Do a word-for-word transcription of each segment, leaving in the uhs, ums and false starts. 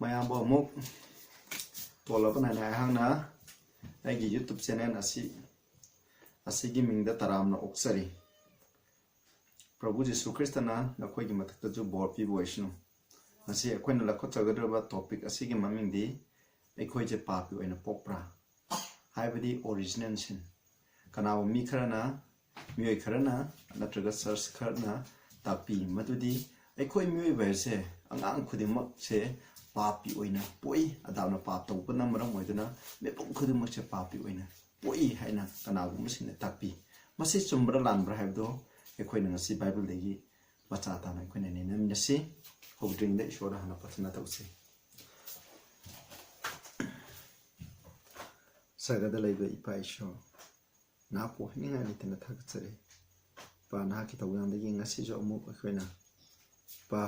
ꯃꯌꯥꯝꯕꯨ ꯑꯃꯨꯛ ꯇꯣꯜꯂꯕ ꯅꯥꯏꯅ ꯑꯩꯍꯥꯛꯅ ꯑꯩꯒꯤ YouTube channel ꯑꯁꯤ, ꯑꯁꯤꯒꯤ ꯃꯤꯡꯗ ꯇꯔꯥꯝꯅ ꯑꯣꯛꯆꯔꯤ꯫ ꯄ꯭ꯔꯚꯨ ꯖꯤꯁꯨ ꯈ꯭ꯔꯤꯁꯇꯅ ꯅꯈꯣꯏꯒꯤ ꯃꯊꯛꯇꯁꯨ ꯕꯣꯔ ꯄꯤꯕ ꯑꯣꯏꯁꯅꯨ꯫ ꯉꯁꯤ ꯑꯩꯈꯣꯏꯅ ꯂꯧꯈꯠꯆꯒꯗꯧꯔꯤꯕ topic ꯑꯁꯤꯒꯤ ꯃꯃꯤꯡꯗꯤ ꯑꯩꯈꯣꯏꯁꯦ ꯄꯥꯄꯤ ꯑꯣꯏꯅ ꯄꯣꯛꯄ꯭ꯔꯥ? ꯍꯥꯏꯕꯗꯤ original sin꯫ ꯀꯅꯥꯒꯨꯝꯕ ꯃꯤ ꯈꯔꯅ, ꯃꯤꯑꯣꯏ ꯈꯔꯅ ꯅꯠꯇ꯭ꯔꯒ church ꯈꯔꯅ ꯇꯥꯛꯄꯤ ꯃꯗꯨꯗꯤ ꯑꯩꯈꯣꯏ ꯃꯤꯑꯣꯏꯕ ꯍꯥꯏꯁꯦ, ꯑꯉꯥꯡ ꯈꯨꯗꯤꯡꯃꯛꯁꯦ ꯄꯥꯄꯤ ꯑꯣꯏꯅ ꯄꯣꯛꯏ꯫ ꯑꯗꯥꯝꯅ ꯄꯥꯞ ꯇꯧꯕꯅ ꯃꯔꯝ ꯑꯣꯏꯗꯨꯅ ꯃꯤꯄꯨꯝ ꯈꯨꯗꯤꯡꯃꯛꯁꯦ ꯄꯥꯄꯤ ꯑꯣꯏꯅ ꯄꯣꯛꯏ ꯍꯥꯏꯅ ꯀꯅꯥꯒꯨꯝꯕꯁꯤꯡꯅ ꯇꯥꯛꯄꯤ꯫ ꯃꯁꯤ ꯆꯨꯝꯕ꯭ꯔꯥ ꯂꯥꯟꯕ꯭ꯔꯥ ꯍꯥꯏꯕꯗꯨ ꯑꯩꯈꯣꯏꯅ ꯉꯁꯤ ꯕꯥꯏꯕꯜꯗꯒꯤ ꯃꯆꯥ ꯇꯥꯅ ꯑꯩꯈꯣꯏꯅ ꯅꯩꯅꯃꯤꯟꯅꯁꯤ꯫ ꯍꯧꯗ꯭ꯔꯤꯉꯩꯗ ꯏꯁꯣꯔꯗ ꯍꯥꯟꯅ ꯄ꯭ꯔꯊꯅꯥ ꯇꯧꯁꯤ꯫ ꯁꯔꯒꯗ ꯂꯩꯕ ꯏꯄꯥ ꯏꯁꯣꯔ, ꯅꯍꯥꯛꯄꯨ ꯍꯥꯏꯅꯤꯡꯉꯥꯏ ꯂꯩꯇꯅ ꯊꯥꯒꯠꯆꯔꯤ꯫ ꯏꯄꯥ, ꯅꯍꯥꯛꯀꯤ ꯊꯧꯖꯥꯜꯗꯒꯤ ꯉꯁꯤꯁꯨ ꯑꯃꯨꯛ ꯑꯩꯈꯣꯏꯅ, ꯏꯄꯥ,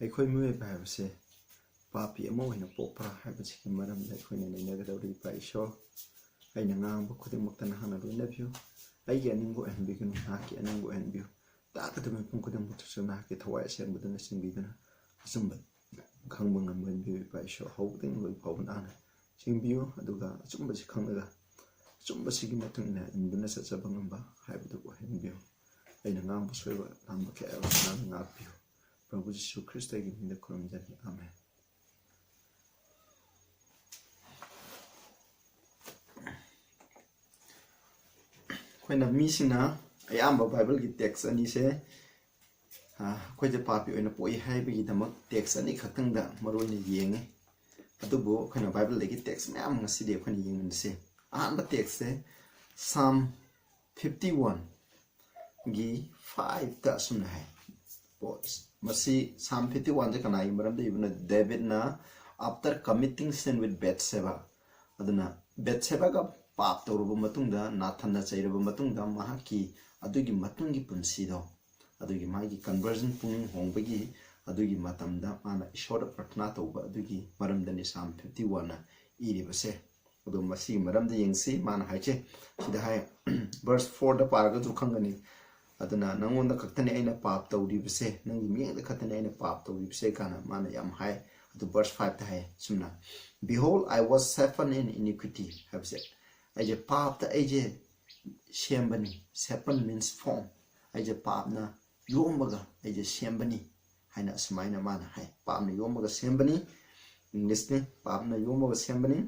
ꯑꯩꯈꯣꯏ ꯃꯤꯑꯣꯏꯕ ꯍꯥꯏꯕꯁꯦ ꯄꯥꯄꯤ ꯑꯃ ꯑꯣꯏꯅ ꯄꯣꯛꯄ꯭ꯔꯥ ꯍꯥꯏꯕꯁꯤꯒꯤ ꯃꯔꯝꯗ ꯑꯩꯈꯣꯏꯅ ꯅꯩꯅꯒꯗꯧꯔꯤ꯫ ꯏꯄꯥ ꯏꯁꯣꯔ, ꯑꯩꯅ ꯉꯥꯡꯕ ꯈꯨꯗꯤꯡꯃꯛꯇ ꯅꯍꯥꯛꯅ ꯂꯣꯏꯅꯕꯤꯌꯨ꯫ ꯑꯩꯒꯤ ꯑꯅꯤꯡꯕ ꯑꯣꯏꯍꯟꯕꯤꯒꯅꯨ, ꯅꯍꯥꯛꯀꯤ ꯑꯅꯤꯡꯕ ꯑꯣꯏꯍꯟꯕꯤꯌꯨ꯫ ꯇꯥꯒꯗꯕ ꯃꯤꯄꯨꯝ ꯈꯨꯗꯤꯡꯃꯛꯇꯁꯨ ꯅꯍꯥꯛꯀꯤ ꯊꯋꯥꯏ ꯑꯁꯦꯡꯕꯗꯨꯅ ꯆꯤꯡꯕꯤꯗꯨꯅ ꯑꯆꯨꯝꯕ ꯈꯪꯕ ꯉꯝꯕ ꯑꯣꯏꯍꯟꯕꯤꯌꯨ꯫ ꯏꯄꯥ ꯏꯁꯣꯔ, ꯍꯧꯕꯗꯒꯤ ꯂꯣꯏ ꯐꯥꯎꯕ ꯅꯍꯥꯛꯅ ꯆꯤꯡꯕꯤꯌꯨ, ꯑꯗꯨꯒ ꯑꯆꯨꯝꯕꯁꯤ ꯈꯪꯂꯒ ꯑꯆꯨꯝꯕꯁꯤꯒꯤ ꯃꯇꯨꯡ ꯏꯟꯅ ꯏꯟꯗꯨꯅ ꯆꯠꯆꯕ ꯉꯝꯕ ꯍꯥꯏꯕꯗꯨ ꯑꯣꯏꯍꯟꯕꯤꯌꯨ꯫ ꯑꯩꯅ ꯉꯥꯡꯕ ꯁꯣꯏꯕ ꯂꯥꯟꯕ ꯀꯌꯥ ꯌꯥꯎꯔꯁꯨ ꯅꯍꯥꯛꯅ ꯉꯥꯛꯄꯤꯌꯨ꯫ ꯄ꯭ꯔꯚꯨ ꯖꯤꯁꯨ ꯈ꯭ꯔꯤꯁꯇꯒꯤ ꯃꯤꯡꯗ ꯈꯨꯔꯨꯝꯖꯔꯤ, ꯑꯥꯃꯦꯟ꯫ ꯑꯩꯈꯣꯏꯅ ꯃꯤꯁꯤꯡꯅ ꯑꯌꯥꯝꯕ ꯕꯥꯏꯕꯜꯒꯤ text ꯑꯅꯤꯁꯦ, ꯑ, ꯑꯩꯈꯣꯏꯁꯦ ꯄꯥꯄꯤ ꯑꯣꯏꯅ ꯄꯣꯛꯏ ꯍꯥꯏꯕꯒꯤꯗꯃꯛ text ꯑꯅꯤꯈꯛꯇꯪꯗ ꯃꯔꯨ ꯑꯣꯏꯅ ꯌꯦꯡꯉꯤ꯫ ꯑꯗꯨꯕꯨ ꯑꯩꯈꯣꯏꯅ ꯕꯥꯏꯕꯜꯗꯒꯤ text ꯃꯌꯥꯝ ꯉꯁꯤꯗꯤ ꯑꯩꯈꯣꯏꯅ ꯌꯦꯡꯃꯤꯟꯅꯁꯤ꯫ ꯑꯍꯥꯟꯕ textꯁꯦ Psalm fifty one ꯒꯤ five ꯇ ꯑꯁꯨꯝꯅ ꯍꯥꯏ꯫ ꯃꯁꯤ Psalm fifty one ꯁꯦ ꯀꯅꯥꯒꯤ ꯃꯔꯝꯗ ꯏꯕꯅꯣ? ꯗꯦꯕꯤꯠꯅ after committing sin with Bathsheba, ꯑꯗꯨꯅ ꯕꯦꯠꯁꯦꯕꯥꯒ ꯄꯥꯞ ꯇꯧꯔꯕ ꯃꯇꯨꯡꯗ, ꯅꯥꯊꯟꯅ ꯆꯩꯔꯕ ꯃꯇꯨꯡꯗ, ꯃꯍꯥꯛꯀꯤ ꯑꯗꯨꯒꯤ ꯃꯇꯨꯡꯒꯤ ꯄꯨꯟꯁꯤꯗꯣ, ꯑꯗꯨꯒꯤ ꯃꯥꯒꯤ conversion, ꯄꯨꯛꯅꯤꯡ ꯍꯣꯡꯕꯒꯤ ꯑꯗꯨꯒꯤ ꯃꯇꯝꯗ ꯃꯥꯅ ꯏꯁꯣꯔꯗ ꯄ꯭ꯔꯊꯅꯥ ꯇꯧꯕ ꯑꯗꯨꯒꯤ ꯃꯔꯝꯗꯅꯤ Psalm fifty one ꯅ ꯏꯔꯤꯕꯁꯦ꯫ ꯑꯗꯣ ꯃꯁꯤꯒꯤ ꯃꯔꯝꯗ ꯌꯦꯡꯁꯤ, ꯃꯥꯅ ꯍꯥꯏꯁꯦ ꯁꯤꯗ ꯍꯥꯏ, verse four ꯗ ꯄꯥꯔꯒꯁꯨ ꯈꯪꯒꯅꯤ꯫ ꯑꯗꯨꯅ ꯅꯪꯉꯣꯟꯗ ꯈꯛꯇꯅꯤ ꯑꯩꯅ ꯄꯥꯞ ꯇꯧꯔꯤꯕꯁꯦ, ꯅꯪꯒꯤ ꯃꯤꯠꯌꯦꯡꯗ ꯈꯛꯇꯅꯤ ꯑꯩꯅ ꯄꯥꯞ ꯇꯧꯔꯤꯕꯁꯦ ꯀꯥꯏꯅ ꯃꯥꯅ ꯌꯥꯝ ꯍꯥꯏ꯫ ꯑꯗꯨ verse fiveꯇ ꯍꯥꯏ ꯁꯨꯝꯅ, "Behold, I was shapen in iniquity" ꯍꯥꯏꯕꯁꯦ, ꯑꯩꯁꯦ ꯄꯥꯞꯇ ꯑꯩꯁꯦ ꯁꯦꯝꯕꯅꯤ꯫ Shapen means form. ꯑꯩꯁꯦ ꯄꯥꯞꯅ ꯌꯣꯝꯃꯒ ꯑꯩꯁꯦ ꯁꯦꯝꯕꯅꯤ ꯍꯥꯏꯅ ꯑꯁꯨꯃꯥꯏꯅ ꯃꯥꯅ ꯍꯥꯏ꯫ "ꯄꯥꯞꯅ ꯌꯣꯝꯃꯒ ꯁꯦꯝꯕꯅꯤ", Englishꯅꯤ, "ꯄꯥꯞꯅ ꯌꯣꯝꯃꯒ ꯁꯦꯝꯕꯅꯤ꯫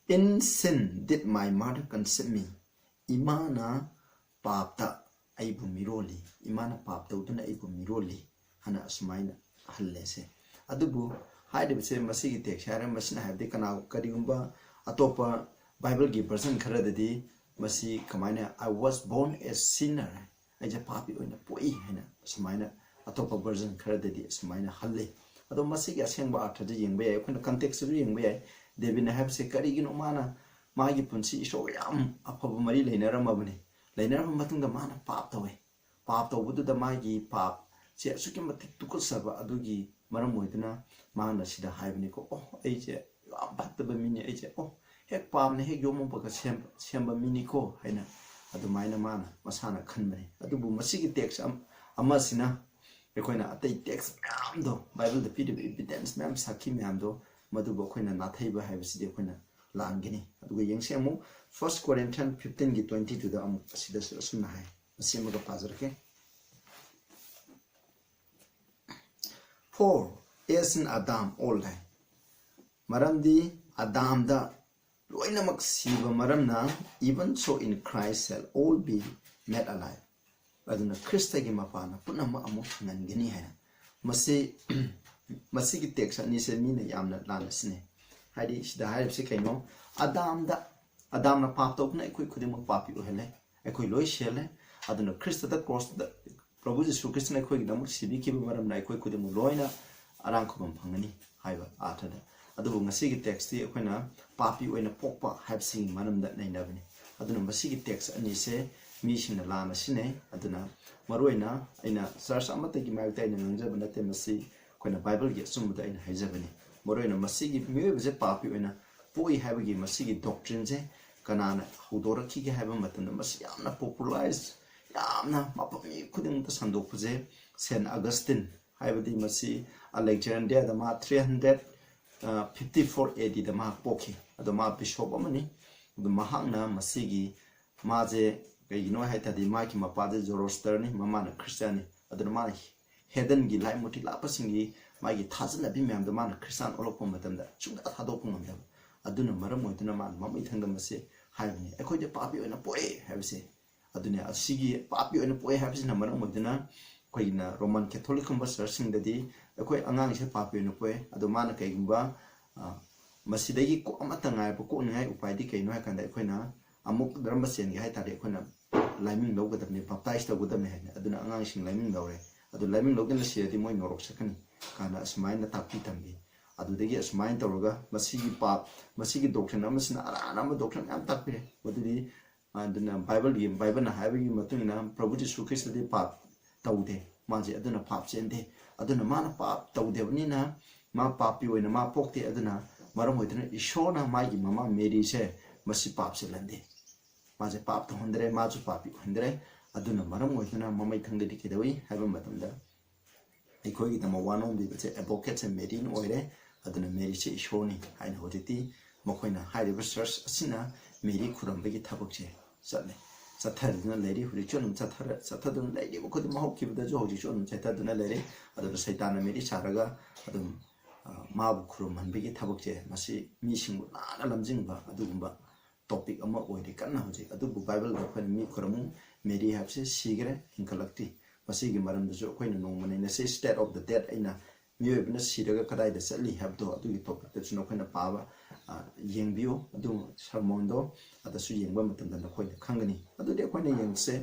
In sin did my mother conceive me." ꯏꯃꯥꯅ ꯄꯥꯞꯇ ꯑꯩꯕꯨ ꯃꯤꯔꯣꯜꯂꯤ, ꯏꯃꯥꯅ ꯄꯥꯞ ꯇꯧꯗꯨꯅ ꯑꯩꯕꯨ ꯃꯤꯔꯣꯜꯂꯤ ꯍꯥꯏꯅ ꯑꯁꯨꯃꯥꯏꯅ ꯍꯜꯂꯦꯁꯦ꯫ ꯑꯗꯨꯕꯨ ꯍꯥꯏꯔꯤꯕꯁꯦ, ꯃꯁꯤꯒꯤ text ꯍꯥꯏꯔꯦ, ꯃꯁꯤꯅ ꯍꯥꯏꯕꯗꯤ ꯀꯅꯥ, ꯀꯔꯤꯒꯨꯝꯕ ꯑꯇꯣꯞꯄ Bibleꯒꯤ version ꯈꯔꯗꯗꯤ ꯃꯁꯤ ꯀꯃꯥꯏꯅ, "I was born a sinner", ꯑꯩꯁꯦ ꯄꯥꯄꯤ ꯑꯣꯏꯅ ꯄꯣꯛꯏ ꯍꯥꯏꯅ ꯑꯁꯨꯃꯥꯏꯅ ꯑꯇꯣꯞꯄ version ꯈꯔꯗꯗꯤ ꯑꯁꯨꯃꯥꯏꯅ ꯍꯜꯂꯤ꯫ ꯑꯗꯣ ꯃꯁꯤꯒꯤ ꯑꯁꯦꯡꯕ ꯑꯔꯊꯗ ꯌꯦꯡꯕ ꯌꯥꯏ, ꯑꯩꯈꯣꯏꯅ contextꯇꯁꯨ ꯌꯦꯡꯕ ꯌꯥꯏ꯫ ꯗꯦꯕꯤꯠꯅ ꯍꯥꯏꯕꯁꯦ ꯀꯔꯤꯒꯤꯅꯣ ꯃꯥꯅ, ꯃꯥꯒꯤ ꯄꯨꯟꯁꯤ ꯏꯁꯣꯔꯒ ꯌꯥꯝ ꯑꯐꯕ ꯃꯔꯤ ꯂꯩꯅꯔꯝꯃꯕꯅꯤ꯫ ꯂꯩꯅꯔꯕ ꯃꯇꯨꯡꯗ ꯃꯥꯅ ꯄꯥꯞ ꯇꯧꯋꯦ꯫ ꯄꯥꯞ ꯇꯧꯕꯗꯨꯗ ꯃꯥꯒꯤ ꯄꯥꯞꯁꯦ ꯑꯁꯨꯛꯀꯤ ꯃꯇꯤꯛ ꯇꯨꯀꯠꯆꯕ ꯑꯗꯨꯒꯤ ꯃꯔꯝ ꯑꯣꯏꯗꯨꯅ ꯃꯥꯅ ꯁꯤꯗ ꯍꯥꯏꯕꯅꯤꯀꯣ, "ꯑꯣ, ꯑꯩꯁꯦ ꯌꯥꯝ ꯐꯠꯇꯕ ꯃꯤꯅꯤ, ꯑꯩꯁꯦ, ꯑꯣ, ꯍꯦꯛ ꯄꯥꯞꯅ ꯍꯦꯛ ꯌꯣꯝꯃꯛꯄꯒ ꯁꯦꯝ-, ꯁꯦꯝꯕ ꯃꯤꯅꯤꯀꯣ" ꯍꯥꯏꯅ ꯑꯗꯨꯃꯥꯏꯅ ꯃꯥꯅ ꯃꯁꯥꯅ ꯈꯟꯕꯅꯤ꯫ ꯑꯗꯨꯕꯨ ꯃꯁꯤꯒꯤ text ꯑꯝ-, ꯑꯃꯁꯤꯅ ꯑꯩꯈꯣꯏꯅ ꯑꯇꯩ text ꯃꯌꯥꯝꯗꯣ, Bibleꯗ ꯄꯤꯔꯤꯕ evidence ꯃꯌꯥꯝ, ꯁꯥꯈꯤ ꯃꯌꯥꯝꯗꯣ, ꯃꯗꯨꯕꯨ ꯑꯩꯈꯣꯏꯅ ꯅꯥꯊꯩꯕ ꯍꯥꯏꯕꯁꯤꯗꯤ ꯑꯩꯈꯣꯏꯅ ꯂꯥꯟꯒꯅꯤ꯫ ꯑꯗꯨꯒ ꯌꯦꯡꯁꯤ ꯑꯃꯨꯛ First Corinthians fifteenꯒꯤ twenty twoꯗ ꯑꯃꯨꯛ ꯑꯁꯤꯗꯁꯨ ꯑꯁꯨꯝꯅ ꯍꯥꯏ, ꯃꯁꯤ ꯑꯃꯒ ꯄꯥꯖꯔꯛꯀꯦ꯫ "For as in Adam all die", ꯃꯔꯝꯗꯤ ꯑꯗꯥꯝꯗ ꯂꯣꯏꯅꯃꯛ ꯁꯤꯕ ꯃꯔꯝꯅ, "even so in Christ shall all be made alive", ꯑꯗꯨꯅ ꯈ꯭ꯔꯤꯁꯇꯒꯤ ꯃꯄꯥꯟꯅ ꯄꯨꯝꯅꯃꯛ ꯑꯃꯨꯛ ꯍꯤꯡꯍꯟꯒꯅꯤ ꯍꯥꯏꯅ꯫ ꯃꯁꯤ, ꯃꯁꯤꯒꯤ text ꯑꯅꯤꯁꯦ ꯃꯤꯅ ꯌꯥꯝꯅ ꯂꯥꯟꯅ ꯁꯤꯟꯅꯩ꯫ ꯍꯥꯏꯗꯤ ꯁꯤꯗ ꯍꯥꯏꯔꯤꯕꯁꯤ ꯀꯩꯅꯣ? ꯑꯗꯥꯝꯗ, ꯑꯗꯥꯝꯅ ꯄꯥꯞ ꯇꯧꯗꯨꯅ ꯑꯩꯈꯣꯏ ꯈꯨꯗꯤꯡꯃꯛ ꯄꯥꯄꯤ ꯑꯣꯏꯍꯜꯂꯦ, ꯑꯩꯈꯣꯏ ꯂꯣꯏ ꯁꯤꯍꯜꯂꯦ꯫ ꯑꯗꯨꯅ ꯈ꯭ꯔꯤꯁꯇꯗ, crossꯇ ꯄ꯭ꯔꯚꯨ ꯖꯤꯁꯨ ꯈ꯭ꯔꯤꯁꯇꯅ ꯑꯩꯈꯣꯏꯒꯤꯗꯃꯛ ꯁꯤꯕꯤꯈꯤꯕ ꯃꯔꯝꯅ ꯑꯩꯈꯣꯏ ꯈꯨꯗꯤꯡꯃꯛ ꯂꯣꯏꯅ ꯑꯔꯥꯡ ꯈꯨꯕꯝ ꯐꯪꯒꯅꯤ ꯍꯥꯏꯕ ꯑꯥꯔꯊꯗ꯫ ꯑꯗꯨꯕꯨ ꯉꯁꯤꯒꯤ textꯇꯤ ꯑꯩꯈꯣꯏꯅ ꯄꯥꯄꯤ ꯑꯣꯏꯅ ꯄꯣꯛꯄ ꯍꯥꯏꯕꯁꯤꯒꯤ ꯃꯔꯝꯗ ꯅꯩꯅꯕꯅꯤ꯫ ꯑꯗꯨꯅ ꯃꯁꯤꯒꯤ text ꯑꯅꯤꯁꯦ ꯃꯤꯁꯤꯡꯅ ꯂꯥꯟꯅ ꯁꯤꯟꯅꯩ꯫ ꯑꯗꯨꯅ ꯃꯔꯨꯑꯣꯏꯅ ꯑꯩꯅ church ꯑꯃꯠꯇꯒꯤ ꯃꯥꯌꯣꯛꯇ ꯑꯩꯅ ꯉꯥꯡꯖꯕ ꯅꯠꯇꯦ, ꯃꯁꯤ ꯑꯩꯈꯣꯏꯅ Bibleꯒꯤ ꯑꯆꯨꯝꯕꯗ ꯑꯩꯅ ꯍꯥꯏꯖꯕꯅꯤ꯫ ꯃꯔꯨꯑꯣꯏꯅ ꯃꯁꯤꯒꯤ ꯃꯤꯑꯣꯏꯕꯁꯦ ꯄꯥꯄꯤ ꯑꯣꯏꯅ ꯄꯣꯛꯏ ꯍꯥꯏꯕꯒꯤ ꯃꯁꯤꯒꯤ doctrineꯁꯦ ꯀꯅꯥꯅ ꯍꯧꯗꯣꯔꯛꯈꯤꯒꯦ ꯍꯥꯏꯕ ꯃꯇꯝꯗ, ꯃꯁꯤ ꯌꯥꯝꯅ popularize, ꯌꯥꯝꯅ ꯃꯐꯝ ꯃꯤ ꯈꯨꯗꯤꯡꯃꯛꯇ ꯁꯟꯗꯣꯛꯄꯁꯦ Saint Augustine ꯍꯥꯏꯕꯗꯤ ꯃꯁꯤ ꯑꯂꯦꯛꯖꯦꯟꯗ꯭ꯔꯤꯌꯥꯗ ꯃꯥ ꯊ꯭ꯔꯤ ꯍꯟꯗ꯭ꯔꯦꯠ ꯐꯤꯐꯇꯤ ꯐꯣꯔ ꯑꯦ ꯗꯤꯗ ꯃꯍꯥꯛ ꯄꯣꯛꯈꯤ꯫ ꯑꯗꯣ ꯃꯥ ꯕꯤꯁꯣꯞ ꯑꯃꯅꯤ꯫ ꯑꯗꯣ ꯃꯍꯥꯛꯅ ꯃꯁꯤꯒꯤ, ꯃꯥꯁꯦ ꯀꯩꯒꯤꯅꯣ ꯍꯥꯏ ꯇꯥꯔꯗꯤ ꯃꯥꯒꯤ ꯃꯄꯥꯁꯦ ꯖꯣꯔꯣꯁꯇꯔꯅꯤ, ꯃꯃꯥꯅ ꯈ꯭ꯔꯤꯁꯇꯤꯌꯥꯟꯅꯤ꯫ ꯑꯗꯨꯅ ꯃꯥꯅ ꯍꯦꯗꯟꯒꯤ ꯂꯥꯏ ꯃꯨꯔꯇꯤ ꯂꯥꯠꯄꯁꯤꯡꯒꯤ ꯃꯥꯒꯤ ꯊꯥꯖꯅꯕꯤ ꯃꯌꯥꯝꯗꯣ ꯃꯥꯅ ꯈ꯭ꯔꯤꯁꯇꯥꯟ ꯑꯣꯜꯂꯛꯄ ꯃꯇꯝꯗ ꯁꯨꯡꯊꯥ ꯊꯥꯗꯣꯛꯄ ꯉꯝꯗꯕ꯫ ꯑꯗꯨꯅ ꯃꯔꯝ ꯑꯣꯏꯗꯨꯅ ꯃꯥꯅ ꯃꯃꯩ ꯊꯪꯗ ꯃꯁꯦ ꯍꯥꯏꯕꯅꯤ, "ꯑꯩꯈꯣꯏꯗꯤ ꯄꯥꯄꯤ ꯑꯣꯏꯅ ꯄꯣꯛꯑꯦ" ꯍꯥꯏꯕꯁꯦ꯫ ꯑꯗꯨꯅ ꯑꯁꯤꯒꯤ ꯄꯥꯄꯤ ꯑꯣꯏꯅ ꯄꯣꯛꯑꯦ ꯍꯥꯏꯕꯁꯤꯅ ꯃꯔꯝ ꯑꯣꯏꯗꯨꯅ ꯑꯩꯈꯣꯏꯒꯤꯅ ꯔꯣꯃꯟ ꯀꯦꯊꯣꯂꯤꯛꯀꯨꯝꯕ ꯆꯔꯆꯁꯤꯡꯗꯗꯤ ꯑꯩꯈꯣꯏ ꯑꯉꯥꯡꯁꯦ ꯄꯥꯄꯤ ꯑꯣꯏꯅ ꯄꯣꯛꯑꯦ꯫ ꯑꯗꯣ ꯃꯥꯅ ꯀꯩꯒꯨꯝꯕ, ꯑ, ꯃꯁꯤꯗꯒꯤ ꯀꯣꯛ ꯑꯃꯠꯇ ꯉꯥꯏꯕ ꯀꯣꯛꯅꯤꯡꯉꯥꯏ ꯎꯄꯥꯏꯗꯤ ꯀꯩꯅꯣ ꯍꯥꯏ ꯀꯥꯟꯗ ꯑꯩꯈꯣꯏꯅ ꯑꯃꯨꯛ ꯙꯔꯃ ꯆꯦꯟꯒꯦ ꯍꯥꯏ ꯇꯥꯔꯗꯤ ꯑꯩꯈꯣꯏꯅ ꯂꯥꯏꯃꯤꯡ ꯂꯧꯒꯗꯕꯅꯤ, ꯕꯞꯇꯥꯏꯁ ꯇꯧꯒꯗꯕꯅꯤ ꯍꯥꯏꯅ꯫ ꯑꯗꯨꯅ ꯑꯉꯥꯡꯁꯤꯡ ꯂꯥꯏꯃꯤꯡ ꯂꯧꯔꯦ꯫ ꯑꯗꯨ ꯂꯥꯏꯃꯤꯡ ꯂꯧꯗꯅ ꯁꯤꯔꯗꯤ ꯃꯣꯏ ꯅꯣꯔꯣꯛ ꯆꯠꯀꯅꯤ ꯀꯥꯏꯅ ꯑꯁꯨꯃꯥꯏꯅ ꯇꯥꯛꯄꯤ ꯇꯝꯕꯤ꯫ ꯑꯗꯨꯗꯒꯤ ꯑꯁꯨꯃꯥꯏꯅ ꯇꯧꯔꯒ ꯃꯁꯤꯒꯤ ꯄꯥꯞ, ꯃꯁꯤꯒꯤ ꯗꯣꯛꯇ꯭ꯔꯤꯟ ꯑꯃꯁꯤꯅ ꯑꯔꯥꯟ ꯑꯃ ꯗꯣꯛꯇ꯭ꯔꯤꯟ ꯃꯌꯥꯝ ꯇꯥꯛꯄꯤꯔꯦ꯫ ꯃꯗꯨꯗꯤ, ꯑꯗꯨꯅ ꯕꯥꯏꯕꯜꯒꯤ, ꯕꯥꯏꯕꯜꯅ ꯍꯥꯏꯕꯒꯤ ꯃꯇꯨꯡ ꯏꯟꯅ ꯄ꯭ꯔꯚꯨ ꯖꯤꯁꯨ ꯈ꯭ꯔꯤꯁꯇꯗꯤ ꯄꯥꯞ ꯇꯧꯗꯦ, ꯃꯥꯁꯦ ꯑꯗꯨꯅ ꯄꯥꯞ ꯆꯦꯟꯗꯦ꯫ ꯑꯗꯨꯅ ꯃꯥꯅ ꯄꯥꯞ ꯇꯧꯗꯕꯅꯤꯅ ꯃꯥ ꯄꯥꯄꯤ ꯑꯣꯏꯅ ꯃꯥ ꯄꯣꯛꯇꯦ꯫ ꯑꯗꯨꯅ ꯃꯔꯝ ꯑꯣꯏꯗꯨꯅ ꯏꯁꯣꯔꯅ ꯃꯥꯒꯤ ꯃꯃꯥ ꯃꯦꯔꯤꯁꯦ ꯃꯁꯤ ꯄꯥꯞ ꯆꯦꯜꯍꯟꯗꯦ꯫ ꯃꯥꯁꯦ ꯄꯥꯞ ꯇꯧꯍꯟꯗ꯭ꯔꯦ, ꯃꯥꯁꯨ ꯄꯥꯄꯤ ꯑꯣꯏꯍꯟꯗ꯭ꯔꯦ꯫ ꯑꯗꯨꯅ ꯃꯔꯝ ꯑꯣꯏꯗꯨꯅ ꯃꯃꯩ ꯊꯪꯗꯗꯤ ꯀꯩꯗꯧꯏ ꯍꯥꯏꯕ ꯃꯇꯝꯗ ꯑꯩꯈꯣꯏꯒꯤꯗꯃꯛ ꯋꯥ ꯅꯣꯝꯕꯤꯕꯁꯦ ꯑꯦꯗꯚꯣꯀꯦꯠꯁꯦ ꯃꯦꯔꯤꯅ ꯑꯣꯏꯔꯦ꯫ ꯑꯗꯨꯅ ꯃꯦꯔꯤꯁꯦ ꯏꯁꯣꯔꯅꯤ ꯍꯥꯏꯅ ꯍꯧꯖꯤꯛꯇꯤ ꯃꯈꯣꯏꯅ ꯍꯥꯏꯔꯤꯕ ꯆꯔꯆ ꯑꯁꯤꯅ ꯃꯦꯔꯤ ꯈꯨꯔꯨꯝꯕꯒꯤ ꯊꯕꯛꯁꯦ ꯆꯠꯂꯦ, ꯆꯠꯊꯗꯨꯅ ꯂꯩꯔꯤ꯫ ꯍꯧꯖꯤꯛꯁꯨ ꯑꯗꯨꯝ ꯆꯠꯊꯔ-, ꯆꯠꯊꯗꯨꯅ ꯂꯩꯔꯤꯕ ꯈꯨꯗꯤꯡꯃꯛ ꯍꯧꯈꯤꯕꯗꯁꯨ ꯍꯧꯖꯤꯛꯁꯨ ꯑꯗꯨꯝ ꯆꯠꯊꯗꯨꯅ ꯂꯩꯔꯤ꯫ ꯑꯗꯨꯅ ꯁꯩꯇꯥꯟꯅ ꯃꯦꯔꯤ ꯁꯥꯔꯒ ꯑꯗꯨꯝ, ꯑ, ꯃꯥꯕꯨ ꯈꯨꯔꯨꯝꯍꯟꯕꯒꯤ ꯊꯕꯛꯁꯦ ꯃꯁꯤ ꯃꯤꯁꯤꯡꯕꯨ ꯂꯥꯟꯅ ꯂꯝꯖꯤꯡꯕ ꯑꯗꯨꯒꯨꯝꯕ ꯇꯣꯄꯤꯛ ꯑꯃ ꯑꯣꯏꯔꯤ ꯀꯟꯅ ꯍꯧꯖꯤꯛ꯫ ꯑꯗꯨꯕꯨ ꯕꯥꯏꯕꯜꯗ ꯑꯩꯈꯣꯏꯅ ꯃꯤ ꯈꯨꯔꯨꯝꯃꯨ, ꯃꯦꯔꯤ ꯍꯥꯏꯕꯁꯦ ꯁꯤꯈ꯭ꯔꯦ, ꯍꯤꯡꯒꯠꯂꯛꯇ꯭ꯔꯤ꯫ ꯃꯁꯤꯒꯤ ꯃꯔꯝꯗꯁꯨ ꯑꯩꯈꯣꯏꯅ ꯅꯣꯡꯃ ꯅꯩꯅꯁꯤ, State of the Dead ꯑꯩꯅ ꯃꯤꯑꯣꯏꯕꯅ ꯁꯤꯔꯒ ꯀꯗꯥꯏꯗ ꯆꯠꯂꯤ ꯍꯥꯏꯕꯗꯣ ꯑꯗꯨꯒꯤ ꯇꯣꯄꯤꯛꯇꯁꯨ ꯅꯈꯣꯏꯅ ꯄꯥꯕ, ꯑ, ꯌꯦꯡꯕꯤꯌꯨ꯫ ꯑꯗꯨ ꯁꯔꯃꯣꯟꯗꯣ ꯑꯗꯁꯨ ꯌꯦꯡꯕ ꯃꯇꯝꯗ ꯅꯈꯣꯏꯅ ꯈꯪꯒꯅꯤ꯫ ꯑꯗꯨꯗꯤ ꯑꯩꯈꯣꯏꯅ ꯌꯦꯡꯁꯦ,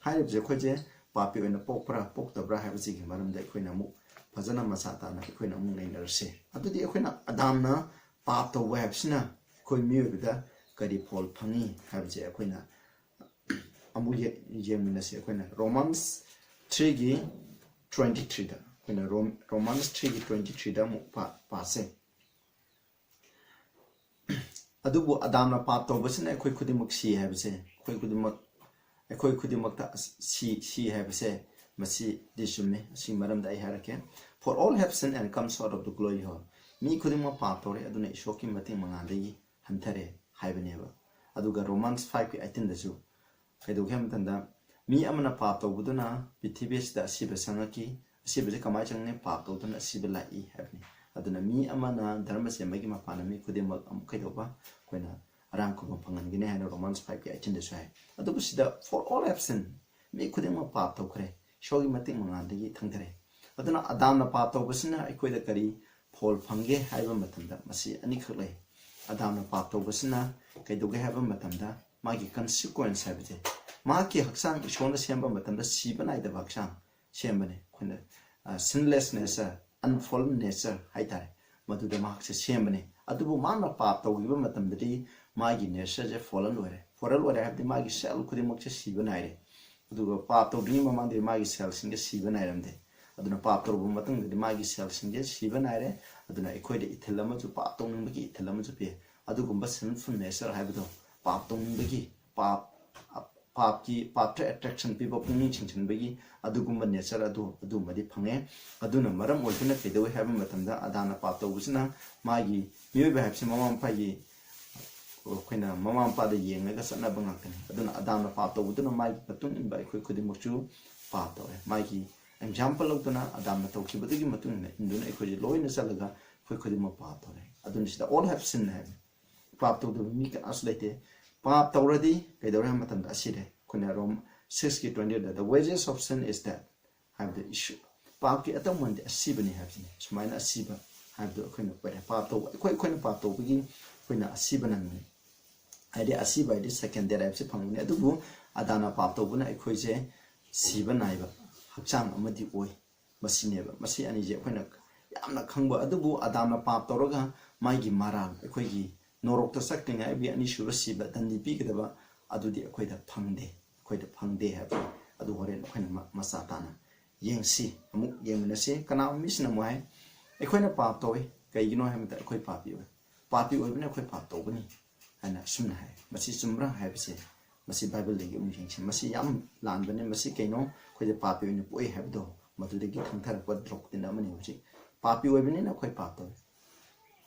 ꯍꯥꯏꯔꯤꯕꯁꯦ ꯑꯩꯈꯣꯏꯁꯦ ꯄꯥꯄꯤ ꯑꯣꯏꯅ ꯄꯣꯛꯄ꯭ꯔꯥ ꯄꯣꯛꯇꯕ꯭ꯔꯥ ꯍꯥꯏꯕꯁꯤꯒꯤ ꯃꯔꯝꯗ ꯑꯩꯈꯣꯏꯅ ꯑꯃꯨꯛ ꯐꯖꯅ ꯃꯆꯥ ꯇꯥꯅ ꯑꯩꯈꯣꯏꯅ ꯑꯃꯨꯛ ꯅꯩꯅꯔꯁꯦ꯫ ꯑꯗꯨꯗꯤ ꯑꯩꯈꯣꯏꯅ ꯑꯗꯥꯝꯅ ꯄꯥꯞ ꯇꯧꯕ ꯍꯥꯏꯕꯁꯤꯅ ꯑꯩꯈꯣꯏ ꯃꯤꯑꯣꯏꯕꯗ ꯀꯔꯤ ꯐꯣꯜ ꯐꯪꯉꯤ ꯍꯥꯏꯕꯁꯦ ꯑꯩꯈꯣꯏꯅ ꯑꯃꯨꯛ ꯌꯦ-, ꯌꯦꯡꯃꯤꯟꯅꯁꯤ꯫ ꯑꯩꯈꯣꯏꯅ ꯔꯣꯃꯥꯟꯁ ꯊ꯭ꯔꯤꯒꯤ ꯇ꯭ꯋꯦꯟꯇꯤ ꯊ꯭ꯔꯤꯗ, ꯑꯩꯈꯣꯏꯅ ꯔꯣꯝ-, ꯔꯣꯃꯥꯟꯁ ꯊ꯭ꯔꯤꯒꯤ ꯇ꯭ꯋꯦꯟꯇꯤ ꯊ꯭ꯔꯤꯗ ꯑꯃꯨꯛ ꯄꯥ-, ꯄꯥꯁꯦ꯫ ꯑꯗꯨꯕꯨ ꯑꯗꯥꯝꯅ ꯄꯥꯞ ꯇꯧꯕꯁꯤꯅ ꯑꯩꯈꯣꯏ ꯈꯨꯗꯤꯡꯃꯛ ꯁꯤ ꯍꯥꯏꯕꯁꯦ, ꯑꯩꯈꯣꯏ ꯈꯨꯗꯤꯡꯃꯛ, ꯑꯩꯈꯣꯏ ꯈꯨꯗꯤꯡꯃꯛꯇ ꯑꯁ-, ꯁꯤ, ꯁꯤ ꯍꯥꯏꯕꯁꯦ ꯃꯁꯤꯗꯤ ꯆꯨꯝꯃꯦ꯫ ꯑꯁꯤꯒꯤ ꯃꯔꯝꯗ ꯑꯩ ꯍꯥꯏꯔꯛꯀꯦ꯫ For all have sinned and come short of the glory of God. ꯃꯤ ꯈꯨꯗꯤꯡꯃꯛ ꯄꯥꯞ ꯇꯧꯔꯦ, ꯑꯗꯨꯅ ꯏꯁꯣꯔꯒꯤ ꯃꯇꯤꯛ ꯃꯉꯥꯜꯗꯒꯤ ꯍꯟꯊꯔꯦ ꯍꯥꯏꯕꯅꯦꯕ꯫ ꯑꯗꯨꯒ Romans five ꯀꯤ eighteen ꯗꯁꯨ ꯀꯩꯗꯧꯒꯦ ꯍꯥꯏꯕ ꯃꯇꯝꯗ, ꯃꯤ ꯑꯃꯅ ꯄꯥꯞ ꯇꯧꯕꯗꯨꯅ ꯄ꯭ꯔꯤꯊꯤꯕꯤ ꯑꯁꯤꯗ ꯑꯁꯤꯕ ꯆꯪꯉꯛꯈꯤ꯫ ꯑꯁꯤꯕꯁꯤ ꯀꯃꯥꯏꯅ ꯆꯪꯉꯛꯅꯤ? ꯄꯥꯞ ꯇꯧꯗꯨꯅ ꯑꯁꯤꯕ ꯂꯥꯛꯏ ꯍꯥꯏꯕꯅꯤ꯫ ꯑꯗꯨꯅ ꯃꯤ ꯑꯃꯅ ꯙꯔꯃ ꯆꯦꯟꯕꯒꯤ ꯃꯄꯥꯟꯗ ꯃꯤ ꯈꯨꯗꯤꯡꯃꯛ ꯑꯃꯨꯛ ꯀꯩꯗꯧꯕ? ꯑꯩꯈꯣꯏꯅ ꯑꯔꯥꯡ ꯈꯨꯕꯝ ꯐꯪꯍꯟꯒꯅꯤ ꯍꯥꯏꯅ Romans five ꯀꯤ eighteen ꯗꯁꯨ ꯍꯥꯏ꯫ ꯑꯗꯨꯕꯨ ꯁꯤꯗ for all have sinned, ꯃꯤ ꯈꯨꯗꯤꯡꯃꯛ ꯄꯥꯞ ꯇꯧꯈ꯭ꯔꯦ, ꯏꯁꯣꯔꯒꯤ ꯃꯇꯤꯛ ꯃꯉꯥꯜꯗꯒꯤ ꯊꯪꯊꯔꯦ꯫ ꯑꯗꯨꯅ ꯑꯗꯥꯝꯅ ꯄꯥꯞ ꯇꯧꯕꯁꯤꯅ ꯑꯩꯈꯣꯏꯗ ꯀꯔꯤ ꯐꯣꯜ ꯐꯪꯒꯦ ꯍꯥꯏꯕ ꯃꯇꯝꯗ, ꯃꯁꯤ ꯑꯅꯤꯈꯛ ꯂꯩ꯫ ꯑꯗꯥꯝꯅ ꯄꯥꯞ ꯇꯧꯕꯁꯤꯅ ꯀꯩꯗꯧꯒꯦ ꯍꯥꯏꯕ ꯃꯇꯝꯗ, ꯃꯥꯒꯤ ꯀꯟꯁꯤꯀ꯭ꯋꯦꯟꯁ ꯍꯥꯏꯕꯁꯦ, ꯃꯍꯥꯛꯀꯤ ꯍꯛꯆꯥꯡ ꯏꯁꯣꯔꯅ ꯁꯦꯝꯕ ꯃꯇꯝꯗ ꯁꯤꯕ ꯅꯥꯏꯗꯕ ꯍꯛꯆꯥꯡ ꯁꯦꯝꯕꯅꯦ꯫ ꯑꯩꯈꯣꯏꯅ sinless nature, unfallen nature ꯍꯥꯏꯇꯥꯔꯦ, ꯃꯗꯨꯗ ꯃꯍꯥꯛꯁꯦ ꯁꯦꯝꯕꯅꯦ꯫ ꯑꯗꯨꯕꯨ ꯃꯥꯅ ꯄꯥꯞ ꯇꯧꯈꯤꯕ ꯃꯇꯝꯗꯗꯤ ꯃꯥꯒꯤ ꯅꯦꯆꯔꯁꯦ ꯐꯣꯂꯟ ꯑꯣꯏꯔꯦ꯫ ꯐꯣꯂꯟ ꯑꯣꯏꯔꯦ ꯍꯥꯏꯕꯗꯤ ꯃꯥꯒꯤ ꯁꯦꯜ ꯈꯨꯗꯤꯡꯃꯛꯁꯦ ꯁꯤꯕ ꯅꯥꯏꯔꯦ꯫ ꯑꯗꯨꯒ ꯄꯥꯞ ꯇꯧꯗ꯭ꯔꯤꯉꯩ ꯃꯃꯥꯡꯗꯗꯤ ꯃꯥꯒꯤ ꯁꯦꯜꯁꯤꯡꯁꯦ ꯁꯤꯕ ꯅꯥꯏꯔꯝꯗꯦ꯫ ꯑꯗꯨꯅ ꯄꯥꯞ ꯇꯧꯔꯕ ꯃꯇꯨꯡꯗꯗꯤ ꯃꯥꯒꯤ ꯁꯦꯜꯁꯤꯡꯁꯦ ꯁꯤꯕ ꯅꯥꯏꯔꯦ꯫ ꯑꯗꯨꯅ ꯑꯩꯈꯣꯏꯗ ꯏꯊꯤꯜ ꯑꯃꯁꯨ, ꯄꯥꯞ ꯇꯧꯅꯤꯡꯕꯒꯤ ꯏꯊꯤꯜ ꯑꯃꯁꯨ ꯄꯤ꯫ ꯑꯗꯨꯒꯨꯝꯕ sinful nature ꯍꯥꯏꯕꯗꯣ, ꯄꯥꯞ ꯇꯧꯅꯤꯡꯕꯒꯤ, ꯄꯥꯞ ꯄꯥꯞꯀꯤ, ꯄꯥꯞꯇ ꯑꯦꯇ꯭ꯔꯦꯛꯁꯟ ꯄꯤꯕ, ꯄꯨꯛꯅꯤꯡ ꯆꯤꯡꯁꯤꯟꯕꯒꯤ ꯑꯗꯨꯒꯨꯝꯕ ꯅꯦꯆꯔ ꯑꯗꯨ, ꯑꯗꯨꯒꯨꯝꯕꯗꯤ ꯐꯪꯉꯦ꯫ ꯑꯗꯨꯅ ꯃꯔꯝ ꯑꯣꯏꯗꯨꯅ ꯀꯩꯗꯧꯏ ꯍꯥꯏꯕ ꯃꯇꯝꯗ, ꯑꯗꯥꯝꯅ ꯄꯥꯞ ꯇꯧꯕꯁꯤꯅ ꯃꯥꯒꯤ, ꯃꯤꯑꯣꯏꯕ ꯍꯥꯏꯕꯁꯤ ꯃꯃꯥ ꯃꯄꯥꯒꯤ, ꯑꯩꯈꯣꯏꯅ ꯃꯃꯥ ꯃꯄꯥꯗ ꯌꯦꯡꯂꯒ ꯆꯠꯅꯕ ꯉꯥꯛꯇꯅꯤ꯫ ꯑꯗꯨꯅ ꯑꯗꯥꯝꯅ ꯄꯥꯞ ꯇꯧꯕꯗꯨꯅ ꯃꯥꯒꯤ ꯃꯇꯨꯡ ꯏꯟꯕ ꯑꯩꯈꯣꯏ ꯈꯨꯗꯤꯡꯃꯛꯁꯨ ꯄꯥꯞ ꯇꯧꯔꯦ꯫ ꯃꯥꯒꯤ ꯑꯦꯛꯖꯥꯝꯄꯜ ꯂꯧꯗꯨꯅ, ꯑꯗꯥꯝꯅ ꯇꯧꯈꯤꯕꯗꯨꯒꯤ ꯃꯇꯨꯡ ꯏꯟꯅ, ꯏꯟꯗꯨꯅ ꯑꯩꯈꯣꯏꯁꯦ ꯂꯣꯏꯅ ꯆꯠꯂꯒ ꯑꯩꯈꯣꯏ ꯈꯨꯗꯤꯡꯃꯛ ꯄꯥꯞ ꯇꯧꯔꯦ꯫ ꯑꯗꯨꯅ ꯁꯤꯗ all have sinned ꯍꯥꯏꯕ꯫ ꯄꯥꯞ ꯇꯧꯗꯕ ꯃꯤ ꯀꯅꯥꯁꯨ ꯂꯩꯇꯦ꯫ ꯄꯥꯞ ꯇꯧꯔꯗꯤ ꯀꯩꯗꯧꯔꯦ ꯍꯥꯏꯕ ꯃꯇꯝꯗ ꯑꯁꯤꯔꯦ꯫ ꯑꯩꯈꯣꯏꯅ Rome six ꯀꯤ twenty eight the, "The wages of sin is death" ꯍꯥꯏꯕꯗꯤ ꯏꯁꯨ-, ꯄꯥꯞꯀꯤ ꯑꯇꯝꯕꯗꯤ ꯑꯁꯤꯕꯅꯤ ꯍꯥꯏꯕꯁꯤꯅꯤ꯫ ꯁꯨꯃꯥꯏꯅ ꯑꯁꯤꯕ ꯍꯥꯏꯕꯗꯣ ꯑꯩꯈꯣꯏꯅ ꯑꯣꯏꯔꯦ꯫ ꯄꯥꯞ ꯇꯧꯕ, ꯑꯩꯈꯣꯏ, ꯑꯩꯈꯣꯏꯅ ꯄꯥꯞ ꯇꯧꯕꯒꯤ ꯑꯩꯈꯣꯏꯅ ꯑꯁꯤꯕ ꯅꯪꯕꯅꯤ꯫ ꯍꯥꯏꯗꯤ ꯑꯁꯤꯕ ꯍꯥꯏꯗꯤ second death ꯍꯥꯏꯕꯁꯤ ꯐꯪꯕꯅꯤ꯫ ꯑꯗꯨꯕꯨ ꯑꯗꯥꯝꯅ ꯄꯥꯞ ꯇꯧꯕꯅ ꯑꯩꯈꯣꯏꯁꯦ ꯁꯤꯕ ꯅꯥꯏꯕ ꯍꯛꯆꯥꯡ ꯑꯃꯗꯤ ꯑꯣꯏ꯫ ꯃꯁꯤꯅꯦꯕ꯫ ꯃꯁꯤ ꯑꯅꯤꯁꯦ ꯑꯩꯈꯣꯏꯅ ꯌꯥꯝꯅ ꯈꯪꯕ꯫ ꯑꯗꯨꯕꯨ ꯑꯗꯥꯝꯅ ꯄꯥꯞ ꯇꯧꯔꯒ ꯃꯥꯒꯤ ꯃꯔꯥꯜ, ꯑꯩꯈꯣꯏꯒꯤ ꯅꯣꯔꯣꯛꯇ ꯆꯠꯇ꯭ꯔꯤꯉꯩꯒꯤ ꯑꯅꯤꯁꯨꯕ ꯁꯤꯕ, ꯗꯟꯗꯤ ꯄꯤꯒꯗꯕ, ꯑꯗꯨꯗꯤ ꯑꯩꯈꯣꯏꯗ ꯐꯪꯗꯦ, ꯑꯩꯈꯣꯏꯗ ꯐꯪꯗꯦ ꯍꯥꯏꯕ꯫ ꯑꯗꯨ ꯍꯣꯔꯦꯟ ꯑꯩꯈꯣꯏꯅ ꯃ-, ꯃꯆꯥ ꯇꯥꯅ ꯌꯦꯡꯁꯤ, ꯑꯃꯨꯛ ꯌꯦꯡꯃꯤꯟꯅꯁꯤ꯫ ꯀꯅꯥꯒꯨꯝꯕ ꯃꯤꯁꯤꯅ ꯑꯃꯨꯛ ꯍꯥꯏ, "ꯑꯩꯈꯣꯏꯅ ꯄꯥꯞ ꯇꯧꯏ, ꯀꯩꯒꯤꯅꯣ ꯍꯥꯏꯕꯗ ꯑꯩꯈꯣꯏ ꯄꯥꯄꯤ ꯑꯣꯏ, ꯄꯥꯄꯤ ꯑꯣꯏꯕꯅ ꯑꯩꯈꯣꯏ ꯄꯥꯞ ꯇꯧꯕꯅꯤ" ꯍꯥꯏꯅ ꯑꯁꯨꯝꯅ ꯍꯥꯏ꯫ ꯃꯁꯤ ꯆꯨꯝꯕ꯭ꯔꯥ ꯍꯥꯏꯕꯁꯦ ꯃꯁꯤ ꯕꯥꯏꯕꯜꯗꯒꯤ ꯑꯃꯨꯛ ꯌꯦꯡꯁꯤ꯫ ꯃꯁꯤ ꯌꯥꯝ ꯂꯥꯟꯕꯅꯤ꯫ ꯃꯁꯤ ꯀꯩꯅꯣ? ꯑꯩꯈꯣꯏꯗ ꯄꯥꯄꯤ ꯑꯣꯏꯅ ꯄꯣꯛꯏ ꯍꯥꯏꯕꯗꯣ ꯃꯗꯨꯗꯒꯤ ꯊꯪꯊꯔꯛꯄ ꯗꯣꯛꯇ꯭ꯔꯤꯟ ꯑꯃꯅꯤ꯫ ꯍꯧꯖꯤꯛ ꯄꯥꯄꯤ ꯑꯣꯏꯕꯅꯤꯅ ꯑꯩꯈꯣꯏ ꯄꯥꯞ ꯇꯧꯏ꯫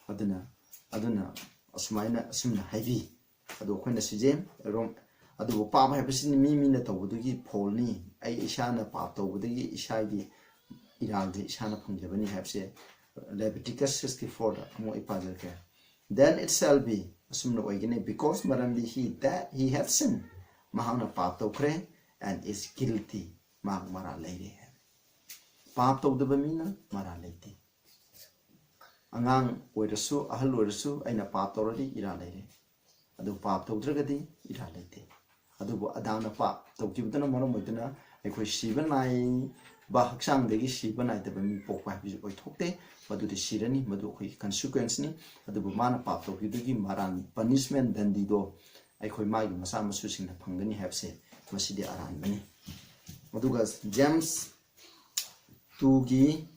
ꯑꯗꯨꯅ ꯑꯗꯨꯅ ꯑꯁꯨꯃꯥꯏꯅ ꯑꯁꯨꯝꯅ ꯍꯥꯏꯕꯤ꯫ ꯑꯗꯨ ꯑꯩꯈꯣꯏꯅ ꯁꯤꯁꯦ ꯔꯣꯝ ꯑꯗꯨꯕꯨ ꯄꯥꯞ ꯍꯥꯏꯕꯁꯤꯅ ꯃꯤ ꯃꯤꯅ ꯇꯧꯕꯗꯨꯒꯤ ꯐꯣꯜꯅꯤ꯫ ꯑꯩ ꯏꯁꯥꯅ ꯄꯥꯞ ꯇꯧꯕꯗꯒꯤ ꯏꯁꯥꯒꯤ ꯏꯔꯥꯜꯗꯤ ꯏꯁꯥꯅ ꯐꯪꯖꯕꯅꯤ ꯍꯥꯏꯕꯁꯦ ꯂꯦꯕꯤꯇꯤꯀꯁ ꯁꯤꯛꯁꯇꯤ ꯐꯣꯔꯗ ꯑꯃꯨꯛ ꯑꯩ ꯄꯥꯖꯔꯛꯀꯦ꯫ Then it shall be, ꯑꯁꯨꯝꯅ ꯑꯣꯏꯒꯅꯤ, because ꯃꯔꯝꯗꯤ he that he hath sinned, ꯃꯍꯥꯛꯅ ꯄꯥꯞ ꯇꯧꯈ꯭ꯔꯦ, and is guilty, ꯃꯍꯥꯛ ꯃꯔꯥꯜ ꯂꯩꯔꯦ꯫ ꯄꯥꯞ ꯇꯧꯗꯕ ꯃꯤꯅ ꯃꯔꯥꯜ ꯂꯩꯇꯦ꯫ ꯑꯉꯥꯡ ꯑꯣꯏꯔꯁꯨ ꯑꯍꯜ ꯑꯣꯏꯔꯁꯨ ꯑꯩꯅ ꯄꯥꯞ ꯇꯧꯔꯗꯤ ꯏꯔꯥꯜ ꯂꯩꯔꯦ, ꯑꯗꯨ ꯄꯥꯞ ꯇꯧꯗ꯭ꯔꯒꯗꯤ ꯏꯔꯥꯜ ꯂꯩꯇꯦ꯫ ꯑꯗꯨꯕꯨ ꯑꯗꯥꯝꯅ ꯄꯥꯞ ꯇꯧꯈꯤꯕꯗꯨꯅ ꯃꯔꯝ ꯑꯣꯏꯗꯨꯅ ꯑꯩꯈꯣꯏ ꯁꯤꯕ ꯅꯥꯏꯕ, ꯍꯛꯆꯥꯡꯗꯒꯤ ꯁꯤꯕ ꯅꯥꯏꯗꯕ ꯃꯤ ꯄꯣꯛꯄ ꯍꯥꯏꯕꯁꯤ ꯑꯣꯏꯊꯣꯛꯇꯦ꯫ ꯃꯗꯨꯗꯤ ꯁꯤꯔꯅꯤ, ꯃꯗꯨ ꯑꯩꯈꯣꯏꯒꯤ ꯀꯟꯁꯤꯀ꯭ꯋꯦꯟꯁꯅꯤ꯫ ꯑꯗꯨꯕꯨ ꯃꯥꯅ ꯄꯥꯞ ꯇꯧꯈꯤꯕꯗꯨꯒꯤ ꯃꯔꯥꯜ, ꯄꯅꯤꯁꯃꯦꯟ, ꯗꯟꯗꯤꯗꯣ ꯑꯩꯈꯣꯏ ꯃꯥꯒꯤ ꯃꯆꯥ ꯃꯁꯨꯁꯤꯡꯅ ꯐꯪꯒꯅꯤ ꯍꯥꯏꯕꯁꯦ ꯃꯁꯤꯗꯤ ꯑꯔꯥꯟꯕꯅꯤ꯫ ꯑꯗꯨꯒ ꯖꯦꯝꯁ ꯇꯨꯒꯤ,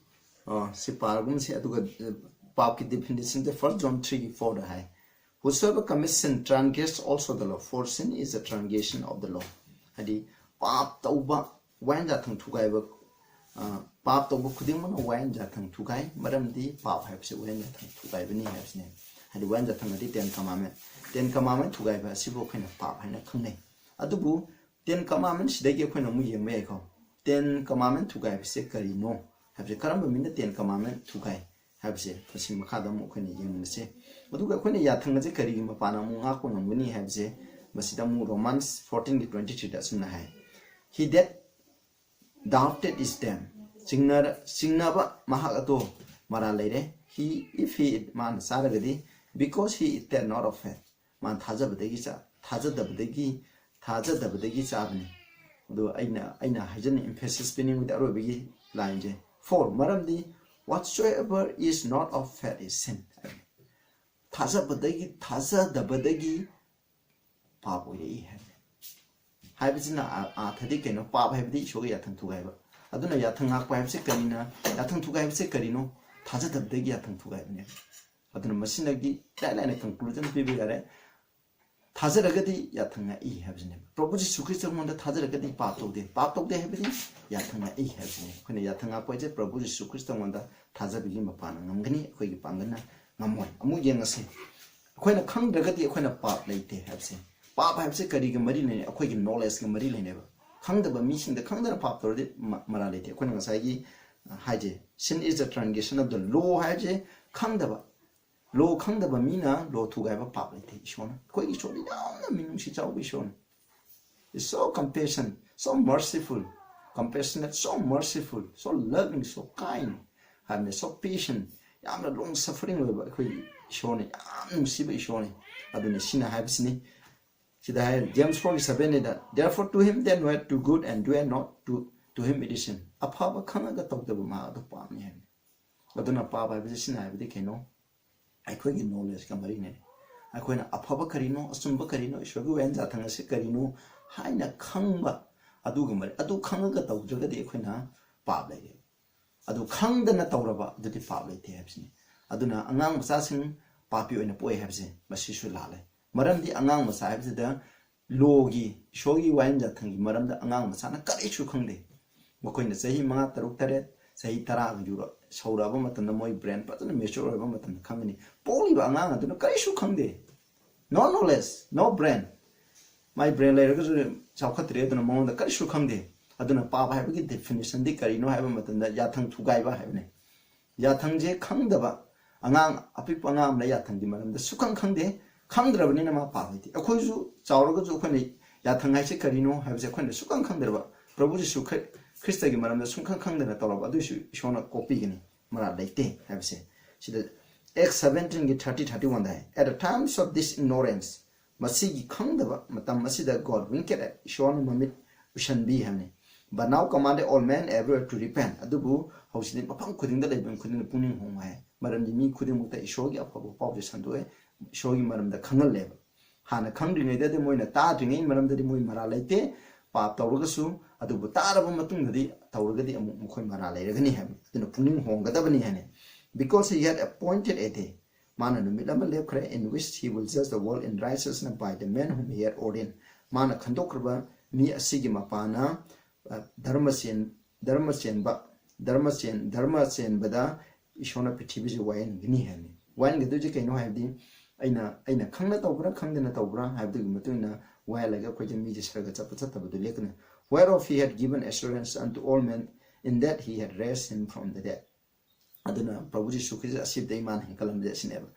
ꯑ, ꯁꯤ ꯄꯥꯔꯒꯨꯝꯁꯤ꯫ ꯑꯗꯨꯒ, ꯑ, ꯄꯥꯞꯀꯤ ꯗꯤꯐꯤꯅꯤꯁꯟꯁꯦ ꯐꯥꯔꯁ ꯖꯣꯟ ꯊ꯭ꯔꯤꯒꯤ ꯐꯣꯔꯗ ꯍꯥꯏ, "Whosoever commits sin transgress also the law, for sin is a transgression of the law." ꯍꯥꯏꯗꯤ ꯄꯥꯞ ꯇꯧꯕ, ꯋꯥꯌꯦꯟ ꯌꯥꯊꯪ ꯊꯨꯒꯥꯏꯕ, ꯑ, ꯄꯥꯞ ꯇꯧꯕ ꯈꯨꯗꯤꯡꯃꯛꯅ ꯋꯥꯌꯦꯟ ꯌꯥꯊꯪ ꯊꯨꯒꯥꯏ, ꯃꯔꯝꯗꯤ ꯄꯥꯞ ꯍꯥꯏꯕꯁꯤ ꯋꯥꯌꯦꯟ ꯌꯥꯊꯪ ꯊꯨꯒꯥꯏꯕꯅꯤ ꯍꯥꯏꯕꯁꯤꯅꯦ꯫ ꯍꯥꯏꯗꯤ ꯋꯥꯌꯦꯟ ꯌꯥꯊꯪ ꯑꯗꯤ ꯇꯦꯟ ꯀꯃꯥꯟꯃꯦꯟ, ꯇꯦꯟ ꯀꯃꯥꯟꯃꯦꯟ ꯊꯨꯒꯥꯏꯕ ꯑꯁꯤꯕꯨ ꯑꯩꯈꯣꯏꯅ ꯄꯥꯞ ꯍꯥꯏꯅ ꯈꯪꯅꯩ꯫ ꯑꯗꯨꯕꯨ ꯇꯦꯟ ꯀꯃꯥꯟꯃꯦꯟꯁꯤꯗꯒꯤ ꯑꯩꯈꯣꯏꯅ ꯑꯃꯨꯛ ꯌꯦꯡꯕ ꯌꯥꯏꯀꯣ꯫ ꯇꯦꯟ ꯀꯃꯥꯟꯃꯦꯟ ꯊꯨꯒꯥꯏꯕꯁꯦ ꯀꯔꯤꯅꯣ ꯍꯥꯏꯕꯁꯦ, ꯀꯔꯝꯕ ꯃꯤꯅ ꯇꯦꯟ ꯀꯃꯥꯟꯃꯦꯟ ꯊꯨꯒꯥꯏ ꯍꯥꯏꯕꯁꯦ ꯃꯁꯤ ꯃꯈꯥꯗ ꯑꯃꯨꯛ ꯑꯩꯈꯣꯏꯅ ꯌꯦꯡꯃꯤꯟꯅꯁꯦ꯫ ꯑꯗꯨꯒ ꯑꯩꯈꯣꯏꯅ ꯌꯥꯊꯪ ꯑꯁꯦ ꯀꯔꯤꯒꯤ ꯃꯄꯥꯟꯅ ꯑꯃꯨꯛ ꯉꯥꯛꯄ ꯉꯝꯒꯅꯤ ꯍꯥꯏꯕꯁꯦ ꯃꯁꯤꯗ ꯑꯃꯨꯛ ꯔꯣꯃꯥꯟꯁ ꯐꯣꯔꯇꯤꯟꯒꯤ ꯇ꯭ꯋꯦꯟꯇꯤ ꯊ꯭ꯔꯤꯗ ꯑꯁꯨꯝꯅ ꯍꯥꯏ, "He that doubted is damned." ꯆꯤꯡꯅꯔ-, ꯆꯤꯡꯅꯕ ꯃꯍꯥꯛ ꯑꯗꯣ ꯃꯔꯥꯜ ꯂꯩꯔꯦ꯫ "He, if he," ꯃꯥꯅ ꯆꯥꯔꯒꯗꯤ, "because he eateth not of faith." ꯃꯥꯅ ꯊꯥꯖꯕꯗꯒꯤ ꯆꯥ-, ꯊꯥꯖꯗꯕꯗꯒꯤ, ꯊꯥꯖꯗꯕꯗꯒꯤ ꯆꯥꯕꯅꯤ꯫ ꯑꯗꯣ ꯑꯩꯅ, ꯑꯩꯅ ꯍꯥꯏꯖꯅꯤꯡ, emphasis ꯄꯤꯅꯤꯡꯕꯗꯤ ꯑꯔꯣꯏꯕꯒꯤ ꯂꯥꯏꯟꯁꯦ, "For," ꯃꯔꯝꯗꯤ, "whatsoever is not of faith is sin." ꯊꯥꯖꯕꯗꯒꯤ, ꯊꯥꯖꯗꯕꯗꯒꯤ ꯄꯥꯞ ꯑꯣꯏꯔꯛꯏ ꯍꯥꯏꯕꯅꯤ꯫ ꯍꯥꯏꯕꯁꯤꯅ ꯑ-, ꯑꯥꯔꯊꯗꯤ ꯀꯩꯅꯣ? ꯄꯥꯞ ꯍꯥꯏꯕꯗꯤ ꯏꯁꯣꯔꯒꯤ ꯌꯥꯊꯪ ꯊꯨꯒꯥꯏꯕ꯫ ꯑꯗꯨꯅ ꯌꯥꯊꯪ ꯉꯥꯛꯄ ꯍꯥꯏꯕꯁꯤ ꯀꯔꯤꯅ, ꯌꯥꯊꯪ ꯊꯨꯒꯥꯏꯕꯁꯤ ꯀꯔꯤꯅꯣ? ꯊꯥꯖꯗꯕꯗꯒꯤ ꯌꯥꯊꯪ ꯊꯨꯒꯥꯏꯕꯅꯦꯕ꯫ ꯑꯗꯨꯅ ꯃꯁꯤꯗꯒꯤ ꯏꯔꯥꯏ ꯂꯥꯏꯅ conclusion ꯄꯤꯕ ꯌꯥꯔꯦ꯫ ꯊꯥꯖꯔꯒꯗꯤ ꯌꯥꯊꯪ ꯉꯥꯛꯏ ꯍꯥꯏꯕꯁꯤꯅꯦꯕ꯫ ꯄ꯭ꯔꯚꯨ ꯖꯤꯁꯨ ꯈ꯭ꯔꯤꯁꯇ ꯃꯉꯣꯟꯗ ꯊꯥꯖꯔꯒꯗꯤ ꯄꯥꯞ ꯇꯧꯗꯦ, ꯄꯥꯞ ꯇꯧꯗꯦ ꯍꯥꯏꯕꯗꯤ ꯌꯥꯊꯪ ꯉꯥꯛꯏ ꯍꯥꯏꯕꯁꯤꯅꯦ꯫ ꯑꯩꯈꯣꯏꯅ ꯌꯥꯊꯪ ꯉꯥꯛꯄ ꯍꯥꯏꯁꯦ ꯄ꯭ꯔꯚꯨ ꯖꯤꯁꯨ ꯈ꯭ꯔꯤꯁꯇ ꯃꯉꯣꯟꯗ ꯊꯥꯖꯕꯒꯤ ꯃꯄꯥꯟꯅ ꯉꯝꯒꯅꯤ, ꯑꯩꯈꯣꯏꯒꯤ ꯄꯥꯡꯒꯜꯅ ꯉꯝꯃꯣꯏ꯫ ꯑꯃꯨꯛ ꯌꯦꯡꯉꯁꯤ, ꯑꯩꯈꯣꯏꯅ ꯈꯪꯗ꯭ꯔꯒꯗꯤ ꯑꯩꯈꯣꯏꯅ ꯄꯥꯞ ꯂꯩꯇꯦ ꯍꯥꯏꯕꯁꯦ꯫ ꯄꯥꯞ ꯍꯥꯏꯕꯁꯦ ꯀꯔꯤꯒ ꯃꯔꯤ ꯂꯩꯅꯩ? ꯑꯩꯈꯣꯏꯒꯤ ꯅꯣꯂꯦꯖꯀ ꯃꯔꯤ ꯂꯩꯅꯩꯕ꯫ ꯈꯪꯗꯕ ꯃꯤꯁꯤꯡꯗ ꯈꯪꯗꯅ ꯄꯥꯞ ꯇꯧꯔꯗꯤ ꯃ- ꯃꯔꯥꯜ ꯂꯩꯇꯦ꯫ ꯑꯩꯈꯣꯏꯅ ꯉꯁꯥꯏꯒꯤ, ꯑ, ꯍꯥꯏꯁꯦ, "Sin is the transgression of the law" ꯍꯥꯏꯕꯁꯦ ꯈꯪꯗꯕ꯫ ꯂꯣ ꯈꯪꯗꯕ ꯃꯤꯅ ꯂꯣ ꯊꯨꯒꯥꯏꯕ ꯄꯥꯞ ꯂꯩꯇꯦ꯫ ꯏꯁꯣꯔꯅ, ꯑꯩꯈꯣꯏꯒꯤ ꯏꯁꯣꯔꯗꯤ ꯌꯥꯝꯅ ꯃꯤꯅꯨꯡꯁꯤ ꯆꯥꯎꯕ ꯏꯁꯣꯔꯅꯤ꯫ Is so compassion, so merciful, compassionate, so merciful, so loving, so kind ꯍꯥꯏꯕꯅꯦ, so patient, ꯌꯥꯝꯅ long suffering ꯑꯣꯏꯕ ꯑꯩꯈꯣꯏꯒꯤ ꯏꯁꯣꯔꯅꯤ, ꯌꯥꯝ ꯅꯨꯡꯁꯤꯕ ꯏꯁꯣꯔꯅꯤ꯫ ꯑꯗꯨꯅ ꯁꯤꯅ ꯍꯥꯏꯕꯁꯤꯅꯤ, ꯁꯤꯗ ꯍꯥꯏ, James four seven ꯅꯤꯗ, "Therefore to him that knoweth to good and doeth not, to, to him it is sin." ꯑꯐꯕ ꯈꯪꯉꯒ ꯇꯧꯗꯕ ꯃꯍꯥꯛ ꯑꯗꯨ ꯄꯥꯞꯅꯤ ꯍꯥꯏꯕꯅꯤ꯫ ꯑꯗꯨꯅ ꯄꯥꯞ ꯍꯥꯏꯕꯁꯤ ꯁꯤꯅ ꯍꯥꯏꯕꯗꯤ ꯀꯩꯅꯣ? ꯑꯩꯈꯣꯏꯒꯤ ꯅꯣꯂꯦꯖꯀ ꯃꯔꯤ ꯂꯩꯅꯩ꯫ ꯑꯩꯈꯣꯏꯅ ꯑꯐꯕ ꯀꯔꯤꯅꯣ, ꯑꯆꯨꯝꯕ ꯀꯔꯤꯅꯣ, ꯏꯁꯣꯔꯒꯤ ꯋꯥꯌꯦꯜ ꯌꯥꯊꯪ ꯑꯁꯤ ꯀꯔꯤꯅꯣ ꯍꯥꯏꯅ ꯈꯪꯕ, ꯑꯗꯨꯒ ꯃꯔꯤ, ꯑꯗꯨ ꯈꯪꯉꯒ ꯇꯧꯗ꯭ꯔꯒꯗꯤ ꯑꯩꯈꯣꯏꯅ ꯄꯥꯞ ꯂꯩꯔꯦ꯫ ꯑꯗꯨ ꯈꯪꯗꯅ ꯇꯧꯔꯕ ꯑꯗꯨꯗꯤ ꯄꯥꯞ ꯂꯩꯇꯦ ꯍꯥꯏꯕꯁꯤꯅꯤ꯫ ꯑꯗꯨꯅ ꯑꯉꯥꯡ ꯃꯆꯥꯁꯤꯡ ꯄꯥꯄꯤ ꯑꯣꯏꯅ ꯄꯣꯛꯑꯦ ꯍꯥꯏꯕꯁꯦ ꯃꯁꯤꯁꯨ ꯂꯥꯜꯂꯦ꯫ ꯃꯔꯝꯗꯤ ꯑꯉꯥꯡ ꯃꯆꯥ ꯍꯥꯏꯕꯁꯤꯗ ꯂꯣꯒꯤ, ꯏꯁꯣꯔꯒꯤ ꯋꯥꯌꯦꯜ ꯌꯥꯊꯪꯒꯤ ꯃꯔꯝꯗ ꯑꯉꯥꯡ ꯃꯆꯥꯅ ꯀꯔꯤꯁꯨ ꯈꯪꯗꯦ꯫ ꯃꯈꯣꯏꯅ ꯆꯍꯤ ꯃꯉꯥ, ꯇꯔꯨꯛ, ꯇꯔꯦꯠ, ꯆꯍꯤ ꯇꯔꯥꯒ ꯌꯧꯔ-, ꯁꯧꯔꯛꯑꯕ ꯃꯇꯝꯗ, ꯃꯣꯏ ꯕ꯭ꯔꯦꯟ ꯐꯖꯅ ꯃꯦꯆꯣꯔ ꯑꯣꯏꯔꯕ ꯃꯇꯝꯗ ꯈꯪꯒꯅꯤ꯫ ꯄꯣꯛꯂꯤꯕ ꯑꯉꯥꯡ ꯑꯗꯨꯅ ꯀꯔꯤꯁꯨ ꯈꯪꯗꯦ꯫ No knowledge, no brain. ꯃꯥꯏ ꯕ꯭ꯔꯦꯟ ꯂꯩꯔꯒꯁꯨ ꯆꯥꯎꯈꯠꯇ꯭ꯔꯦ, ꯑꯗꯨꯅ ꯃꯉꯣꯟꯗ ꯀꯔꯤꯁꯨ ꯈꯪꯗꯦ꯫ ꯑꯗꯨꯅ ꯄꯥꯞ ꯍꯥꯏꯕꯒꯤ ꯗꯦꯐꯤꯅꯤꯁꯟꯗꯤ ꯀꯔꯤꯅꯣ ꯍꯥꯏꯕ ꯃꯇꯝꯗ ꯌꯥꯊꯪ ꯊꯨꯒꯥꯏꯕ ꯍꯥꯏꯕꯅꯤ꯫ ꯌꯥꯊꯪꯁꯦ ꯈꯪꯗꯕ ꯑꯉꯥꯡ, ꯑꯄꯤꯛꯄ ꯑꯉꯥꯡ ꯑꯃꯅ ꯌꯥꯊꯪꯒꯤ ꯃꯔꯝꯗ ꯁꯨꯈꯪ ꯈꯪꯗꯦ, ꯈꯪꯗ꯭ꯔꯕꯅꯤꯅ ꯃꯥ ꯄꯥꯞ ꯂꯩꯇꯦ꯫ ꯑꯩꯈꯣꯏꯁꯨ ꯆꯥꯎꯔꯒꯁꯨ ꯑꯩꯈꯣꯏꯅ ꯌꯥꯊꯪ ꯍꯥꯏꯁꯦ ꯀꯔꯤꯅꯣ ꯍꯥꯏꯕꯁꯦ ꯑꯩꯈꯣꯏꯅ ꯁꯨꯈꯪ ꯈꯪꯗ꯭ꯔꯕ, ꯄ꯭ꯔꯚꯨ ꯖꯤꯁꯨ ꯈ꯭ꯔꯤ-, ꯈ꯭ꯔꯤꯁꯇꯒꯤ ꯃꯔꯝꯗ ꯁꯨꯈꯪ ꯈꯪꯗꯅ ꯇꯧꯔꯕ, ꯑꯗꯨꯏꯁꯨ ꯏꯁꯣꯔꯅ ꯀꯣꯛꯄꯤꯒꯅꯤ, ꯃꯔꯥꯜ ꯂꯩꯇꯦ ꯍꯥꯏꯕꯁꯦ꯫ ꯁꯤꯗ Acts seventeenꯒꯤ thirty, thirty-oneꯗ high, "At the times of this ignorance," ꯃꯁꯤꯒꯤ ꯈꯪꯗꯕ ꯃꯇꯝ ꯑꯁꯤꯗ "God winked at," ꯏꯁꯣꯔꯅ ꯃꯃꯤꯠ ꯎꯁꯟꯕꯤ ꯍꯥꯏꯕꯅꯤ꯫ "But now commanded all men everywhere to repent." ꯑꯗꯨꯕꯨ ꯍꯧꯖꯤꯛꯇꯤ ꯃꯐꯝ ꯈꯨꯗꯤꯡꯗ ꯂꯩꯕ ꯈꯨꯗꯤꯡꯗ ꯄꯨꯛꯅꯤꯡ ꯍꯣꯡꯉꯨ ꯍꯥꯏ꯫ ꯃꯔꯝꯗꯤ ꯃꯤ ꯈꯨꯗꯤꯡꯃꯛꯇ ꯏꯁꯣꯔꯒꯤ ꯑꯐꯕ ꯄꯥꯎꯁꯦ ꯁꯟꯗꯣꯛꯑꯦ, ꯏꯁꯣꯔꯒꯤ ꯃꯔꯝꯗ ꯈꯪꯍꯜꯂꯦꯕ꯫ ꯍꯥꯟꯅ ꯈꯪꯗ꯭ꯔꯤꯉꯩꯗꯗꯤ ꯃꯣꯏꯅ ꯇꯥꯗ꯭ꯔꯤꯉꯩ ꯃꯔꯝꯗꯗꯤ ꯃꯣꯏ ꯃꯔꯥꯜ ꯂꯩꯇꯦ, ꯄꯥꯞ ꯇꯧꯔꯒꯁꯨ, ꯑꯗꯨꯕꯨ ꯇꯥꯔꯕ ꯃꯇꯨꯡꯗꯗꯤ, ꯇꯧꯔꯒꯗꯤ ꯑꯃꯨꯛ ꯃꯈꯣꯏ ꯃꯔꯥꯜ ꯂꯩꯔꯒꯅꯤ ꯍꯥꯏꯕꯅꯤ꯫ ꯑꯗꯨꯅ ꯄꯨꯛꯅꯤꯡ ꯍꯣꯡꯒꯗꯕꯅꯤ ꯍꯥꯏꯅ꯫ "Because he had appointed a day," ꯃꯥꯅ ꯅꯨꯃꯤꯠ ꯑꯃ ꯂꯦꯞꯈ꯭ꯔꯦ, in which he will judge the world in righteousness by the man whom he had ordained. ꯃꯥꯅ ꯈꯟꯗꯣꯛꯈ꯭ꯔꯕ ꯃꯤ ꯑꯁꯤꯒꯤ ꯃꯄꯥꯅ, ꯑ, ꯙꯔꯃ ꯆꯦꯟ-, ꯙꯔꯃ ꯆꯦꯟꯕ, ꯙꯔꯃ ꯆꯦꯟ-, ꯙꯔꯃ ꯆꯦꯟꯕꯗ ꯏꯁꯣꯔꯅ ꯄ꯭ꯔꯤꯊꯤꯕꯤꯁꯤ ꯋꯥꯌꯦꯟꯒꯅꯤ ꯍꯥꯏꯕꯅꯤ꯫ ꯋꯥꯌꯦꯟꯒꯗꯣꯏꯁꯦ ꯀꯩꯅꯣ ꯍꯥꯏꯕꯗꯤ, ꯑꯩꯅ, ꯑꯩꯅ ꯈꯪꯅ ꯇꯧꯕ꯭ꯔꯥ, ꯈꯪꯗꯅ ꯇꯧꯕ꯭ꯔꯥ ꯍꯥꯏꯕꯗꯨꯒꯤ ꯃꯇꯨꯡ ꯏꯟꯅ ꯋꯥꯌꯦꯜꯂꯒ ꯑꯩꯈꯣꯏꯁꯦ ꯃꯤꯁꯦ ꯁꯔꯒ ꯆꯠꯄ ꯆꯠꯇꯕꯗꯨ ꯂꯦꯞꯀꯅꯤ꯫ Whereof he had given assurance unto all men in that he had raised him from the dead. ꯑꯗꯨꯅ ꯄ꯭ꯔꯚꯨ ꯖꯤꯁꯨ ꯈ꯭ꯔꯤꯁꯇ ꯑꯁꯤꯕꯗ ꯏꯃꯥꯅ ꯍꯦꯟꯒꯠꯂꯝꯕꯗꯤ ꯑꯁꯤꯅꯦꯕ꯫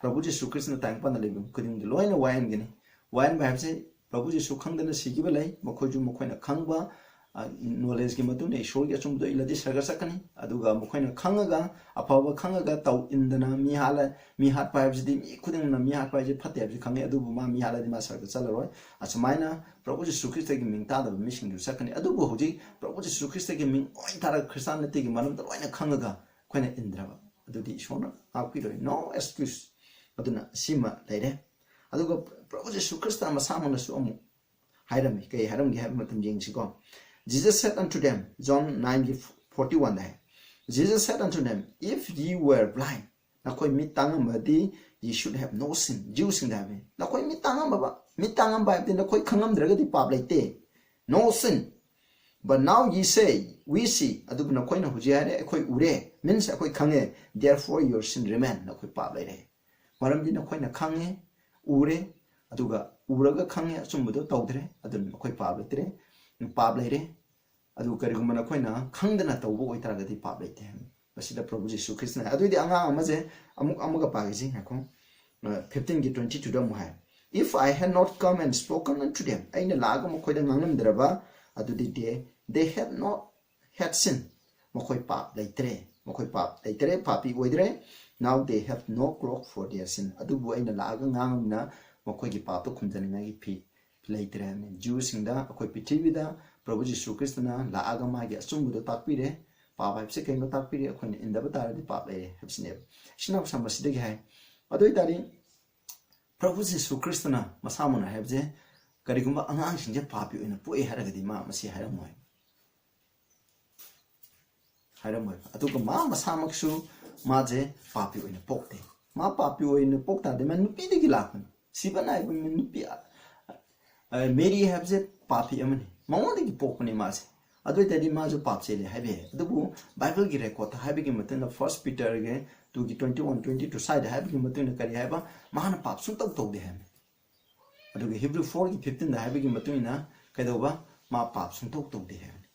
ꯄ꯭ꯔꯚꯨ ꯖꯤꯁꯨ ꯈ꯭ꯔꯤꯁꯇꯅ ꯇꯥꯏꯕꯪꯄꯥꯟꯗ ꯂꯩꯕ ꯈꯨꯗꯤꯡꯗ ꯂꯣꯏꯅ ꯋꯥꯌꯦꯟꯒꯅꯤ꯫ ꯋꯥꯌꯦꯟꯕ ꯍꯥꯏꯕꯁꯦ ꯄ꯭ꯔꯚꯨ ꯖꯤꯁꯨ ꯈꯪꯗꯅ ꯁꯤꯈꯤꯕ ꯂꯩ, ꯃꯈꯣꯏꯁꯨ ꯃꯈꯣꯏꯅ ꯈꯪꯕ, ꯑ, knowledgeꯀꯤ ꯃꯇꯨꯡ ꯏꯟꯅ ꯏꯁꯣꯔꯒꯤ ꯑꯆꯨꯝꯕꯗꯣ ꯏꯜꯂꯗꯤ ꯁꯔꯒ ꯆꯠꯀꯅꯤ꯫ ꯑꯗꯨꯒ ꯃꯈꯣꯏꯅ ꯈꯪꯉꯒ, ꯑꯐꯕ ꯈꯪꯉꯒ ꯇꯧ ꯏꯟꯗꯅ ꯃꯤ ꯍꯥꯠꯂ-, ꯃꯤ ꯍꯥꯠꯄ ꯍꯥꯏꯕꯁꯤꯗꯤ ꯃꯤ ꯈꯨꯗꯤꯡꯃꯛꯅ ꯃꯤ ꯍꯥꯠꯄ ꯍꯥꯏꯁꯦ ꯐꯠꯇꯦ ꯍꯥꯏꯕꯁꯤ ꯈꯪꯉꯤ, ꯑꯗꯨꯕꯨ ꯃꯥ ꯃꯤ ꯍꯥꯠꯂꯗꯤ ꯃꯥ ꯁꯔꯒ ꯆꯠꯂꯔꯣꯏ꯫ ꯑꯁꯨꯃꯥꯏꯅ ꯄ꯭ꯔꯚꯨ ꯖꯤꯁꯨ ꯈ꯭ꯔꯤꯁꯇꯒꯤ ꯃꯤꯡ ꯇꯥꯗꯕ ꯃꯤꯁꯤꯡꯁꯨ ꯆꯠꯀꯅꯤ꯫ ꯑꯗꯨꯕꯨ ꯍꯧꯖꯤꯛ ꯄ꯭ꯔꯚꯨ ꯖꯤꯁꯨ ꯈ꯭ꯔꯤꯁꯇꯒꯤ ꯃꯤꯡ ꯂꯣꯏ ꯇꯥꯔꯒ ꯈ꯭ꯔꯤꯁꯇꯥꯟꯅꯤꯇꯤꯒꯤ ꯃꯔꯝꯗ ꯂꯣꯏꯅ ꯈꯪꯉꯒ ꯑꯩꯈꯣꯏꯅ ꯏꯟꯗ꯭ꯔꯕ, ꯑꯗꯨꯗꯤ ꯏꯁꯣꯔꯅ ꯉꯥꯛꯄꯤꯔꯣꯏ꯫ No excuse꯫ ꯑꯗꯨꯅ ꯁꯤꯃ ꯂꯩꯔꯦ꯫ ꯑꯗꯨꯒ ꯄ꯭ꯔꯚꯨ ꯖꯤꯁꯨ ꯈ꯭ꯔꯤꯁꯇ ꯃꯁꯥꯃꯛꯅꯁꯨ ꯑꯃꯨꯛ ꯍꯥꯏꯔꯝꯃꯤ꯫ ꯀꯩ ꯍꯥꯏꯔꯝꯒꯦ ꯍꯥꯏꯕ ꯃꯇꯝ ꯌꯦꯡꯁꯤꯀꯣ꯫ Jesus said unto them, John nineꯒꯤ forty oneꯗ high, Jesus said unto them, if ye were blind, ꯅꯈꯣꯏ ꯃꯤꯠ ꯇꯥꯡꯉꯝꯕꯗꯤ, ye should have no sin꯫ ꯖꯤꯎꯁꯤꯡꯗ ꯍꯥꯏꯕꯅꯤ, ꯅꯈꯣꯏ ꯃꯤꯠ ꯇꯥꯡꯉꯝꯕ, ꯃꯤꯠ ꯇꯥꯡꯉꯝꯕ ꯍꯥꯏꯕꯗꯤ ꯅꯈꯣꯏ ꯈꯪꯉꯝꯗ꯭ꯔꯒꯗꯤ ꯄꯥꯞ ꯂꯩꯇꯦ꯫ No sin꯫ But now ye say, we see꯫ ꯑꯗꯨꯕꯨ ꯅꯈꯣꯏꯅ ꯍꯧꯖꯤꯛ ꯍꯥꯏꯔꯦ, ꯑꯩꯈꯣꯏ ꯎꯔꯦ, means ꯑꯩꯈꯣꯏ ꯈꯪꯉꯦ꯫ Therefore your sin remain꯫ ꯅꯈꯣꯏ ꯄꯥꯞ ꯂꯩꯔꯦ꯫ ꯃꯔꯝꯗꯤ ꯅꯈꯣꯏꯅ ꯈꯪꯉꯦ, ꯎꯔꯦ, ꯑꯗꯨꯒ ꯎꯔꯒ ꯈꯪꯉꯦ, ꯑꯆꯨꯝꯕꯗꯣ ꯇꯧꯗ꯭ꯔꯦ, ꯑꯗꯨꯅ ꯅꯈꯣꯏ ꯄꯥꯞ ꯂꯩꯇ꯭ꯔꯦ, ꯄꯥꯞ ꯂꯩꯔꯦ꯫ ꯑꯗꯨ ꯀꯔꯤꯒꯨꯝꯕ ꯅꯈꯣꯏꯅ ꯈꯪꯗꯅ ꯇꯧꯕ ꯑꯣꯏꯇꯥꯔꯒꯗꯤ ꯄꯥꯞ ꯂꯩꯇꯦ ꯍꯥꯏꯕꯅꯤ꯫ ꯃꯁꯤꯗ ꯄ꯭ꯔꯚꯨ ꯖꯤꯁꯨ ꯈ꯭ꯔꯤꯁꯇꯅ ꯍꯥꯏ꯫ ꯑꯗꯨꯑꯣꯏꯗꯤ ꯑꯉꯥꯡ ꯑꯃꯁꯦ ꯑꯃꯨꯛ ꯑꯃꯒ ꯄꯥꯒꯦꯁꯤ, ꯉꯥꯏꯈꯣ꯫ ꯑ, fifteenꯒꯤ twenty twoꯗ ꯑꯃꯨꯛ ꯍꯥꯏ, if I had not come and spoken unto them, ꯑꯩꯅ ꯂꯥꯛꯑꯒ ꯃꯈꯣꯏꯗ ꯉꯥꯡꯂꯝꯗ꯭ꯔꯕ, ꯑꯗꯨꯗꯤ they, they had not had sin꯫ ꯃꯈꯣꯏ ꯄꯥꯞ ꯂꯩꯇ꯭ꯔꯦ, ꯃꯈꯣꯏ ꯄꯥꯞ ꯂꯩꯇ꯭ꯔꯦ, ꯄꯥꯄꯤ ꯑꯣꯏꯗ꯭ꯔꯦ꯫ Now they have no cloak for their sin꯫ ꯑꯗꯨꯕꯨ ꯑꯩꯅ ꯂꯥꯛꯑꯒ ꯉꯥꯡꯉꯕꯅꯤꯅ ꯃꯈꯣꯏꯒꯤ ꯄꯥꯞꯇꯣ ꯈꯨꯝꯖꯅꯤꯡꯉꯥꯏꯒꯤ ꯐꯤ ꯂꯩꯇ꯭ꯔꯦ ꯍꯥꯏꯕꯅꯤ꯫ ꯖꯤꯎꯁꯤꯡꯗ ꯑꯩꯈꯣꯏ ꯄ꯭ꯔꯤꯊꯤꯕꯤꯗ ꯄ꯭ꯔꯚꯨ ꯖꯤꯁꯨ ꯈ꯭ꯔꯤꯁꯇꯅ ꯂꯥꯛꯑꯒ ꯃꯥꯒꯤ ꯑꯆꯨꯝꯕꯗꯣ ꯇꯥꯛꯄꯤꯔꯦ꯫ ꯄꯥꯞ ꯍꯥꯏꯕꯁꯤ ꯀꯩꯅꯣ ꯇꯥꯛꯄꯤꯔꯦ, ꯑꯩꯈꯣꯏꯅ ꯏꯟꯗꯕ ꯇꯥꯔꯗꯤ ꯄꯥꯞ ꯂꯩꯔꯦ ꯍꯥꯏꯕꯁꯤꯅꯦꯕ꯫ ꯏꯆꯤꯟ ꯏꯅꯥꯎꯁꯤꯡ ꯃꯁꯤꯗꯒꯤ ꯍꯥꯏ꯫ ꯑꯗꯨ ꯑꯣꯏꯇꯥꯔꯗꯤ ꯄ꯭ꯔꯚꯨ ꯖꯤꯁꯨ ꯈ꯭ꯔꯤꯁꯇꯅ ꯃꯁꯥꯃꯛꯅ ꯍꯥꯏꯕꯁꯦ ꯀꯔꯤꯒꯨꯝꯕ ꯑꯉꯥꯡꯁꯤꯡꯁꯦ ꯄꯥꯄꯤ ꯑꯣꯏꯅ ꯄꯣꯛꯑꯦ ꯍꯥꯏꯔꯒꯗꯤ ꯃꯥ ꯃꯁꯤ ꯍꯥꯏꯔꯝꯃꯣꯏ, ꯍꯥꯏꯔꯝꯃꯣꯏ꯫ ꯑꯗꯨꯒ ꯃꯥ ꯃꯁꯥꯃꯛꯁꯨ ꯃꯥꯁꯦ ꯄꯥꯄꯤ ꯑꯣꯏꯅ ꯄꯣꯛꯇꯦ꯫ ꯃꯥ ꯄꯥꯄꯤ ꯑꯣꯏꯅ ꯄꯣꯛ ꯇꯥꯔꯗꯤ ꯃꯥ ꯅꯨꯄꯤꯗꯒꯤ ꯂꯥꯛꯄꯅꯤ꯫ ꯁꯤꯕ ꯅꯥꯏꯕ ꯃꯤ ꯅꯨꯄꯤ, ꯑ, ꯃꯦꯔꯤ ꯍꯥꯏꯕꯁꯦ ꯄꯥꯄꯤ ꯑꯃꯅꯤ, ꯃꯉꯣꯟꯗꯒꯤ ꯄꯣꯛꯄꯅꯤ ꯃꯥꯁꯦ꯫ ꯑꯗꯨ ꯑꯣꯏꯇꯥꯔꯗꯤ ꯃꯥꯁꯨ ꯄꯥꯞ ꯆꯦꯜꯂꯦ ꯍꯥꯏꯕ ꯌꯥꯏ꯫ ꯑꯗꯨꯕꯨ ꯕꯥꯏꯕꯜꯒꯤ ꯔꯦꯀꯣꯔꯠꯇ ꯍꯥꯏꯕꯒꯤ ꯃꯇꯨꯡꯗ, ꯐꯥꯔꯁ ꯄꯤꯇꯔꯒꯤ ꯇꯨꯒꯤ ꯇ꯭ꯋꯦꯟꯇꯤ ꯋꯥꯟ, ꯇ꯭ꯋꯦꯟꯇꯤ ꯇꯨ ꯁ꯭ꯋꯥꯏꯗ ꯍꯥꯏꯕꯒꯤ ꯃꯇꯨꯡꯗ ꯀꯔꯤ ꯍꯥꯏꯕ? ꯃꯥꯅ ꯄꯥꯞ ꯁꯨꯡꯇꯧ ꯇꯧꯗꯦ ꯍꯥꯏꯕꯅꯤ꯫ ꯑꯗꯨꯒ ꯍꯤꯕ꯭ꯔꯨ ꯐꯣꯔꯒꯤ ꯐꯤꯐꯇꯤꯟꯗ ꯍꯥꯏꯕꯒꯤ ꯃꯇꯨꯡ ꯏꯟꯅ ꯀꯩꯗꯧꯕ? ꯃꯥ ꯄꯥꯞ ꯁꯨꯡꯇꯧ ꯇꯧꯗꯦ ꯍꯥꯏꯕꯅꯤ꯫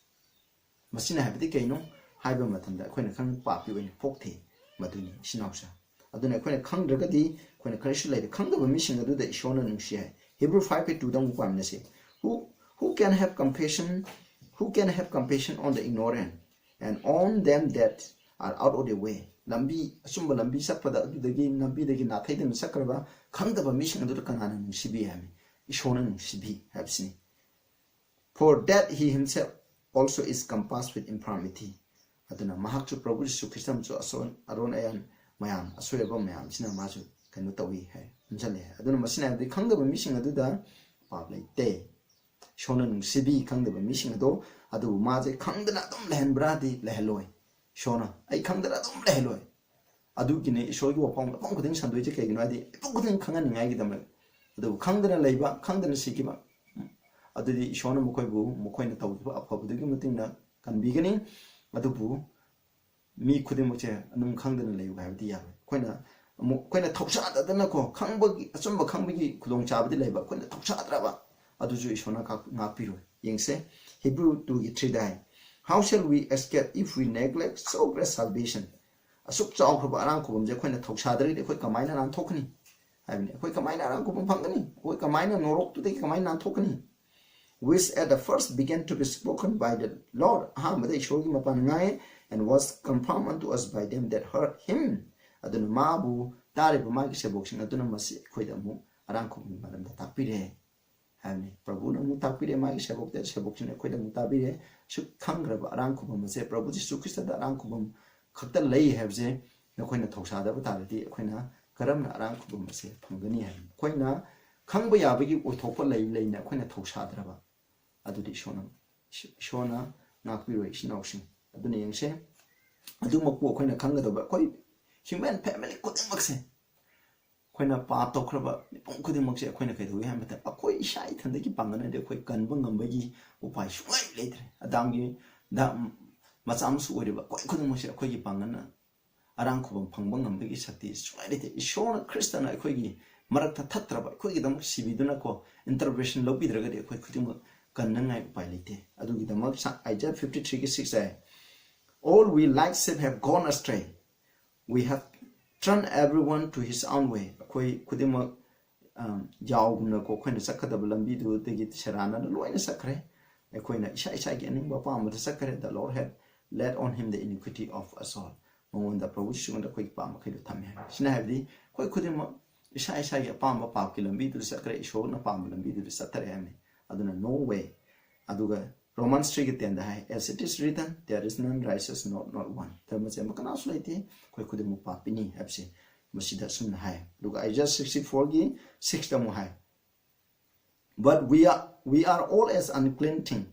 ꯃꯁꯤꯅ ꯍꯥꯏꯕꯗꯤ ꯀꯩꯅꯣ ꯍꯥꯏꯕ ꯃꯇꯝꯗ, ꯑꯩꯈꯣꯏꯅ ꯈꯪ ꯄꯥꯞꯀꯤ ꯑꯣꯏꯅ ꯄꯣꯛꯇꯦ, ꯃꯗꯨꯅꯤ ꯏꯆꯤꯟ ꯏꯅꯥꯎꯁꯦ꯫ ꯑꯗꯨꯅ ꯑꯩꯈꯣꯏꯅ ꯈꯪꯗ꯭ꯔꯒꯗꯤ, ꯑꯩꯈꯣꯏꯅ ꯀꯔꯤꯁꯨ ꯂꯩꯔꯦ꯫ ꯈꯪꯗꯕ ꯃꯤꯁꯤꯡ ꯑꯗꯨꯗ ꯏꯁꯣꯔꯅ ꯅꯨꯡꯁꯤ ꯍꯥꯏ꯫ Hebrew five eight two ꯗ ꯑꯃꯨꯛ ꯄꯥꯃꯤꯟꯅꯁꯤ꯫ Who, who can have compassion, who can have compassion on the ignorant and on them that are out of the way? ꯂꯝꯕꯤ, ꯑꯆꯨꯝꯕ ꯂꯝꯕꯤ ꯆꯠꯄꯗ ꯑꯗꯨꯗꯒꯤ ꯂꯝꯕꯤꯗꯒꯤ ꯅꯥꯊꯩꯗꯨꯅ ꯆꯠꯈ꯭ꯔꯕ ꯈꯪꯗꯕ ꯃꯤꯁꯤꯡ ꯑꯗꯨꯗ ꯀꯅꯥꯅ ꯅꯨꯡꯁꯤꯕꯤ ꯍꯥꯏꯕꯅꯤ? ꯏꯁꯣꯔꯅ ꯅꯨꯡꯁꯤꯕꯤ ꯍꯥꯏꯕꯁꯤꯅꯤ꯫ For that he himself also is compassed with infirmity. ꯑꯗꯨꯅ ꯃꯍꯥꯛꯁꯨ, ꯄ꯭ꯔꯚꯨ ꯖꯤꯁꯨ ꯈ꯭ꯔꯤꯁꯇꯝꯁꯨ ꯑꯁꯣꯟ-, ꯑꯔꯣꯟ ꯑꯌꯥꯟ ꯃꯌꯥꯝ, ꯑꯁꯣꯏꯕ ꯃꯌꯥꯝꯁꯤꯅ ꯃꯥꯁꯨ ꯀꯩꯅꯣ ꯇꯧꯏ ꯍꯥꯏ, ꯄꯨꯟꯁꯤꯜꯂꯦ ꯍꯥꯏ꯫ ꯑꯗꯨꯅ ꯃꯁꯤꯅ ꯍꯥꯏꯕꯗꯤ ꯈꯪꯗꯕ ꯃꯤꯁꯤꯡ ꯑꯗꯨꯗ ꯄꯥꯞ ꯂꯩꯇꯦ꯫ ꯏꯁꯣꯔꯅ ꯅꯨꯡꯁꯤꯕꯤ ꯈꯪꯗꯕ ꯃꯤꯁꯤꯡ ꯑꯗꯣ, ꯑꯗꯨꯕꯨ ꯃꯥꯁꯦ ꯈꯪꯗꯅ ꯑꯗꯨꯝ ꯂꯩꯍꯟꯕ꯭ꯔꯥꯗꯤ? ꯂꯩꯍꯜꯂꯣꯏ꯫ ꯏꯁꯣꯔꯅ ꯑꯩ ꯈꯪꯗꯅ ꯑꯗꯨꯝ ꯂꯩꯍꯜꯂꯣꯏ꯫ ꯑꯗꯨꯒꯤꯅꯦ ꯏꯁꯣꯔꯒꯤ ꯋꯥꯐꯝ ꯃꯐꯝ ꯈꯨꯗꯤꯡ ꯁꯟꯗꯣꯛꯏꯁꯦ꯫ ꯀꯩꯒꯤꯅꯣ ꯍꯥꯏꯗꯤ, ꯃꯤꯄꯨꯝ ꯈꯨꯗꯤꯡ ꯈꯪꯍꯟꯅꯤꯡꯉꯥꯏꯒꯤꯗꯃꯛ꯫ ꯑꯗꯨꯕꯨ ꯈꯪꯗꯅ ꯂꯩꯕ, ꯈꯪꯗꯅ ꯁꯤꯈꯤꯕ, ꯑꯗꯨꯗꯤ ꯏꯁꯣꯔꯅ ꯃꯈꯣꯏꯕꯨ ꯃꯈꯣꯏꯅ ꯇꯧꯈꯤꯕ ꯑꯐꯕꯗꯨꯒꯤ ꯃꯇꯨꯡ ꯏꯟꯅ ꯀꯟꯕꯤꯒꯅꯤ꯫ ꯑꯗꯨꯕꯨ ꯃꯤ ꯈꯨꯗꯤꯡꯃꯛꯁꯦ ꯑꯗꯨꯝ ꯈꯪꯗꯅ ꯂꯩꯌꯨ ꯍꯥꯏꯕꯗꯤ ꯌꯥꯔꯣꯏ꯫ ꯑꯩꯈꯣꯏꯅ ꯑꯃꯨꯛ, ꯑꯩꯈꯣꯏꯅ ꯊꯧꯁꯥꯗꯗꯅꯀꯣ, ꯈꯪꯕꯒꯤ, ꯑꯆꯨꯝꯕ ꯈꯪꯕꯒꯤ ꯈꯨꯗꯣꯡꯆꯥꯕꯗꯤ ꯂꯩꯕ, ꯑꯩꯈꯣꯏꯅ ꯊꯧꯁꯥꯗ꯭ꯔꯕ, ꯑꯗꯨꯁꯨ ꯏꯁꯣꯔꯅ ꯉꯥꯛ-, ꯉꯥꯛꯄꯤꯔꯣꯏ꯫ ꯌꯦꯡꯁꯦ, ꯍꯤꯕ꯭ꯔꯨ ꯇꯨꯒꯤ ꯊ꯭ꯔꯤꯗ ꯍꯥꯏ, "How shall we escape if we neglect so great salvation?" ꯑꯁꯨꯛ ꯆꯥꯎꯈ꯭ꯔꯕ ꯑꯔꯥꯡ ꯈꯨꯕꯝꯁꯦ ꯑꯩꯈꯣꯏꯅ ꯊꯧꯁꯥꯗ꯭ꯔꯒꯗꯤ ꯑꯩꯈꯣꯏ ꯀꯃꯥꯏꯅ ꯅꯥꯟꯊꯣꯛꯀꯅꯤ ꯍꯥꯏꯕꯅꯤ꯫ ꯑꯩꯈꯣꯏ ꯀꯃꯥꯏꯅ ꯑꯔꯥꯡ ꯈꯨꯕꯝ ꯐꯪꯒꯅꯤ? ꯑꯩꯈꯣꯏ ꯀꯃꯥꯏꯅ ꯅꯣꯔꯣꯛꯇꯨꯗꯒꯤ ꯀꯃꯥꯏꯅ ꯅꯥꯟꯊꯣꯛꯀꯅꯤ? Which at the first began to be spoken by the Lord, ꯑꯍꯥꯟꯕꯗ ꯏꯁꯣꯔꯒꯤ ꯃꯄꯥꯟ ꯉꯥꯡꯉꯦ, and was confirmed unto us by them that heard him. ꯑꯗꯨꯅ ꯃꯥꯕꯨ ꯇꯥꯔꯤꯕ ꯃꯥꯒꯤ ꯁꯦꯕꯣꯛꯁꯤꯡ ꯑꯗꯨꯅ ꯃꯁꯤ ꯑꯩꯈꯣꯏꯗ ꯑꯃꯨꯛ ꯑꯔꯥꯡ ꯈꯨꯕꯝꯒꯤ ꯃꯔꯝꯗ ꯇꯥꯛꯄꯤꯔꯦ ꯍꯥꯏꯕꯅꯤ꯫ ꯄ꯭ꯔꯚꯨꯅ ꯑꯃꯨꯛ ꯇꯥꯛꯄꯤꯔꯦ ꯃꯥꯒꯤ ꯁꯦꯕꯣꯛꯇ, ꯁꯦꯕꯣꯛꯁꯤꯡꯅ ꯑꯩꯈꯣꯏꯗ ꯑꯃꯨꯛ ꯇꯥꯛꯄꯤꯔꯦ꯫ ꯁꯨꯛ ꯈꯪꯈ꯭ꯔꯕ ꯑꯔꯥꯡ ꯈꯨꯕꯝ ꯑꯁꯦ, ꯄ꯭ꯔꯚꯨ ꯖꯤꯁꯨ ꯈ꯭ꯔꯤꯁꯇꯗ ꯑꯔꯥꯡ ꯈꯨꯕꯝ ꯈꯛꯇ ꯂꯩ ꯍꯥꯏꯕꯁꯦ ꯅꯈꯣꯏꯅ ꯊꯧꯁꯥꯗꯕ ꯇꯥꯔꯗꯤ ꯑꯩꯈꯣꯏꯅ ꯀꯔꯝꯅ ꯑꯔꯥꯡ ꯈꯨꯕꯝ ꯑꯁꯦ ꯐꯪꯒꯅꯤ ꯍꯥꯏꯕꯅꯤ꯫ ꯑꯩꯈꯣꯏꯅ ꯈꯪꯕ ꯌꯥꯕꯒꯤ ꯑꯣꯏꯊꯣꯛꯄ ꯂꯩ ꯂꯩꯅ ꯑꯩꯈꯣꯏꯅ ꯊꯧꯁꯥꯗ꯭ꯔꯕ, ꯑꯗꯨꯗꯤ ꯏꯁꯣꯔꯅ, ꯏꯁꯣꯔꯅ ꯉꯥꯛꯄꯤꯔꯣꯏ, ꯏꯆꯤꯟ ꯏꯅꯥꯎꯁꯤꯡ꯫ ꯑꯗꯨꯅ ꯌꯦꯡꯁꯦ, ꯑꯗꯨꯃꯛꯄꯨ ꯑꯩꯈꯣꯏꯅ ꯈꯪꯒꯗꯕ, ꯑꯩꯈꯣꯏ human family ꯈꯨꯗꯤꯡꯃꯛꯁꯦ, ꯑꯩꯈꯣꯏꯅ ꯄꯥꯞ ꯇꯧꯈ꯭ꯔꯕ ꯃꯤꯄꯨꯝ ꯈꯨꯗꯤꯡꯃꯛꯁꯦ ꯑꯩꯈꯣꯏꯅ ꯀꯩꯗꯧꯏ ꯍꯥꯏꯕ ꯃꯇꯝꯗ, ꯑꯩꯈꯣꯏ ꯏꯁꯥ ꯏꯊꯟꯗꯒꯤ ꯄꯥꯡꯒꯜꯅꯗꯤ ꯑꯩꯈꯣꯏ ꯀꯟꯕ ꯉꯝꯕꯒꯤ ꯎꯄꯥꯏ ꯁꯨꯡꯂꯩ ꯂꯩꯇ꯭ꯔꯦ꯫ ꯑꯗꯥꯝꯒꯤ ꯗ-, ꯃꯆꯥ ꯃꯁꯨ ꯑꯣꯏꯔꯤꯕ ꯑꯩꯈꯣꯏ ꯈꯨꯗꯤꯡꯃꯛꯁꯦ ꯑꯩꯈꯣꯏꯒꯤ ꯄꯥꯡꯒꯜꯅ ꯑꯔꯥꯡ ꯈꯨꯕꯝ ꯐꯪꯕ ꯉꯝꯕꯒꯤ ꯁꯛꯇꯤ ꯁꯨꯡꯂꯩ ꯂꯩꯇꯦ꯫ ꯏꯁꯣꯔꯅ ꯈ꯭ꯔꯤꯁꯇꯅ ꯑꯩꯈꯣꯏꯒꯤ ꯃꯔꯛꯇ ꯊꯠꯇ꯭ꯔꯕ, ꯑꯩꯈꯣꯏꯒꯤꯗꯃꯛ ꯁꯤꯕꯤꯗꯨꯅꯀꯣ, intervention ꯂꯧꯕꯤꯗ꯭ꯔꯒꯗꯤ ꯑꯩꯈꯣꯏ ꯈꯨꯗꯤꯡꯃꯛ ꯀꯟꯅꯉꯥꯏ ꯎꯄꯥꯏ ꯂꯩꯇꯦ꯫ ꯑꯗꯨꯒꯤꯗꯃꯛ ꯁ-, Isaiah fifty three ꯒꯤ six high, "All we like sheep have gone astray, we have turned everyone to his own way." ꯑꯩꯈꯣꯏ ꯈꯨꯗꯤꯡꯃꯛ, ꯑ, ꯌꯥꯎꯒꯨꯝꯅꯀꯣ, ꯑꯩꯈꯣꯏꯅ ꯆꯠꯀꯗꯕ ꯂꯝꯕꯤꯗꯨꯗꯒꯤ ꯁꯦꯔꯥꯟꯅꯅ ꯂꯣꯏꯅ ꯆꯠꯈ꯭ꯔꯦ꯫ ꯑꯩꯈꯣꯏꯅ ꯏꯁꯥ ꯏꯁꯥꯒꯤ ꯑꯅꯤꯡꯕ ꯑꯄꯥꯝꯕꯗ ꯆꯠꯈ꯭ꯔꯦ꯫ "The Lord had laid on him the iniquity of us all." ꯃꯉꯣꯟꯗ, ꯄ꯭ꯔꯚꯨ ꯖꯤꯁꯨꯉꯣꯟꯗ ꯑꯩꯈꯣꯏꯒꯤ ꯄꯥꯞ ꯃꯈꯩꯗꯣ ꯊꯝꯃꯦ ꯍꯥꯏꯕ꯫ ꯁꯤꯅ ꯍꯥꯏꯕꯗꯤ ꯑꯩꯈꯣꯏ ꯈꯨꯗꯤꯡꯃꯛ ꯏꯁꯥ ꯏꯁꯥꯒꯤ ꯑꯄꯥꯝꯕ ꯄꯥꯞꯀꯤ ꯂꯝꯕꯤꯗꯨꯗ ꯆꯠꯈ꯭ꯔꯦ, ꯏꯁꯣꯔꯅ ꯄꯥꯝꯕ ꯂꯝꯕꯤꯗꯨꯗ ꯆꯠꯇꯔꯦ ꯍꯥꯏꯕꯅꯤ꯫ ꯑꯗꯨꯅ no way꯫ ꯑꯗꯨꯒ Romans three ꯒꯤ ten the high, "As it is written, there is none righteous, not, not one." ꯙꯔꯃꯁꯦ ꯑꯃ ꯀꯅꯥꯁꯨ ꯂꯩꯇꯦ, ꯑꯩꯈꯣꯏ ꯈꯨꯗꯤꯡꯃꯛ ꯄꯥꯄꯤꯅꯤ ꯍꯥꯏꯕꯁꯦ ꯃꯁꯤꯗ ꯑꯁꯨꯝꯅ ꯍꯥꯏ꯫ ꯑꯗꯨꯒ Isaiah sixty four ꯒꯤ six ꯇ ꯑꯃꯨꯛ ꯍꯥꯏ, "But we are, we are all as unclean thing.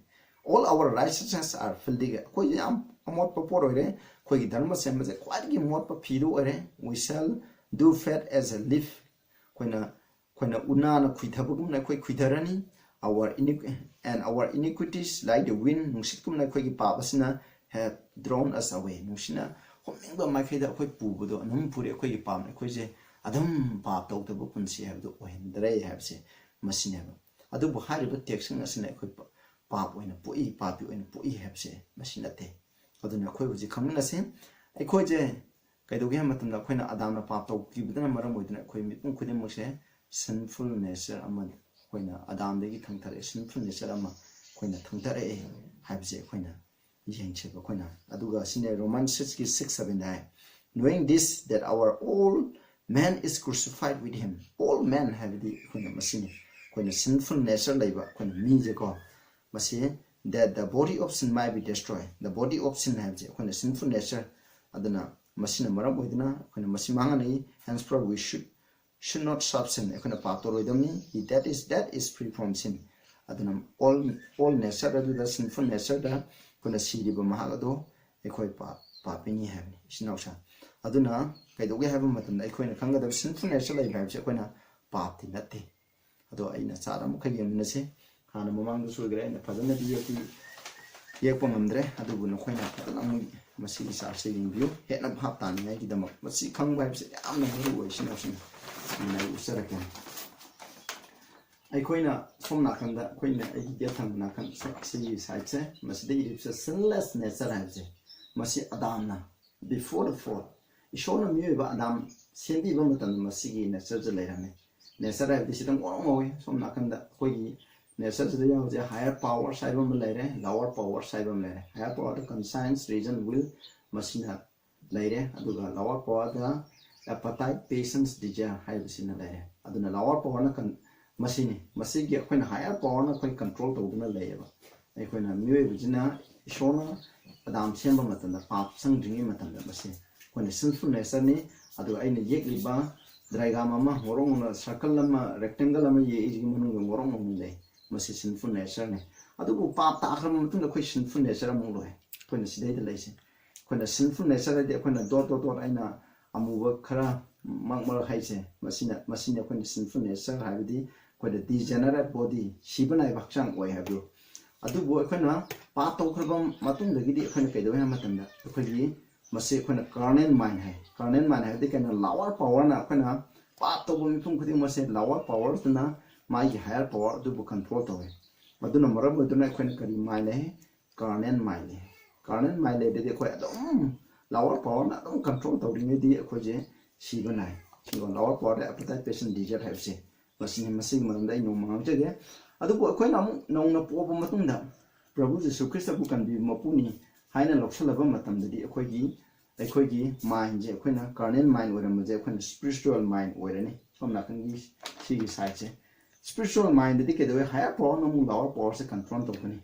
All our righteousness are filthy." ꯑꯩꯈꯣꯏꯁꯦ ꯌꯥꯝ ꯑꯃꯣꯠꯄ ꯄꯣꯠ ꯑꯣꯏꯔꯦ꯫ ꯑꯩꯈꯣꯏꯒꯤ ꯙꯔꯃ ꯁꯦꯝꯕꯁꯦ ꯈ꯭ꯋꯥꯏꯗꯒꯤ ꯃꯣꯠꯄ ꯐꯤꯗꯨ ꯑꯣꯏꯔꯦ꯫ "We shall do fat as a leaf." ꯑꯩꯈꯣꯏꯅ, ꯑꯩꯈꯣꯏꯅ ꯎꯅꯥꯅ ꯈꯨꯏꯊꯕꯒꯨꯝꯅ ꯑꯩꯈꯣꯏ ꯈꯨꯏꯊꯔꯅꯤ꯫ "Our iniqu-, and our iniquities like the wind." ꯅꯨꯡꯁꯤꯠꯀꯨꯝꯅ ꯑꯩꯈꯣꯏꯒꯤ ꯄꯥꯞ ꯑꯁꯤꯅ have drawn us away. ꯅꯨꯡꯁꯤꯠꯅ ꯍꯨꯝꯅꯤꯡꯕ ꯃꯥꯏꯀꯩꯗ ꯑꯩꯈꯣꯏ ꯄꯨꯕꯗꯣ ꯑꯗꯨꯝ ꯄꯨꯔꯦ꯫ ꯑꯩꯈꯣꯏꯒꯤ ꯄꯥꯞꯅ ꯑꯩꯈꯣꯏꯁꯦ ꯑꯗꯨꯝ ꯄꯥꯞ ꯇꯧꯗꯕ ꯄꯨꯟꯁꯤ ꯍꯥꯏꯕꯗꯨ ꯑꯣꯏꯍꯟꯗ꯭ꯔꯦ ꯍꯥꯏꯕꯁꯦ ꯃꯁꯤꯅꯦꯕ꯫ ꯑꯗꯨꯕꯨ ꯍꯥꯏꯔꯤꯕ ꯇꯦꯛꯁꯁꯤꯡ ꯑꯁꯤꯅ ꯑꯩꯈꯣꯏ ꯄ-, ꯄꯥꯞ ꯑꯣꯏꯅ ꯄꯣꯛꯏ, ꯄꯥꯄꯤ ꯑꯣꯏꯅ ꯄꯣꯛꯏ ꯍꯥꯏꯕꯁꯦ ꯃꯁꯤ ꯅꯠꯇꯦ꯫ ꯑꯗꯨꯅ ꯑꯩꯈꯣꯏ ꯍꯧꯖꯤꯛ ꯈꯪꯃꯤꯟꯅꯁꯤ꯫ ꯑꯩꯈꯣꯏꯁꯦ ꯀꯩꯗꯧꯒꯦ ꯍꯥꯏꯕ ꯃꯇꯝꯗ, ꯑꯩꯈꯣꯏꯅ ꯑꯗꯥꯝꯅ ꯄꯥꯞ ꯇꯧꯈꯤꯕꯗꯨꯅ ꯃꯔꯝ ꯑꯣꯏꯗꯨꯅ ꯑꯩꯈꯣꯏ ꯃꯤꯄꯨꯝ ꯈꯨꯗꯤꯡꯃꯛꯁꯦ sinful nature ꯑꯃ, ꯑꯩꯈꯣꯏꯅ ꯑꯗꯥꯝꯗꯒꯤ ꯊꯪꯊꯔꯛꯑꯦ, sinful nature ꯑꯃ ꯑꯩꯈꯣꯏꯅ ꯊꯪꯊꯔꯛꯑꯦ ꯍꯥꯏꯕꯁꯦ ꯑꯩꯈꯣꯏꯅ ꯌꯦꯡꯁꯦꯕ ꯑꯩꯈꯣꯏꯅ꯫ ꯑꯗꯨꯒ ꯁꯤꯅꯦ Romans six ꯀꯤ six seven the high, "Knowing this, that our old man is crucified with him." Old man ꯍꯥꯏꯕꯗꯤ ꯑꯩꯈꯣꯏꯅ ꯃꯁꯤꯅꯤ, ꯑꯩꯈꯣꯏꯅ sinful nature ꯂꯩꯕ ꯑꯩꯈꯣꯏꯅ ꯃꯤꯁꯦꯀꯣ, ꯃꯁꯤ, "That the body of sin might be destroyed." The body of sin ꯍꯥꯏꯕꯁꯦ ꯑꯩꯈꯣꯏꯅ sinful nature꯫ ꯑꯗꯨꯅ ꯃꯁꯤꯅ ꯃꯔꯝ ꯑꯣꯏꯗꯨꯅ ꯑꯩꯈꯣꯏꯅ ꯃꯁꯤ ꯃꯥꯡꯍꯟꯅꯩ꯫ "Henceforth we should, should not serve sin." ꯑꯩꯈꯣꯏꯅ ꯄꯥꯞ ꯇꯧꯔꯣꯏꯗꯕꯅꯤ꯫ "He that is dead is free from sin." ꯑꯗꯨꯅ old, old nature ꯑꯗꯨꯗ, sinful nature ꯗ ꯑꯩꯈꯣꯏꯅ ꯁꯤꯔꯤꯕ ꯃꯍꯥꯛ ꯑꯗꯣ ꯑꯩꯈꯣꯏ ꯄꯥꯞ, ꯄꯥꯄꯤꯅꯤ ꯍꯥꯏꯕꯅꯤ, ꯏꯆꯤꯟ ꯏꯅꯥꯎꯁꯥ꯫ ꯑꯗꯨꯅ ꯀꯩꯗꯧꯒꯦ ꯍꯥꯏꯕ ꯃꯇꯝꯗ ꯑꯩꯈꯣꯏꯅ ꯈꯪꯒꯗꯕ sinful nature ꯂꯩꯕ ꯍꯥꯏꯕꯁꯦ ꯑꯩꯈꯣꯏꯅ ꯄꯥꯞꯇꯤ ꯅꯠꯇꯦ꯫ ꯑꯗꯣ ꯑꯩꯅ ꯆꯥꯠ ꯑꯃꯈꯛ ꯌꯦꯡꯃꯤꯟꯅꯁꯤ꯫ ꯍꯥꯟꯅ ꯃꯃꯥꯡꯗꯁꯨ ꯑꯣꯏꯈ꯭ꯔꯦ, ꯑꯩꯅ ꯐꯖꯅꯗꯤ ꯌꯦꯛꯇꯤ ꯌꯦꯛꯄ ꯉꯝꯗ꯭ꯔꯦ, ꯑꯗꯨꯕꯨ ꯅꯈꯣꯏꯅ ꯐꯖꯅ ꯑꯃꯨꯛ ꯃꯁꯤꯒꯤ ꯆꯥꯔꯠꯁꯦ ꯌꯦꯡꯕꯤꯌꯨ꯫ ꯍꯦꯟꯅ ꯚꯥꯞ ꯇꯥꯅꯤꯡꯉꯥꯏꯒꯤꯗꯃꯛ ꯃꯁꯤ ꯈꯪꯕ ꯍꯥꯏꯕꯁꯦ ꯌꯥꯝꯅ ꯃꯔꯨ ꯑꯣꯏ꯫ ꯁꯤꯅ ꯁꯨꯝ ꯑꯩꯅ ꯑꯩ ꯎꯠꯆꯔꯛꯀꯦ꯫ ꯑꯩꯈꯣꯏꯅ ꯁꯣꯝ ꯅꯥꯀꯟꯗ, ꯑꯩꯈꯣꯏꯅ ꯑꯩꯒꯤ ꯌꯦꯠ ꯊꯪꯕ ꯅꯥꯀꯟ ꯁꯤꯒꯤ ꯁꯥꯏꯠꯁꯦ, ꯃꯁꯤꯗ ꯏꯔꯤꯕꯁꯦ sinless nature ꯍꯥꯏꯕꯁꯦ, ꯃꯁꯤ ꯑꯗꯥꯝꯅ, before the fall, ꯏꯁꯣꯔꯅ ꯃꯤꯑꯣꯏꯕ ꯑꯗꯥꯝ ꯁꯦꯝꯕꯤꯕ ꯃꯇꯝꯗ ꯃꯁꯤꯒꯤ natureꯁꯦ ꯂꯩꯔꯝꯃꯤ꯫ Nature ꯍꯥꯏꯕꯗꯤ ꯁꯤꯗ ꯉꯧꯔꯣꯛ ꯉꯧꯏ꯫ ꯁꯣꯝ ꯅꯥꯀꯟꯗ ꯑꯩꯈꯣꯏꯒꯤ natureꯁꯤꯗ ꯌꯥꯎꯔꯤꯁꯦ higher powers ꯍꯥꯏꯕ ꯑꯃ ꯂꯩꯔꯦ, lower powers ꯍꯥꯏꯕ ꯑꯃ ꯂꯩꯔꯦ꯫ Higher powerꯗ conscience, reason, will ꯃꯁꯤꯅ ꯂꯩꯔꯦ, ꯑꯗꯨꯒ lower powerꯗ appetite, passions, desire ꯍꯥꯏꯕꯁꯤꯅ ꯂꯩꯔꯦ꯫ ꯑꯗꯨꯅ lower powerꯅ ꯀꯟ-, ꯃꯁꯤꯅꯤ, ꯃꯁꯤꯒꯤ ꯑꯩꯈꯣꯏꯅ higher powerꯅ ꯑꯩꯈꯣꯏ control ꯇꯧꯗꯨꯅ ꯂꯩꯌꯦꯕ꯫ ꯑꯩꯈꯣꯏꯅ ꯃꯤꯑꯣꯏꯕꯁꯤꯅ ꯏꯁꯣꯔꯅ ꯑꯗꯥꯝ ꯁꯦꯝꯕ ꯃꯇꯝꯗ, ꯄꯥꯞ ꯆꯪꯗ꯭ꯔꯤꯉꯩ ꯃꯇꯝꯗ ꯃꯁꯤ ꯑꯩꯈꯣꯏꯅ sinful natureꯅꯤ꯫ ꯑꯗꯨꯒ ꯑꯩꯅ ꯌꯦꯛꯂꯤꯕ diagram ꯑꯃ, ꯉꯧꯔꯣꯛ ꯉꯧꯅ circle ꯑꯃ, rectangle ꯑꯃ ꯌꯦꯛꯏꯁꯤꯒꯤ ꯃꯅꯨꯡꯗ ꯉꯧꯔꯣꯛ ꯉꯧꯅ ꯂꯩ, ꯃꯁꯤ sinful natureꯅꯤ꯫ ꯑꯗꯨꯕꯨ ꯄꯥꯞ ꯇꯥꯈ꯭ꯔꯕ ꯃꯇꯨꯡꯗ ꯑꯩꯈꯣꯏ sinful nature ꯑꯃꯨꯛ ꯂꯣꯏ꯫ ꯑꯩꯈꯣꯏꯅ ꯁꯤꯗꯩꯗ ꯂꯩꯁꯦ꯫ ꯑꯩꯈꯣꯏꯅ sinful nature ꯍꯥꯏꯗꯤ ꯑꯩꯈꯣꯏꯅ dot dot dot ꯑꯩꯅ ꯑꯃꯨꯕ ꯈꯔ ꯃꯛ ꯃꯛ ꯍꯥꯏꯁꯦ, ꯃꯁꯤꯅ, ꯃꯁꯤꯅ ꯑꯩꯈꯣꯏꯅ sinful nature ꯍꯥꯏꯕꯗꯤ ꯑꯩꯈꯣꯏꯗ degenerate body, ꯁꯤꯕ ꯅꯥꯏꯕ ꯍꯛꯆꯥꯡ ꯑꯣꯏ ꯍꯥꯏꯕꯗꯨ꯫ ꯑꯗꯨꯕꯨ ꯑꯩꯈꯣꯏꯅ ꯄꯥꯞ ꯇꯧꯈ꯭ꯔꯕ ꯃꯇꯨꯡꯗꯒꯤꯗꯤ ꯑꯩꯈꯣꯏꯅ ꯀꯩꯗꯧꯏ ꯍꯥꯏꯕ ꯃꯇꯝꯗ, ꯑꯩꯈꯣꯏꯒꯤ ꯃꯁꯤ ꯑꯩꯈꯣꯏꯅ carnal mind ꯍꯥꯏ꯫ Carnal mind ꯍꯥꯏꯕꯗꯤ ꯀꯩꯅꯣ? Lower powerꯅ, ꯑꯩꯈꯣꯏꯅ ꯄꯥꯞ ꯇꯧꯕ ꯃꯤꯄꯨꯝ ꯈꯨꯗꯤꯡꯃꯛꯁꯦ lower powerꯗꯨꯅ ꯃꯥꯒꯤ higher power ꯑꯗꯨꯕꯨ control ꯇꯧꯏ꯫ ꯃꯗꯨꯅ ꯃꯔꯝ ꯑꯣꯏꯗꯨꯅ ꯑꯩꯈꯣꯏꯅ ꯀꯔꯤ mind ꯂꯩ? Carnal mind ꯂꯩ꯫ Carnal mind ꯂꯩꯔꯗꯤ ꯑꯩꯈꯣꯏ ꯑꯗꯨꯝ lower powerꯅ ꯑꯗꯨꯝ control ꯇꯧꯔꯤꯉꯩꯗꯤ ꯑꯩꯈꯣꯏꯁꯦ ꯁꯤꯕ ꯅꯥꯏ꯫ ꯁꯤꯕ lower powerꯗ appetite, passion, desire ꯍꯥꯏꯕꯁꯦ ꯃꯁꯤꯅꯤ꯫ ꯃꯁꯤꯒꯤ ꯃꯔꯝꯗ ꯑꯩ ꯅꯣꯡꯃ ꯉꯥꯡꯖꯒꯦ꯫ ꯑꯗꯨꯕꯨ ꯑꯩꯈꯣꯏꯅ ꯑꯃꯨꯛ ꯅꯧꯅ ꯄꯣꯛꯄ ꯃꯇꯨꯡꯗ ꯄ꯭ꯔꯚꯨ ꯖꯤꯁꯨ ꯈ꯭ꯔꯤꯁꯇꯕꯨ ꯀꯟꯕꯤꯕ ꯃꯄꯨꯅꯤ ꯍꯥꯏꯅ ꯂꯧꯁꯤꯜꯂꯕ ꯃꯇꯝꯗꯗꯤ ꯑꯩꯈꯣꯏꯒꯤ, ꯑꯩꯈꯣꯏꯒꯤ mindꯁꯦ ꯑꯩꯈꯣꯏꯅ carnal mind ꯑꯣꯏꯔꯝꯕꯁꯦ ꯑꯩꯈꯣꯏꯅ spiritual mind ꯑꯣꯏꯔꯅꯤ꯫ ꯁꯣꯝ ꯅꯥꯀꯟꯒꯤ ꯁꯤꯒꯤ sideꯁꯦ, spiritual mindꯗꯗꯤ ꯀꯩꯗꯧꯋꯦ? Higher powerꯅ ꯑꯃꯨꯛ lower powerꯁꯦ control ꯇꯧꯒꯅꯤ,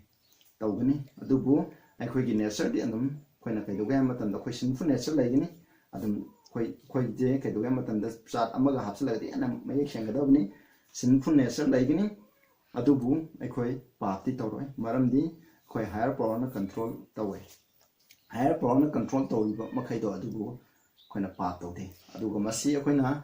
ꯇꯧꯒꯅꯤ꯫ ꯑꯗꯨꯕꯨ ꯑꯩꯈꯣꯏꯒꯤ natureꯗꯤ ꯑꯗꯨꯝ, ꯑꯩꯈꯣꯏꯅ ꯀꯩꯗꯧꯒꯦ ꯍꯥꯏꯕ ꯃꯇꯝꯗ ꯑꯩꯈꯣꯏ sinful nature ꯂꯩꯒꯅꯤ꯫ ꯑꯗꯨꯝ ꯑꯩꯈꯣꯏ, ꯑꯩꯈꯣꯏꯁꯦ ꯀꯩꯗꯧꯒꯦ ꯍꯥꯏꯕ ꯃꯇꯝꯗ ꯆꯥꯠ ꯑꯃꯒ ꯍꯥꯞꯆꯤꯜꯂꯒꯗꯤ ꯍꯦꯟꯅ ꯃꯌꯦꯛ ꯁꯦꯡꯒꯗꯕꯅꯤ꯫ Sinful nature ꯂꯩꯒꯅꯤ, ꯑꯗꯨꯕꯨ ꯑꯩꯈꯣꯏ ꯄꯥꯞꯇꯤ ꯇꯧꯔꯣꯏ, ꯃꯔꯝꯗꯤ ꯑꯩꯈꯣꯏ higher powerꯅ control ꯇꯧꯋꯦ꯫ Higher powerꯅ control ꯇꯧꯔꯤꯕ ꯃꯈꯩꯗꯣ ꯑꯗꯨꯕꯨ ꯑꯩꯈꯣꯏꯅ ꯄꯥꯞ ꯇꯧꯗꯦ꯫ ꯑꯗꯨꯒ ꯃꯁꯤ ꯑꯩꯈꯣꯏꯅ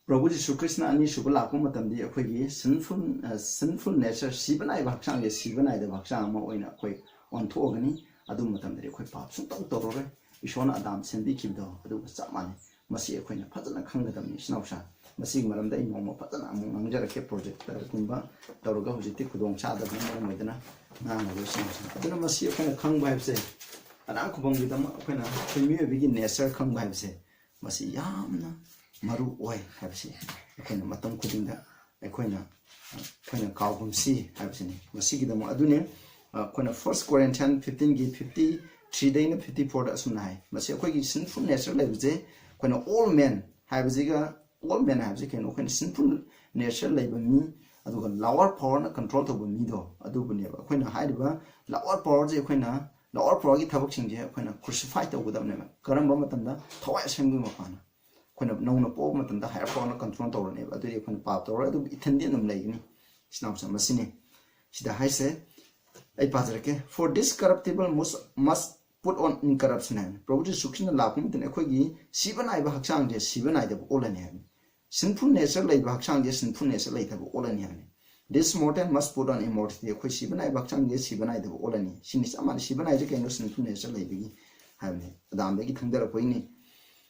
ꯄ꯭ꯔꯚꯨ ꯖꯤꯁꯨ ꯈ꯭ꯔꯤꯁꯅ ꯑꯅꯤꯁꯨꯕ ꯂꯥꯛꯄ ꯃꯇꯝꯗꯤ ꯑꯩꯈꯣꯏꯒꯤ sinful sinful nature, ꯁꯤꯕ ꯅꯥꯏꯕ ꯍꯛꯆꯥꯡꯁꯦ ꯁꯤꯕ ꯅꯥꯏꯗꯕ ꯍꯛꯆꯥꯡ ꯑꯃ ꯑꯣꯏꯅ ꯑꯩꯈꯣꯏ ꯑꯣꯟꯊꯣꯛꯑꯒꯅꯤ꯫ ꯑꯗꯨ ꯃꯇꯝꯗꯗꯤ ꯑꯩꯈꯣꯏ ꯄꯥꯞ ꯁꯨꯡꯇꯧ ꯇꯧꯔꯔꯣꯏ꯫ ꯏꯁꯣꯔꯅ ꯑꯗꯥꯝ ꯁꯦꯝꯕꯤꯈꯤꯕꯗꯣ ꯑꯗꯨꯒ ꯆꯞ ꯃꯥꯟꯅꯩ꯫ ꯃꯁꯤ ꯑꯩꯈꯣꯏꯅ ꯐꯖꯅ ꯈꯪꯒꯗꯕꯅꯤ ꯏꯆꯤꯟ ꯏꯅꯥꯎꯁꯥ꯫ ꯃꯁꯤꯒꯤ ꯃꯔꯝꯗ ꯑꯩ ꯅꯣꯡꯃ ꯐꯖꯅ ꯑꯃꯨꯛ ꯉꯥꯡꯖꯔꯛꯀꯦ꯫ ꯄ꯭ꯔꯣꯖꯦꯛꯇꯔꯒꯨꯝꯕ ꯇꯧꯔꯒ ꯍꯧꯖꯤꯛꯇꯤ ꯈꯨꯗꯣꯡ ꯆꯥꯗꯕꯅ ꯃꯔꯝ ꯑꯣꯏꯗꯅ ꯉꯥꯡꯉꯔꯣꯏ ꯏꯆꯤꯟ ꯏꯅꯥꯎꯁꯥ꯫ ꯑꯗꯨꯅ ꯃꯁꯤ ꯑꯩꯈꯣꯏꯅ ꯈꯪꯕ ꯍꯥꯏꯕꯁꯦ, ꯑꯔꯥꯡ ꯈꯨꯕꯝꯒꯤꯗꯃꯛ ꯑꯩꯈꯣꯏꯅ ꯑꯩꯈꯣꯏ ꯃꯤꯑꯣꯏꯕꯒꯤ nature ꯈꯪꯕ ꯍꯥꯏꯕꯁꯦ ꯃꯁꯤ ꯌꯥꯝꯅ ꯃꯔꯨ ꯑꯣꯏ ꯍꯥꯏꯕꯁꯤ ꯑꯩꯈꯣꯏꯅ ꯃꯇꯝ ꯈꯨꯗꯤꯡꯗ ꯑꯩꯈꯣꯏꯅ ꯑꯩꯈꯣꯏꯅ ꯀꯥꯎꯒꯨꯝꯁꯤ ꯍꯥꯏꯕꯁꯤꯅꯤ꯫ ꯃꯁꯤꯒꯤꯗꯃꯛ ꯑꯗꯨꯅꯤ ꯑꯩꯈꯣꯏꯅ First Corinthians fifteenꯒꯤ fifty threeꯗꯩꯅ fifty fourꯗ ꯑꯁꯨꯝꯅ ꯍꯥꯏ꯫ ꯃꯁꯤ ꯑꯩꯈꯣꯏꯒꯤ sinful nature ꯂꯩꯕꯁꯦ ꯑꯩꯈꯣꯏꯅ old man ꯍꯥꯏꯕꯁꯤꯒ, old man ꯍꯥꯏꯕꯁꯤ ꯀꯩꯅꯣ? ꯑꯩꯈꯣꯏꯅ sinful nature ꯂꯩꯕ ꯃꯤ, ꯑꯗꯨꯒ lower powerꯅ control ꯇꯧꯕ ꯃꯤꯗꯣ ꯑꯗꯨꯕꯨꯅꯦꯕ꯫ ꯑꯩꯈꯣꯏꯅ ꯍꯥꯏꯔꯤꯕ lower powerꯁꯦ, ꯑꯩꯈꯣꯏꯅ lower powerꯒꯤ ꯊꯕꯛꯁꯤꯡꯁꯦ ꯑꯩꯈꯣꯏꯅ crucify ꯇꯧꯒꯗꯕꯅꯦꯕ꯫ ꯀꯔꯝꯕ ꯃꯇꯝꯗ? ꯊꯋꯥꯏ ꯑꯁꯦꯡꯕꯒꯤ ꯃꯄꯥꯟꯗ꯫ ꯑꯩꯈꯣꯏꯅ ꯅꯧꯅ ꯄꯣꯛꯄ ꯃꯇꯝꯗ higher powerꯅ control ꯇꯧꯔꯅꯦꯕ꯫ ꯑꯗꯨꯗꯤ ꯑꯩꯈꯣꯏꯅ ꯄꯥꯞ ꯇꯧꯔꯣꯏ, ꯑꯗꯨꯕꯨ ꯏꯊꯟꯗꯤ ꯑꯗꯨꯝ ꯂꯩꯒꯅꯤ꯫ ꯏꯆꯤꯟ ꯏꯅꯥꯎꯁꯤꯡ, ꯃꯁꯤꯅꯤ ꯁꯤꯗ ꯍꯥꯏꯁꯦ꯫ ꯑꯩ ꯄꯥꯖꯔꯛꯀꯦ꯫ For this corruptible must, must put on incorruption ꯍꯥꯏꯕꯅꯤ꯫ ꯄ꯭ꯔꯚꯨ ꯖꯤꯁꯨ ꯈ꯭ꯔꯤꯁꯇꯅ ꯂꯥꯛꯄ ꯃꯇꯝꯗ ꯑꯩꯈꯣꯏꯒꯤ ꯁꯤꯕ ꯅꯥꯏꯕ ꯍꯛꯆꯥꯡꯁꯦ ꯁꯤꯕ ꯅꯥꯏꯗꯕ ꯑꯣꯜꯂꯅꯤ ꯍꯥꯏꯕꯅꯤ꯫ Sinful nature ꯂꯩꯕ ꯍꯛꯆꯥꯡꯁꯦ sinful nature ꯂꯩꯇꯕ ꯑꯣꯜꯂꯅꯤ ꯍꯥꯏꯕꯅꯤ꯫ This mortal must put on immortality꯫ ꯑꯩꯈꯣꯏ ꯁꯤꯕ ꯅꯥꯏꯕ ꯍꯛꯆꯥꯡꯁꯦ ꯁꯤꯕ ꯅꯥꯏꯗꯕ ꯑꯣꯜꯂꯅꯤ꯫ ꯁꯤꯅꯤ ꯆꯞ ꯃꯥꯟꯅꯩ꯫ ꯁꯤꯕ ꯅꯥꯏꯁꯦ ꯀꯩꯅꯣ? Sinful nature ꯂꯩꯕꯒꯤ ꯍꯥꯏꯕꯅꯤ, ꯑꯗꯥꯝꯗꯒꯤ ꯊꯪꯗꯔꯛꯄꯒꯤꯅꯤ꯫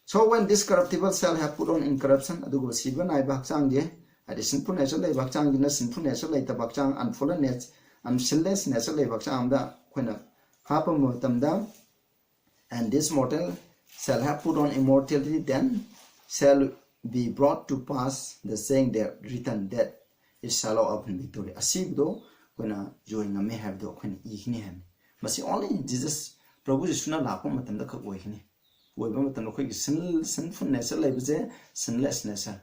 So when this corruptible shall have put on incorruption, ꯑꯗꯨꯒ ꯁꯤꯕ ꯅꯥꯏꯕ ꯍꯛꯆꯥꯡꯁꯦ, ꯍꯥꯏꯗꯤ sinful nature ꯂꯩꯕ ꯍꯛꯆꯥꯡꯁꯤꯅ sinful nature ꯂꯩꯇꯕ ꯍꯛꯆꯥꯡ, unfallen nature, unsinless nature ꯂꯩꯕ ꯍꯛꯆꯥꯡ ꯑꯃꯗ ꯑꯩꯈꯣꯏꯅ ꯍꯥꯞꯄ ꯃꯇꯝꯗ, and this mortal shall have put on immortality, then shall be brought to pass the saying that written, that it shall of victory꯫ ꯑꯁꯤꯕꯗꯣ ꯑꯩꯈꯣꯏꯅ ꯖꯣꯏ ꯉꯝꯃꯦ ꯍꯥꯏꯕꯗꯣ ꯑꯩꯈꯣꯏꯅ ꯏꯒꯅꯤ ꯍꯥꯏꯕꯅꯤ꯫ ꯃꯁꯤ only Jesus, ꯄ꯭ꯔꯚꯨ ꯖꯤꯁꯨꯅ ꯂꯥꯛꯄ ꯃꯇꯝꯗ ꯈꯛ ꯑꯣꯏꯒꯅꯤ꯫ ꯑꯣꯏꯕ ꯃꯇꯝꯗ ꯑꯩꯈꯣꯏꯒꯤ sin, sinful nature ꯂꯩꯕꯁꯦ, sinless nature,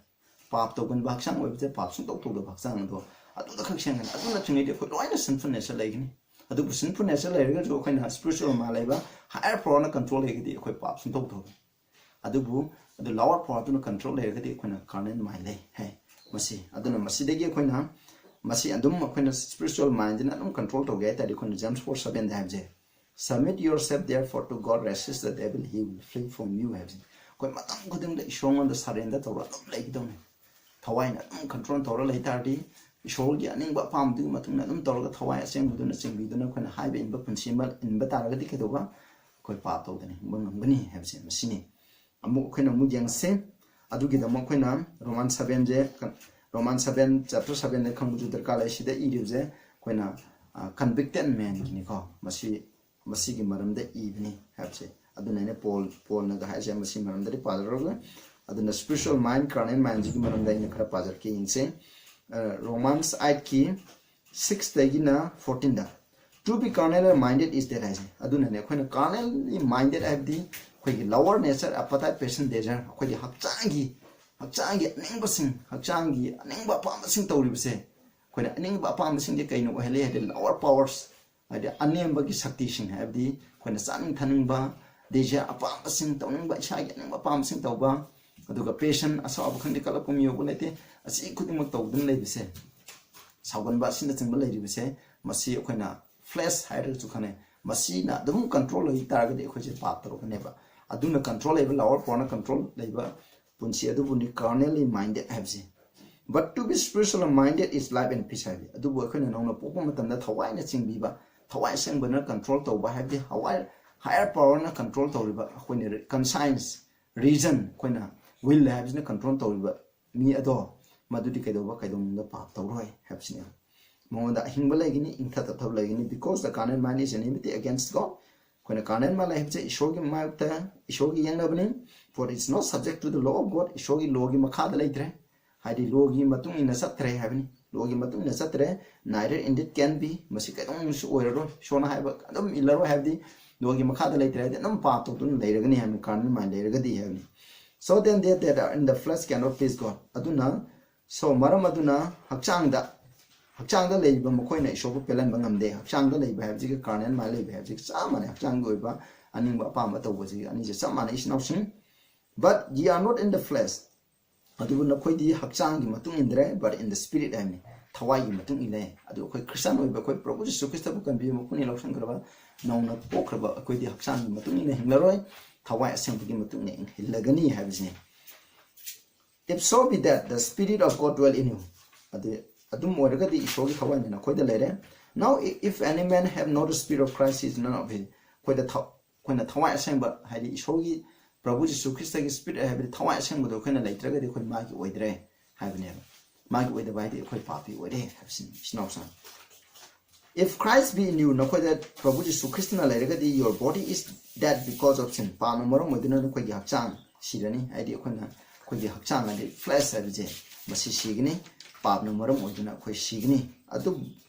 ꯄꯥꯞ ꯇꯧꯒꯟꯕ ꯍꯛꯆꯥꯡ ꯑꯣꯏꯕꯁꯦ, ꯄꯥꯞ ꯁꯨꯡꯇꯧ ꯇꯧꯗꯕ ꯍꯛꯆꯥꯡ ꯑꯗꯣ ꯑꯗꯨꯗ ꯈꯛ ꯁꯦꯝꯒꯅꯤ꯫ ꯑꯗꯨ ꯅꯠꯇ꯭ꯔꯤꯉꯩꯗꯤ ꯑꯩꯈꯣꯏ ꯂꯣꯏꯅ sinful nature ꯂꯩꯒꯅꯤ꯫ ꯑꯗꯨꯕꯨ sinful nature ꯂꯩꯔꯒꯁꯨ ꯑꯩꯈꯣꯏꯅ spiritual mind ꯂꯩꯕ, higher powerꯅ control ꯂꯩꯔꯒꯗꯤ ꯑꯩꯈꯣꯏ ꯄꯥꯞ ꯁꯨꯡꯇꯧ ꯇꯧꯔꯣꯏ꯫ ꯑꯗꯨꯕꯨ ꯑꯗꯨ lower powerꯗꯨꯅ control ꯂꯩꯔꯒꯗꯤ ꯑꯩꯈꯣꯏꯅ carnal mind ꯂꯩ ꯍꯥꯏ꯫ ꯃꯁꯤ, ꯑꯗꯨꯅ ꯃꯁꯤꯗꯒꯤ ꯑꯩꯈꯣꯏꯅ, ꯃꯁꯤ ꯑꯗꯨꯝ ꯑꯩꯈꯣꯏꯅ spiritual mindꯁꯤꯅ ꯑꯗꯨꯝ control ꯇꯧꯒꯦ ꯍꯥꯏ ꯇꯥꯔꯗꯤ, ꯑꯩꯈꯣꯏꯅ James four sevenꯗ ꯍꯥꯏꯕꯁꯦ, "Submit yourself therefore to God, resist the devil, he will flee from you" ꯍꯥꯏꯕꯁꯤꯅꯤ꯫ ꯑꯩꯈꯣꯏ ꯃꯇꯝ ꯈꯨꯗꯤꯡꯗ ꯏꯁꯣꯔꯉꯣꯟꯗ surrender ꯇꯧꯔꯒ ꯑꯗꯨꯝ ꯂꯩꯒꯗꯧꯅꯤ꯫ ꯊꯋꯥꯏꯅ ꯑꯗꯨꯝ control ꯇꯧꯔ ꯂꯩ ꯇꯥꯔꯗꯤ, ꯏꯁꯣꯔꯒꯤ ꯑꯅꯤꯡꯕ ꯑꯄꯥꯝꯕꯗꯨꯒꯤ ꯃꯇꯨꯡ ꯏꯟꯅ ꯑꯗꯨꯝ ꯇꯧꯔꯒ ꯊꯋꯥꯏ ꯑꯁꯦꯡꯕꯗꯨꯅ ꯆꯤꯡꯕꯤꯗꯨꯅ ꯑꯩꯈꯣꯏꯅ ꯍꯥꯏꯕ ꯏꯟꯕ ꯄꯨꯟꯁꯤ ꯑꯃ ꯏꯟꯕ ꯇꯥꯔꯒꯗꯤ ꯀꯩꯗꯧꯕ? ꯑꯩꯈꯣꯏ ꯄꯥꯞ ꯇꯧꯗꯅ ꯍꯤꯡꯕ ꯉꯝꯒꯅꯤ ꯍꯥꯏꯕꯁꯦ ꯃꯁꯤꯅꯤ꯫ ꯑꯃꯨꯛ ꯑꯩꯈꯣꯏꯅ ꯑꯃꯨꯛ ꯌꯦꯡꯁꯤ꯫ ꯑꯗꯨꯒꯤꯗꯃꯛ ꯑꯩꯈꯣꯏꯅ Roman seven ꯁꯦ, Roman seven, chapter seven ꯗ ꯈꯪꯕꯁꯨ ꯗꯔꯀꯥꯔ ꯂꯩ꯫ ꯁꯤꯗ ꯏꯔꯤꯕꯁꯦ ꯑꯩꯈꯣꯏꯅ, ꯑ, convicted man ꯒꯤꯅꯤꯀꯣ꯫ ꯃꯁꯤ, ꯃꯁꯤꯒꯤ ꯃꯔꯝꯗ ꯏꯕꯅꯤ ꯍꯥꯏꯕꯁꯦ꯫ ꯑꯗꯨꯅ ꯑꯩꯅ ꯄꯣꯜ, ꯄꯣꯜꯅꯒ ꯍꯥꯏꯁꯦ ꯃꯁꯤ ꯃꯔꯝꯗꯗꯤ ꯄꯥꯖꯔꯔꯣꯏ꯫ ꯑꯗꯨꯅ spiritual mind, carnal mind ꯁꯤꯒꯤ ꯃꯔꯝꯗ ꯑꯩꯅ ꯈꯔ ꯄꯥꯖꯔꯛꯀꯦ, ꯌꯦꯡꯁꯦ꯫ ꯑ, Romans eight ꯀꯤ six ꯇꯒꯤꯅ fourteen the, "To be carnally minded is death" ꯍꯥꯏꯁꯦ꯫ ꯑꯗꯨꯅꯅꯦ ꯑꯩꯈꯣꯏꯅ carnally minded ꯍꯥꯏꯕꯗꯤ ꯑꯩꯈꯣꯏꯒꯤ lower nature, appetite, passion, desire, ꯑꯩꯈꯣꯏꯒꯤ ꯍꯛꯆꯥꯡꯒꯤ, ꯍꯛꯆꯥꯡꯒꯤ ꯑꯅꯤꯡꯕꯁꯤꯡ, ꯍꯛꯆꯥꯡꯒꯤ ꯑꯅꯤꯡꯕ ꯑꯄꯥꯝꯕꯁꯤꯡ ꯇꯧꯔꯤꯕꯁꯦ꯫ ꯑꯩꯈꯣꯏꯅ ꯑꯅꯤꯡꯕ ꯑꯄꯥꯝꯕꯁꯤꯡꯁꯦ ꯀꯩꯅꯣ ꯑꯣꯏꯍꯜꯂꯤ ꯍꯥꯏꯗꯤ lower powers, ꯍꯥꯏꯗꯤ ꯑꯅꯦꯝꯕꯒꯤ ꯁꯛꯇꯤꯁꯤꯡ, ꯍꯥꯏꯕꯗꯤ ꯑꯩꯈꯣꯏꯅ ꯆꯥꯅꯤꯡ ꯊꯛꯅꯤꯡꯕ, desire, ꯑꯄꯥꯝꯕꯁꯤꯡ ꯇꯧꯅꯤꯡꯕ, ꯏꯁꯥꯒꯤ ꯑꯅꯤꯡꯕ ꯑꯄꯥꯝꯕꯁꯤꯡ ꯇꯧꯕ, ꯑꯗꯨꯒ passion, ꯑꯁꯥꯎꯕ ꯈꯪꯗꯦ, ꯀꯜꯂꯛꯄ ꯃꯤꯑꯣꯏꯕ ꯂꯩꯇꯦ꯫ ꯑꯁꯤ ꯈꯨꯗꯤꯡꯃꯛ ꯇꯧꯗꯨꯅ ꯂꯩꯕꯁꯦ, ꯁꯥꯎꯒꯟꯕ ꯑꯁꯤꯅꯆꯤꯡꯕ ꯂꯩꯔꯤꯕꯁꯦ, ꯃꯁꯤ ꯑꯩꯈꯣꯏꯅ flesh ꯍꯥꯏꯔꯒꯁꯨ ꯈꯪꯅꯩ꯫ ꯃꯁꯤꯅ ꯑꯗꯨꯝ control ꯂꯩ ꯇꯥꯔꯒꯗꯤ ꯑꯩꯈꯣꯏꯁꯦ ꯄꯥꯞ ꯇꯧꯔꯛꯀꯅꯦꯕ꯫ ꯑꯗꯨꯅ control ꯂꯩꯕ, lower power ꯅ control ꯂꯩꯕ ꯄꯨꯟꯁꯤ ꯑꯗꯨꯕꯨꯅꯤ carnally minded ꯍꯥꯏꯕꯁꯦ꯫ "But to be spiritually minded is life and peace" ꯍꯥꯏꯕꯁꯦ꯫ ꯑꯗꯨꯕꯨ ꯑꯩꯈꯣꯏꯅ ꯅꯧꯅ ꯄꯣꯛꯄ ꯃꯇꯝꯗ ꯊꯋꯥꯏꯅ ꯆꯤꯡꯕꯤꯕ, ꯊꯋꯥꯏ ꯑꯁꯦꯡꯕꯅ control ꯇꯧꯕ ꯍꯥꯏꯕꯗꯤ ꯍꯋꯥꯏ-, higher power ꯅ control ꯇꯧꯔꯤꯕ, ꯑꯩꯈꯣꯏꯅ conscience, reason, ꯑꯩꯈꯣꯏꯅ will ꯍꯥꯏꯕꯁꯤꯅ control ꯇꯧꯔꯤꯕ ꯃꯤ ꯑꯗꯣ, ꯃꯗꯨꯗꯤ ꯀꯩꯗꯧꯕ, ꯀꯩꯗꯧꯅꯨꯡꯗ ꯄꯥꯞ ꯇꯧꯔꯣꯏ ꯍꯥꯏꯕꯁꯤꯅꯦ꯫ ꯃꯉꯣꯟꯗ ꯑꯍꯤꯡꯕ ꯂꯩꯒꯅꯤ, ꯏꯪꯊ ꯇꯞꯊꯕ ꯂꯩꯒꯅꯤ, "Because the carnal mind is enmity against God." ꯑꯩꯈꯣꯏꯅ carnal mind ꯂꯩ ꯍꯥꯏꯕꯁꯦ ꯏꯁꯣꯔꯒꯤ ꯃꯥꯌꯣꯛꯇ, ꯏꯁꯣꯔꯒꯤ ꯌꯦꯛꯅꯕꯅꯤ꯫ "For it is not subject to the law of God", ꯏꯁꯣꯔꯒꯤ law ꯒꯤ ꯃꯈꯥꯗ ꯂꯩꯇ꯭ꯔꯦ, ꯍꯥꯏꯗꯤ law ꯒꯤ ꯃꯇꯨꯡ ꯏꯟꯅ ꯆꯠꯇ꯭ꯔꯦ ꯍꯥꯏꯕꯅꯤ꯫ Law ꯒꯤ ꯃꯇꯨꯡ ꯏꯟꯅ ꯆꯠꯇ꯭ꯔꯦ, "Neither indeed can be", ꯃꯁꯤ ꯀꯩꯗꯧꯅꯨꯡꯁꯨ ꯑꯣꯏꯔꯔꯣꯏ꯫ ꯏꯁꯣꯔꯅ ꯍꯥꯏꯕ ꯑꯗꯨꯝ ꯏꯜꯂꯔꯣꯏ, ꯍꯥꯏꯕꯗꯤ law ꯒꯤ ꯃꯈꯥꯗ ꯂꯩꯇ꯭ꯔꯦ ꯍꯥꯏꯗꯤ ꯑꯗꯨꯝ ꯄꯥꯞ ꯇꯧꯗꯨꯅ ꯂꯩꯔꯒꯅꯤ ꯍꯥꯏꯕꯅꯤ, carnal mind ꯂꯩꯔꯒꯗꯤ ꯍꯥꯏꯕꯅꯤ꯫ "So then they that are in the flesh cannot please God." ꯑꯗꯨꯅ, so, ꯃꯔꯝ ꯑꯗꯨꯅ ꯍꯛꯆꯥꯡꯗ, ꯍꯛꯆꯥꯡꯗ ꯂꯩꯔꯤꯕ ꯃꯈꯣꯏꯅ ꯏꯁꯣꯔꯕꯨ ꯄꯦꯜꯍꯟꯕ ꯉꯝꯗꯦ꯫ ꯍꯛꯆꯥꯡꯗ ꯂꯩꯕ ꯍꯥꯏꯕꯁꯤꯒ carnal mind ꯂꯩꯕ ꯍꯥꯏꯕꯁꯤꯒ ꯆꯞ ꯃꯥꯟꯅꯩ꯫ ꯍꯛꯆꯥꯡꯒꯤ ꯑꯣꯏꯕ ꯑꯅꯤꯡꯕ ꯑꯄꯥꯝꯕ ꯇꯧꯕꯁꯤꯒ ꯑꯅꯤꯁꯦ ꯆꯞ ꯃꯥꯟꯅꯩ, ꯏꯆꯤꯟ ꯏꯅꯥꯎꯁꯤꯡ꯫ "But ye are not in the flesh", ꯑꯗꯨꯕꯨ ꯅꯈꯣꯏꯗꯤ ꯍꯛꯆꯥꯡꯒꯤ ꯃꯇꯨꯡ ꯏꯟꯗ꯭ꯔꯦ, "but in the spirit" ꯍꯥꯏꯕꯅꯤ, ꯊꯋꯥꯏꯒꯤ ꯃꯇꯨꯡ ꯏꯜꯂꯦ꯫ ꯑꯗꯨ ꯑꯩꯈꯣꯏ Christian ꯑꯣꯏꯕ, ꯑꯩꯈꯣꯏ ꯄ꯭ꯔꯚꯨ ꯖꯤꯁꯨ ꯈ꯭ꯔꯤꯁꯇꯕꯨ ꯀꯟꯕꯤꯕ ꯃꯄꯨꯅꯤ ꯂꯧꯁꯤꯟꯈ꯭ꯔꯕ ꯅꯧꯅ ꯄꯣꯛꯈ꯭ꯔꯕ ꯑꯩꯈꯣꯏꯗꯤ ꯍꯛꯆꯥꯡꯒꯤ ꯃꯇꯨꯡ ꯏꯟꯅ ꯍꯤꯡꯂꯔꯣꯏ, ꯊꯋꯥꯏ ꯑꯁꯦꯡꯕꯒꯤ ꯃꯇꯨꯡ ꯏꯟꯅ ꯍꯤꯡꯂꯒꯅꯤ ꯍꯥꯏꯕꯁꯤꯅꯤ꯫ If so be that the Spirit of God dwell in you, ꯑꯗꯨ ꯑꯗꯨꯝ ꯑꯣꯏꯔꯒꯗꯤ ꯏꯁꯣꯔꯒꯤ ꯊꯋꯥꯏꯅ ꯅꯈꯣꯏꯗ ꯂꯩꯔꯦ꯫ Now if any man have not the Spirit of Christ, he is none of his. ꯑꯩꯈꯣꯏꯗ ꯊ- ꯑꯩꯈꯣꯏꯅ ꯊꯋꯥꯏ ꯑꯁꯦꯡꯕ, ꯍꯥꯏꯗꯤ ꯏꯁꯣꯔꯒꯤ, ꯄ꯭ꯔꯚꯨ ꯖꯤꯁꯨ ꯈ꯭ꯔꯤꯁꯇꯒꯤ Spirit ꯍꯥꯏꯕꯗꯤ ꯊꯋꯥꯏ ꯑꯁꯦꯡꯕꯗꯣ ꯑꯩꯈꯣꯏꯅ ꯂꯩꯇ꯭ꯔꯒꯗꯤ ꯑꯩꯈꯣꯏ ꯃꯥꯒꯤ ꯑꯣꯏꯗ꯭ꯔꯦ ꯍꯥꯏꯕꯅꯦꯕ꯫ ꯃꯥꯒꯤ ꯑꯣꯏꯗꯕ ꯍꯥꯏꯗꯤ ꯑꯩꯈꯣꯏ ꯄꯥꯄꯤ ꯑꯣꯏꯔꯦ ꯍꯥꯏꯕꯁꯤꯅꯤ, ꯏꯆꯤꯟ ꯏꯅꯥꯎꯁꯤꯡ꯫ If Christ be in you, ꯅꯈꯣꯏꯗ ꯄ꯭ꯔꯚꯨ ꯖꯤꯁꯨ ꯈ꯭ꯔꯤꯁꯇꯅ ꯂꯩꯔꯒꯗꯤ, your body is dead because of sin. ꯄꯥꯞꯅ ꯃꯔꯝ ꯑꯣꯏꯗꯨꯅ ꯅꯈꯣꯏꯒꯤ ꯍꯛꯆꯥꯡ ꯁꯤꯔꯅꯤ, ꯍꯥꯏꯗꯤ ꯑꯩꯈꯣꯏꯅ, ꯑꯩꯈꯣꯏꯒꯤ ꯍꯛꯆꯥꯡ ꯍꯥꯏꯗꯤ flesh ꯍꯥꯏꯕꯁꯦ, ꯃꯁꯤ ꯁꯤꯒꯅꯤ, ꯄꯥꯞꯅ ꯃꯔꯝ ꯑꯣꯏꯗꯨꯅ ꯑꯩꯈꯣꯏ ꯁꯤꯒꯅꯤ꯫ ꯑꯗꯨ,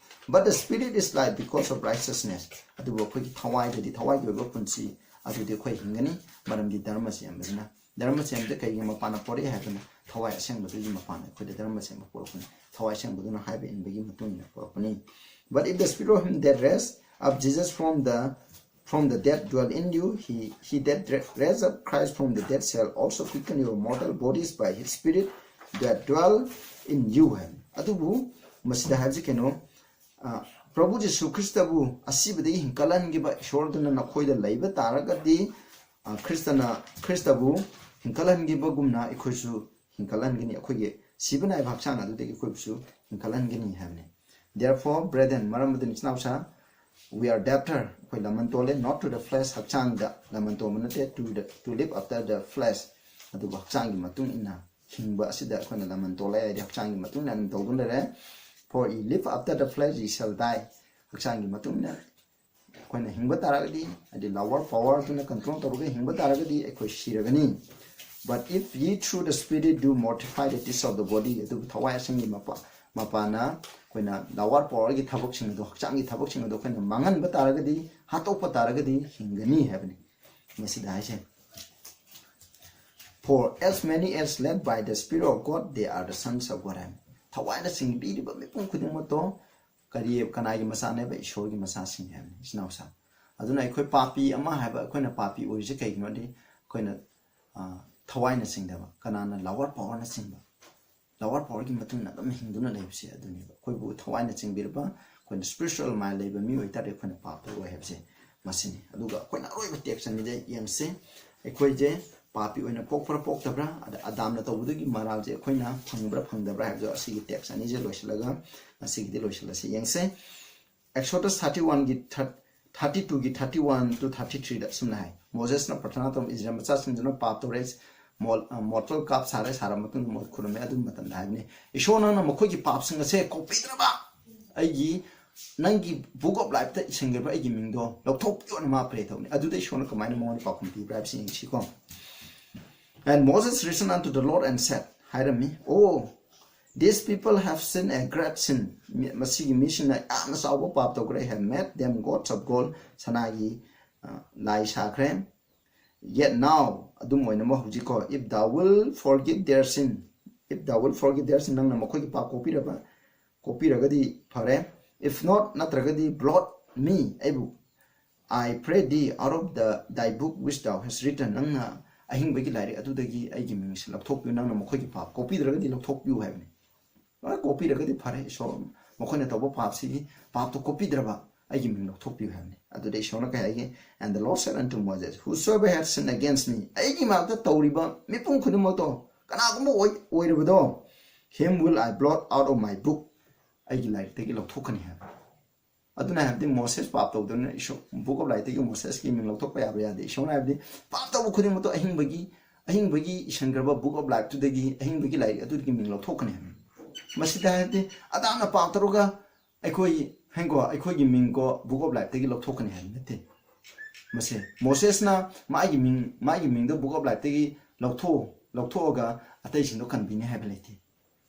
but the spirit is life because of righteousness. ꯑꯗꯨꯕꯨ ꯑꯩꯈꯣꯏꯒꯤ ꯊꯋꯥꯏꯗꯗꯤ, ꯊꯋꯥꯏꯒꯤ ꯑꯣꯏꯕ ꯄꯨꯟꯁꯤ ꯑꯗꯨꯗꯤ ꯑꯩꯈꯣꯏ ꯍꯤꯡꯒꯅꯤ, ꯃꯔꯝꯗꯤ ꯙꯔꯃ ꯆꯦꯟꯕꯅꯤꯅ꯫ ꯙꯔꯃ ꯆꯦꯟꯕꯗ ꯀꯩꯒꯤ ꯃꯄꯥꯟꯅ ꯄꯣꯔꯛꯏ ꯍꯥꯏꯕꯅ ꯊꯋꯥꯏ ꯑꯁꯦꯡꯕꯗꯨꯒꯤ ꯃꯄꯥꯟꯅ ꯑꯩꯈꯣꯏꯗ ꯙꯔꯃ ꯆꯦꯟꯕ ꯄꯣꯔꯛꯄꯅꯤ꯫ ꯊꯋꯥꯏ ꯑꯁꯦꯡꯕꯗꯨꯅ ꯍꯥꯏꯕ ꯏꯟꯕꯒꯤ ꯃꯇꯨꯡ ꯏꯟꯅ ꯄꯣꯔꯛꯄꯅꯤ꯫ But if the spirit of him that raised up Jesus from the, from the dead dwell in you, he, he that ra- raised up Christ from the dead shall also quicken your mortal bodies by his spirit that dwell in you ꯍꯥꯏꯕꯅꯤ꯫ ꯑꯗꯨꯕꯨ ꯃꯁꯤꯗ ꯍꯥꯏꯕꯁꯤ ꯀꯩꯅꯣ? ꯑ, ꯄ꯭ꯔꯚꯨ ꯖꯤꯁꯨ ꯈ꯭ꯔꯤꯁꯇꯕꯨ ꯑꯁꯤꯕꯗꯒꯤ ꯍꯤꯡꯀꯠꯍꯟꯈꯤꯕ ꯏꯁꯣꯔꯗꯨꯅ ꯅꯈꯣꯏꯗ ꯂꯩꯕ ꯇꯥꯔꯒꯗꯤ, ꯑ, ꯈ꯭ꯔꯤꯁꯇꯅ, ꯈ꯭ꯔꯤꯁꯇꯕꯨ ꯍꯤꯡꯀꯠꯍꯟꯈꯤꯕꯒꯨꯝꯅ ꯑꯩꯈꯣꯏꯁꯨ ꯍꯤꯡꯀꯠꯍꯟꯒꯅꯤ꯫ ꯑꯩꯈꯣꯏꯒꯤ ꯁꯤꯕ ꯅꯥꯏꯕ ꯍꯛꯆꯥꯡ ꯑꯗꯨꯗꯒꯤ ꯑꯩꯈꯣꯏꯕꯨꯁꯨ ꯍꯤꯡꯀꯠꯍꯟꯒꯅꯤ ꯍꯥꯏꯕꯅꯤ꯫ Therefore, brethren, ꯃꯔꯝ ꯑꯗꯨꯅ ꯏꯆꯤꯟ ꯏꯅꯥꯎꯁꯥ, we are debtor, ꯑꯩꯈꯣꯏ ꯂꯃꯟ ꯇꯣꯜꯂꯦ, not to the flesh, ꯍꯛꯆꯥꯡꯗ ꯂꯃꯟ ꯇꯣꯟꯕ ꯅꯠꯇꯦ, to the, to live after the flesh, ꯑꯗꯨꯕꯨ ꯍꯛꯆꯥꯡꯒꯤ ꯃꯇꯨꯡ ꯏꯟꯅ ꯍꯤꯡꯕ ꯑꯁꯤꯗ ꯑꯩꯈꯣꯏꯅ ꯂꯃꯟ ꯇꯣꯜꯂꯦ ꯍꯥꯏꯗꯤ ꯍꯛꯆꯥꯡꯒꯤ ꯃꯇꯨꯡ ꯏꯟꯅ ꯑꯗꯨꯝ ꯇꯧꯗꯨꯅ ꯂꯩꯔꯦ꯫ For ye live after the flesh, ye shall die. ꯍꯛꯆꯥꯡꯒꯤ ꯃꯇꯨꯡ ꯏꯟꯅ ꯑꯩꯈꯣꯏꯅ ꯍꯤꯡꯕ ꯇꯥꯔꯒꯗꯤ, ꯍꯥꯏꯗꯤ lower power ꯑꯗꯨꯅ control ꯇꯧꯔꯒ ꯍꯤꯡꯕ ꯇꯥꯔꯒꯗꯤ ꯑꯩꯈꯣꯏ ꯁꯤꯔꯒꯅꯤ꯫ But if ye through the Spirit do mortify the deeds of the body, ꯑꯗꯨꯕꯨ ꯊꯋꯥꯏ ꯑꯁꯦꯡꯒꯤ ꯃꯄꯥ-, ꯃꯄꯥꯅ ꯑꯩꯈꯣꯏꯅ lower powerꯒꯤ ꯊꯕꯛꯁꯤꯡ ꯑꯗꯣ, ꯍꯛꯆꯥꯡꯒꯤ ꯊꯕꯛꯁꯤꯡ ꯑꯗꯣ ꯑꯩꯈꯣꯏꯅ ꯃꯥꯡꯍꯟꯕ ꯇꯥꯔꯒꯗꯤ, ꯍꯥꯠꯇꯣꯛꯄ ꯇꯥꯔꯒꯗꯤ ꯍꯤꯡꯒꯅꯤ ꯍꯥꯏꯕꯅꯤ ꯃꯁꯤꯗ ꯍꯥꯏꯁꯦ꯫ For as many as led by the Spirit of God, they are the sons of God ꯍꯥꯏꯕꯅꯤ꯫ ꯊꯋꯥꯏꯅ ꯆꯤꯡꯕꯤꯔꯤꯕ ꯃꯤꯄꯨꯝ ꯈꯨꯗꯤꯡꯃꯛꯇꯣ ꯀꯔꯤ, ꯀꯅꯥꯒꯤ ꯃꯆꯥꯅꯦꯕ? ꯏꯁꯣꯔꯒꯤ ꯃꯆꯥꯁꯤꯡꯅꯦ ꯍꯥꯏꯕꯅꯤ, ꯏꯆꯤꯟ ꯏꯅꯥꯎꯁꯥ꯫ ꯑꯗꯨꯅ ꯑꯩꯈꯣꯏ ꯄꯥꯄꯤ ꯑꯃ ꯍꯥꯏꯕ, ꯑꯩꯈꯣꯏꯅ ꯄꯥꯄꯤ ꯑꯣꯏꯔꯤꯁꯦ ꯀꯩꯒꯤꯅꯣꯗꯤ ꯑꯩꯈꯣꯏꯅ, ꯑ, ꯊꯋꯥꯏꯅ ꯆꯤꯡꯗꯕ, ꯀꯅꯥꯅ? Lower powerꯅ ꯆꯤꯡꯕ꯫ Lower powerꯒꯤ ꯃꯇꯨꯡ ꯏꯟꯅ ꯑꯗꯨꯝ ꯍꯤꯡꯗꯨꯅ ꯂꯩꯕꯁꯦ ꯑꯗꯨꯅꯦꯕ꯫ ꯑꯩꯈꯣꯏꯕꯨ ꯊꯋꯥꯏꯅ ꯆꯤꯡꯕꯤꯔꯕ, ꯑꯩꯈꯣꯏꯅ spiritual mind ꯂꯩꯕ ꯃꯤ ꯑꯣꯏꯇꯥꯔꯗꯤ ꯑꯩꯈꯣꯏꯅ ꯄꯥꯞꯇ ꯑꯣꯏ ꯍꯥꯏꯕꯁꯦ ꯃꯁꯤꯅꯤ꯫ ꯑꯗꯨꯒ ꯑꯩꯈꯣꯏꯅ ꯑꯔꯣꯏꯕ ꯇꯦꯛꯁ ꯑꯅꯤꯁꯦ ꯌꯦꯡꯁꯤ꯫ ꯑꯩꯈꯣꯏꯁꯦ ꯄꯥꯄꯤ ꯑꯣꯏꯅ ꯄꯣꯛꯄ꯭ꯔꯥ ꯄꯣꯛꯇꯕ꯭ꯔꯥ, ꯑꯗ ꯑꯗꯥꯝꯅ ꯇꯧꯕꯗꯨꯒꯤ ꯃꯔꯥꯜꯁꯦ ꯑꯩꯈꯣꯏꯅ ꯐꯪꯕ꯭ꯔꯥ ꯐꯪꯗꯕ꯭ꯔꯥ ꯍꯥꯏꯕꯗꯣ, ꯑꯁꯤꯒꯤ ꯇꯦꯛꯁ ꯑꯅꯤꯁꯦ ꯂꯣꯏꯁꯤꯜꯂꯒ ꯉꯁꯤꯒꯤꯗꯤ ꯂꯣꯏꯁꯤꯜꯂꯁꯤ꯫ ꯌꯦꯡꯁꯦ꯫ Exodus thirty one ꯒꯤ thirty two ꯒꯤ thirty one to thirty three ꯗ ꯑꯁꯨꯝꯅ ꯍꯥꯏ, ꯃꯣꯁꯦꯁꯅ ꯄ꯭ꯔꯊꯅꯥ ꯇꯧꯔꯝꯃꯤ, "ꯏꯁꯔꯥꯌꯦꯜ ꯃꯆꯥꯁꯤꯡꯗꯨꯅ ꯄꯥꯞ ꯇꯧꯔꯦ, ꯃꯣꯜ-, ꯑ, ꯃꯣꯔꯇꯦꯜ ꯀꯥꯞ ꯁꯥꯔꯦ, ꯁꯥꯔꯕ ꯃꯇꯨꯡꯗ ꯃꯣꯏ ꯈꯨꯔꯨꯝꯃꯦ꯫ ꯑꯗꯨ ꯃꯇꯝꯗ ꯍꯥꯏꯕꯅꯤ, ꯏꯁꯣꯔ, ꯅꯪꯅ ꯃꯈꯣꯏꯒꯤ ꯄꯥꯞꯁꯤꯡ ꯑꯁꯦ ꯀꯣꯛꯄꯤꯗ꯭ꯔꯕ, ꯑꯩꯒꯤ, ꯅꯪꯒꯤ book of life ꯇ ꯏꯁꯤꯟꯈ꯭ꯔꯕ ꯑꯩꯒꯤ ꯃꯤꯡꯗꯣ ꯂꯧꯊꯣꯛꯄꯤꯌꯣꯅ" ꯃꯥ ꯄ꯭ꯔꯦ ꯇꯧꯅꯤ꯫ ꯑꯗꯨꯗ ꯏꯁꯣꯔꯅ ꯀꯃꯥꯏꯅ ꯃꯉꯣꯟꯗ ꯄꯥꯎꯈꯨꯝ ꯄꯤꯕ꯭ꯔꯥ ꯍꯥꯏꯕꯁꯤ ꯌꯦꯡꯁꯤꯀꯣ꯫ "And Moses returned unto the Lord and said", ꯍꯥꯏꯔꯝꯃꯤ, "Oh, these people have sinned a great sin", ꯃꯤ-, ꯃꯁꯤꯒꯤ ꯃꯤꯁꯤꯡꯅ ꯌꯥꯝꯅ ꯆꯥꯎꯕ ꯄꯥꯞ ꯇꯧꯈ꯭ꯔꯦ, "have made them gods of gold", ꯁꯅꯥꯒꯤ, ꯑ, ꯂꯥꯏ ꯁꯥꯈ꯭ꯔꯦ꯫ "Yet now", ꯑꯗꯨꯝ ꯑꯣꯏꯅꯃꯛ ꯍꯧꯖꯤꯛꯀꯣ, "If thou will forgive their sin", if thou will forgive their sin, ꯅꯪꯅ ꯃꯈꯣꯏꯒꯤ ꯄꯥꯞ ꯀꯣꯛꯄꯤꯔꯕ, ꯀꯣꯛꯄꯤꯔꯒꯗꯤ ꯐꯔꯦ, "if not", ꯅꯠꯇ꯭ꯔꯒꯗꯤ "blot me", ꯑꯩꯕꯨ, "I pray thee, out of the, thy book which thou hast written", ꯅꯪꯅ ꯑꯍꯤꯡꯕꯒꯤ ꯂꯥꯏꯔꯤꯛ ꯑꯗꯨꯗꯒꯤ ꯑꯩꯒꯤ ꯃꯤꯡꯁꯦ ꯂꯧꯊꯣꯛꯄꯤꯌꯨ, ꯅꯪꯅ ꯃꯈꯣꯏꯒꯤ ꯄꯥꯞ ꯀꯣꯛꯄꯤꯗ꯭ꯔꯒꯗꯤ ꯂꯧꯊꯣꯛꯄꯤꯌꯨ ꯍꯥꯏꯕꯅꯤ꯫ ꯂꯣꯏ ꯀꯣꯛꯄꯤꯔꯒꯗꯤ ꯐꯔꯦ, ꯏꯁꯣꯔ, ꯃꯈꯣꯏꯅ ꯇꯧꯕ ꯄꯥꯞꯁꯤꯒꯤ, ꯄꯥꯞꯇꯣ ꯀꯣꯛꯄꯤꯗ꯭ꯔꯕ ꯑꯩꯒꯤ ꯃꯤꯡ ꯂꯧꯊꯣꯛꯄꯤꯌꯨ ꯍꯥꯏꯕꯅꯤ꯫ ꯑꯗꯨꯗ ꯏꯁꯣꯔꯅ ꯀꯩ ꯍꯥꯏꯒꯦ? "And the Lord said unto Moses, Whosoever hath sinned against me", ꯑꯩꯒꯤ ꯃꯥꯛꯇ ꯇꯧꯔꯤꯕ ꯃꯤꯄꯨꯝ ꯈꯨꯗꯤꯡꯃꯛꯇꯣ, ꯀꯅꯥꯒꯨꯝꯕ ꯑꯣꯏ-, ꯑꯣꯏꯔꯕꯗꯣ, "him will I blot out of my book", ꯑꯩꯒꯤ ꯂꯥꯏꯔꯤꯛꯇꯒꯤ ꯂꯧꯊꯣꯛꯀꯅꯤ ꯍꯥꯏꯕ꯫ ꯑꯗꯨꯅ ꯍꯥꯏꯕꯗꯤ ꯃꯣꯁꯦꯁ ꯄꯥꯞ ꯇꯧꯗꯨꯅ ꯏꯁꯣ-, book of life ꯇꯒꯤ ꯃꯣꯁꯦꯁꯀꯤ ꯃꯤꯡ ꯂꯧꯊꯣꯛꯄ ꯌꯥꯕ ꯌꯥꯗꯦ꯫ ꯏꯁꯣꯔꯅ ꯍꯥꯏꯕꯗꯤ ꯄꯥꯞ ꯇꯧꯕ ꯈꯨꯗꯤꯡꯃꯛꯇꯣ ꯑꯍꯤꯡꯕꯒꯤ, ꯑꯍꯤꯡꯕꯒꯤ ꯏꯁꯟꯈ꯭ꯔꯕ book of life ꯇꯨꯗꯒꯤ, ꯑꯍꯤꯡꯕꯒꯤ ꯂꯥꯏꯔꯤꯛ ꯑꯗꯨꯗꯒꯤ ꯃꯤꯡ ꯂꯧꯊꯣꯛꯀꯅꯤ ꯍꯥꯏꯕꯅꯤ꯫ ꯃꯁꯤꯗ ꯍꯥꯏꯕꯗꯤ ꯑꯗꯥꯝꯅ ꯄꯥꯞ ꯇꯧꯔꯒ ꯑꯩꯈꯣꯏ ꯍꯦꯡꯀꯣ, ꯑꯩꯈꯣꯏꯒꯤ ꯃꯤꯡꯀꯣ book of life ꯇꯒꯤ ꯂꯧꯊꯣꯛꯀꯅꯤ ꯍꯥꯏꯕ ꯅꯠꯇꯦ꯫ ꯃꯁꯦ ꯃꯣꯁꯦꯁꯅ ꯃꯥꯒꯤ ꯃꯤꯡ, ꯃꯥꯒꯤ ꯃꯤꯡꯗꯣ book of life ꯇꯒꯤ ꯂꯧꯊꯣꯛ-, ꯂꯧꯊꯣꯛꯑꯒ ꯑꯇꯩꯁꯤꯡꯗꯣ ꯀꯟꯕꯤꯅꯤ ꯍꯥꯏꯕ ꯂꯩꯇꯦ꯫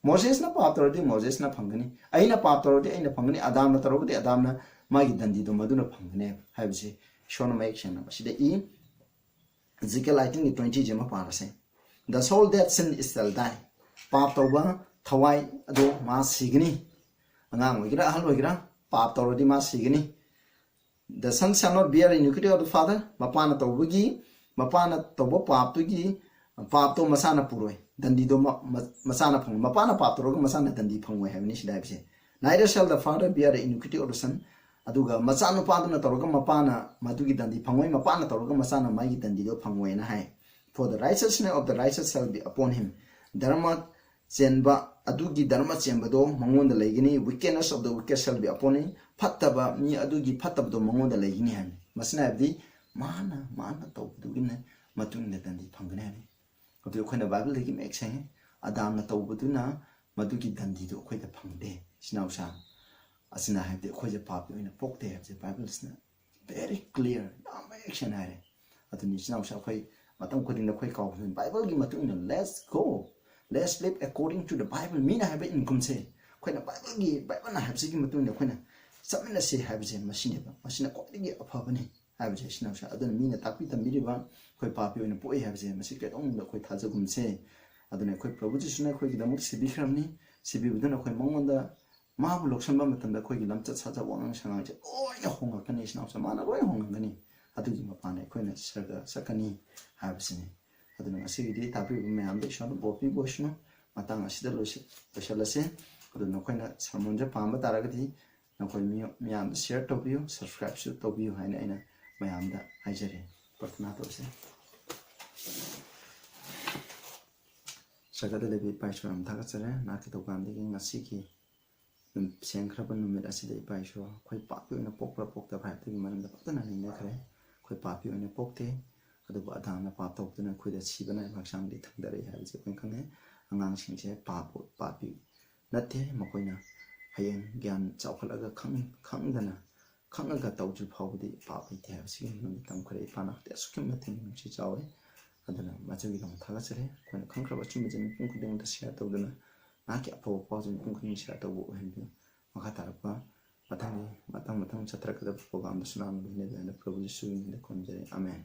ꯃꯣꯁꯦꯁꯅ ꯄꯥꯞ ꯇꯧꯔꯗꯤ ꯃꯣꯁꯦꯁꯅ ꯐꯪꯒꯅꯤ, ꯑꯩꯅ ꯄꯥꯞ ꯇꯧꯔꯗꯤ ꯑꯩꯅ ꯐꯪꯒꯅꯤ, ꯑꯗꯥꯝꯅ ꯇꯧꯔꯒꯗꯤ ꯑꯗꯥꯝꯅ ꯃꯥꯒꯤ ꯗꯟꯗꯤꯗꯣ ꯃꯗꯨꯅ ꯐꯪꯒꯅꯤ ꯍꯥꯏꯕꯁꯤ ꯏꯁꯣꯔꯅ ꯃꯌꯦꯛ ꯁꯦꯡꯅ ꯃꯁꯤꯗ ꯏ꯫ Ezekiel eighteen ꯒꯤ twenty ꯁꯦ ꯑꯃ ꯄꯥꯔꯁꯦ꯫ "The soul that sin shall die", ꯄꯥꯞ ꯇꯧꯕ ꯊꯋꯥꯏ ꯑꯗꯣ ꯃꯥ ꯁꯤꯒꯅꯤ꯫ ꯑꯉꯥꯡ ꯑꯣꯏꯒꯦꯔꯥ ꯑꯍꯜ ꯑꯣꯏꯒꯦꯔꯥ, ꯄꯥꯞ ꯇꯧꯔꯗꯤ ꯃꯥ ꯁꯤꯒꯅꯤ꯫ "The son shall not bear iniquity of the father", ꯃꯄꯥꯅ ꯇꯧꯕꯒꯤ, ꯃꯄꯥꯅ ꯇꯧꯕ ꯄꯥꯞꯇꯨꯒꯤ ꯄꯥꯞꯇꯣ ꯃꯆꯥꯅ ꯄꯨꯔꯣꯏ, ꯗꯟꯗꯤꯗꯣ ꯃ-, ꯃ-, ꯃꯆꯥꯅ ꯐꯪꯉꯣꯏ꯫ ꯃꯄꯥꯅ ꯄꯥꯞ ꯇꯧꯔꯒ ꯃꯆꯥꯅ ꯗꯟꯗꯤ ꯐꯪꯉꯣꯏ ꯍꯥꯏꯕꯅꯤ ꯁꯤꯗ ꯍꯥꯏꯕꯁꯦ꯫ "Neither shall the father bear the iniquity of the son", ꯑꯗꯨꯒ ꯃꯆꯥꯅꯨꯄꯥꯗꯨꯅ ꯇꯧꯔꯒ ꯃꯄꯥꯅ ꯃꯗꯨꯒꯤ ꯗꯟꯗꯤ ꯐꯪꯉꯣꯏ, ꯃꯄꯥꯅ ꯇꯧꯔꯒ ꯃꯆꯥꯅ ꯃꯥꯒꯤ ꯗꯟꯗꯤꯗꯣ ꯐꯪꯉꯣꯏꯅ ꯍꯥꯏ꯫ "For the righteousness of the righteous shall be upon him." ꯙꯔꯃ ꯆꯦꯟꯕ ꯑꯗꯨꯒꯤ ꯙꯔꯃ ꯆꯦꯟꯕꯗꯣ ꯃꯉꯣꯟꯗ ꯂꯩꯒꯅꯤ꯫ "Wickedness of the wicked shall be upon him." ꯐꯠꯇꯕ ꯃꯤ ꯑꯗꯨꯒꯤ ꯐꯠꯇꯕꯗꯣ ꯃꯉꯣꯟꯗ ꯂꯩꯒꯅꯤ ꯍꯥꯏꯕꯅꯤ꯫ ꯃꯁꯤꯅ ꯍꯥꯏꯕꯗꯤ ꯃꯥꯅ, ꯃꯥꯅ ꯇꯧꯕꯗꯨꯒꯤꯅ ꯃꯇꯨꯡ ꯏꯟꯅ ꯗꯟꯗꯤ ꯐꯪꯒꯅꯤ ꯍꯥꯏꯕꯅꯤ꯫ ꯑꯗꯨ ꯑꯩꯈꯣꯏꯅ ꯕꯥꯏꯕꯜꯗꯒꯤ ꯃꯌꯦꯛ ꯁꯦꯡꯉꯤ꯫ ꯑꯗꯥꯝꯅ ꯇꯧꯕꯗꯨꯅ ꯃꯗꯨꯒꯤ ꯗꯟꯗꯤꯗꯨ ꯑꯩꯈꯣꯏꯗ ꯐꯪꯗꯦ, ꯏꯆꯤꯟ ꯏꯅꯥꯎꯁꯥ꯫ ꯑꯁꯤꯅ ꯍꯥꯏꯕꯗꯤ ꯑꯩꯈꯣꯏꯁꯦ ꯄꯥꯄꯤ ꯑꯣꯏꯅ ꯄꯣꯛꯇꯦ ꯍꯥꯏꯕꯁꯦ ꯕꯥꯏꯕꯜꯁꯤꯅ very clear, ꯌꯥꯝ ꯃꯌꯦꯛ ꯁꯦꯡꯅ ꯍꯥꯏꯔꯦ꯫ ꯑꯗꯨꯅ ꯏꯆꯤꯟ ꯏꯅꯥꯎꯁꯥ, ꯑꯩꯈꯣꯏ ꯃꯇꯝ ꯈꯨꯗꯤꯡꯗ ꯑꯩꯈꯣꯏ ꯀꯥꯎꯕ ꯕꯥꯏꯕꯜꯒꯤ ꯃꯇꯨꯡ ꯏꯟꯅ let's go, let's live according to the Bible. ꯃꯤꯅ ꯍꯥꯏꯕ ꯏꯟꯀꯨꯝꯁꯦ ꯑꯩꯈꯣꯏꯅ ꯕꯥꯏꯕꯜꯒꯤ, ꯕꯥꯏꯕꯜꯅ ꯍꯥꯏꯕꯁꯤꯒꯤ ꯃꯇꯨꯡ ꯏꯟꯅ ꯑꯩꯈꯣꯏꯅ ꯆꯠꯃꯤꯟꯅꯁꯤ ꯍꯥꯏꯕꯁꯦ ꯃꯁꯤꯅꯦꯕ꯫ ꯃꯁꯤꯅ ꯈ꯭ꯋꯥꯏꯗꯒꯤ ꯑꯐꯕꯅꯤ ꯍꯥꯏꯕꯁꯦ ꯏꯆꯤꯟ ꯏꯅꯥꯎꯁꯥ꯫ ꯑꯗꯨꯅ ꯃꯤꯅ ꯇꯥꯛꯄꯤ ꯇꯝꯕꯤꯔꯤꯕ ꯑꯩꯈꯣꯏ ꯄꯥꯄꯤ ꯑꯣꯏꯅ ꯄꯣꯛꯏ ꯍꯥꯏꯕꯁꯦ ꯃꯁꯤ ꯀꯩꯗꯧꯅꯨꯡꯗ ꯑꯩꯈꯣꯏ ꯊꯥꯖꯒꯨꯝꯁꯦ꯫ ꯑꯗꯨꯅ ꯑꯩꯈꯣꯏ ꯄ꯭ꯔꯚꯨ ꯖꯤꯁꯨꯅ ꯑꯩꯈꯣꯏꯒꯤꯗꯃꯛ ꯁꯤꯕꯤꯈ꯭ꯔꯕꯅꯤ꯫ ꯁꯤꯕꯤꯕꯗꯨꯅ ꯑꯩꯈꯣꯏ ꯃꯉꯣꯟꯗ, ꯃꯥꯕꯨ ꯂꯧꯁꯤꯟꯕ ꯃꯇꯝꯗ ꯑꯩꯈꯣꯏꯒꯤ ꯂꯝꯆꯠ ꯁꯥꯖꯠ ꯋꯥꯉꯥꯡ ꯁꯉꯥꯡꯁꯦ ꯂꯣꯏꯅ ꯍꯣꯡꯉꯛꯀꯅꯤ ꯏꯆꯤꯟ ꯏꯅꯥꯎꯁꯥ, ꯃꯥꯅ ꯂꯣꯏꯅ ꯍꯣꯡꯍꯟꯒꯅꯤ꯫ ꯑꯗꯨꯒꯤ ꯃꯄꯥꯟꯗ ꯑꯩꯈꯣꯏꯅ ꯁꯔꯒ ꯆꯠꯀꯅꯤ ꯍꯥꯏꯕꯁꯤꯅꯤ꯫ ꯑꯗꯨꯅ ꯉꯁꯤꯒꯤꯗꯤ ꯇꯥꯕꯤꯔꯤꯕ ꯃꯌꯥꯝꯗ ꯏꯁꯣꯔꯅ ꯕꯣꯔ ꯄꯤꯕ ꯑꯣꯏꯁꯅꯨ꯫ ꯃꯇꯥꯡ ꯑꯁꯤꯗ ꯂꯣꯏꯁꯤ-, ꯂꯣꯏꯁꯤꯜꯂꯁꯤ꯫ ꯑꯗꯨ ꯅꯈꯣꯏꯅ ꯁꯔꯃꯣꯟꯁꯦ ꯄꯥꯝꯕ ꯇꯥꯔꯒꯗꯤ ꯅꯈꯣꯏ ꯃꯤ-, ꯃꯌꯥꯝꯗ share ꯇꯧꯕꯤꯌꯨ, subscribeꯁꯨ ꯇꯧꯕꯤꯌꯨ ꯍꯥꯏꯅ ꯑꯩꯅ ꯃꯌꯥꯝꯗ ꯍꯥꯏꯖꯔꯤ꯫ ꯄ꯭ꯔꯊꯅꯥ ꯇꯧꯁꯦ꯫ ꯁꯔꯒꯗ ꯂꯩꯕ ꯏꯄꯥ ꯏꯁꯣꯔ, ꯌꯥꯝ ꯊꯥꯒꯠꯆꯔꯤ ꯅꯍꯥꯛꯀꯤ ꯊꯧꯖꯥꯜꯗꯒꯤ ꯉꯁꯤꯒꯤ ꯅꯨꯃꯤꯠ, ꯁꯦꯡꯈ꯭ꯔꯕ ꯅꯨꯃꯤꯠ ꯑꯁꯤꯗ ꯏꯄꯥ ꯏꯁꯣꯔ, ꯑꯩꯈꯣꯏ ꯄꯥꯄꯤ ꯑꯣꯏꯅ ꯄꯣꯛꯄ꯭ꯔꯥ ꯄꯣꯛꯇꯕ꯭ꯔꯥ ꯍꯥꯏꯕꯗꯨꯒꯤ ꯃꯔꯝꯗ ꯐꯖꯅ ꯅꯩꯅꯈ꯭ꯔꯦ꯫ ꯑꯩꯈꯣꯏ ꯄꯥꯄꯤ ꯑꯣꯏꯅ ꯄꯣꯛꯇꯦ, ꯑꯗꯨꯕꯨ ꯑꯗꯥꯝꯅ ꯄꯥꯞ ꯇꯧꯗꯨꯅ ꯑꯩꯈꯣꯏꯗ ꯁꯤꯕ ꯅꯥꯏꯕ ꯍꯛꯆꯥꯡꯗꯤ ꯊꯥꯡꯗꯔꯛꯏ ꯍꯥꯏꯕꯁꯤ ꯑꯩꯈꯣꯏꯅ ꯈꯪꯉꯦ꯫ ꯑꯉꯥꯡꯁꯤꯡꯁꯦ ꯄꯥꯞ, ꯄꯥꯄꯤ ꯅꯠꯇꯦ, ꯃꯈꯣꯏꯅ ꯍꯌꯦꯡ ꯒ꯭ꯌꯥꯟ ꯆꯥꯎꯈꯠꯂꯒ ꯈꯪ-, ꯈꯪꯗꯅ, ꯈꯪꯉꯒ ꯇꯧꯗ꯭ꯔꯤ ꯐꯥꯎꯕꯗꯤ ꯄꯥꯞ ꯂꯩꯇꯦ ꯍꯥꯏꯕꯁꯤꯒꯤ ꯃꯔꯝꯗ ꯇꯝꯈ꯭ꯔꯦ꯫ ꯏꯄꯥ ꯅꯍꯥꯛꯇꯤ ꯑꯁꯨꯛꯀꯤ ꯃꯇꯤꯛ ꯅꯨꯡꯁꯤ ꯆꯥꯎꯋꯦ꯫ ꯑꯗꯨꯅ ꯃꯆꯨꯒꯤꯗꯃꯛ ꯊꯥꯒꯠꯆꯔꯤ꯫ ꯑꯩꯈꯣꯏꯅ ꯈꯪꯈ꯭ꯔꯕ ꯑꯆꯨꯝꯕꯁꯦ ꯃꯤꯄꯨꯝ ꯈꯨꯗꯤꯡꯃꯛꯇ share ꯇꯧꯗꯨꯅ ꯅꯍꯥꯛꯀꯤ ꯑꯐꯕ ꯄꯥꯎꯁꯦ ꯃꯤꯄꯨꯝ ꯈꯨꯗꯤꯡꯃꯛ share ꯇꯧꯕ ꯑꯣꯏꯍꯟꯕꯤꯌꯨ꯫ ꯃꯈꯥ ꯇꯥꯔꯛꯄ ꯃꯊꯪꯒꯤ, ꯃꯊꯪ ꯃꯊꯪ ꯆꯠꯊꯔꯛꯀꯗꯕ programꯗꯁꯨ ꯅꯍꯥꯛꯅ ꯂꯣꯏꯅꯕꯤꯌꯨ ꯍꯥꯏꯅ ꯄ꯭ꯔꯚꯨ ꯌꯤꯁꯨꯒꯤ ꯃꯤꯡꯗ ꯈꯨꯔꯨꯝꯖꯔꯤ꯫ ꯑꯥꯃꯦꯟ꯫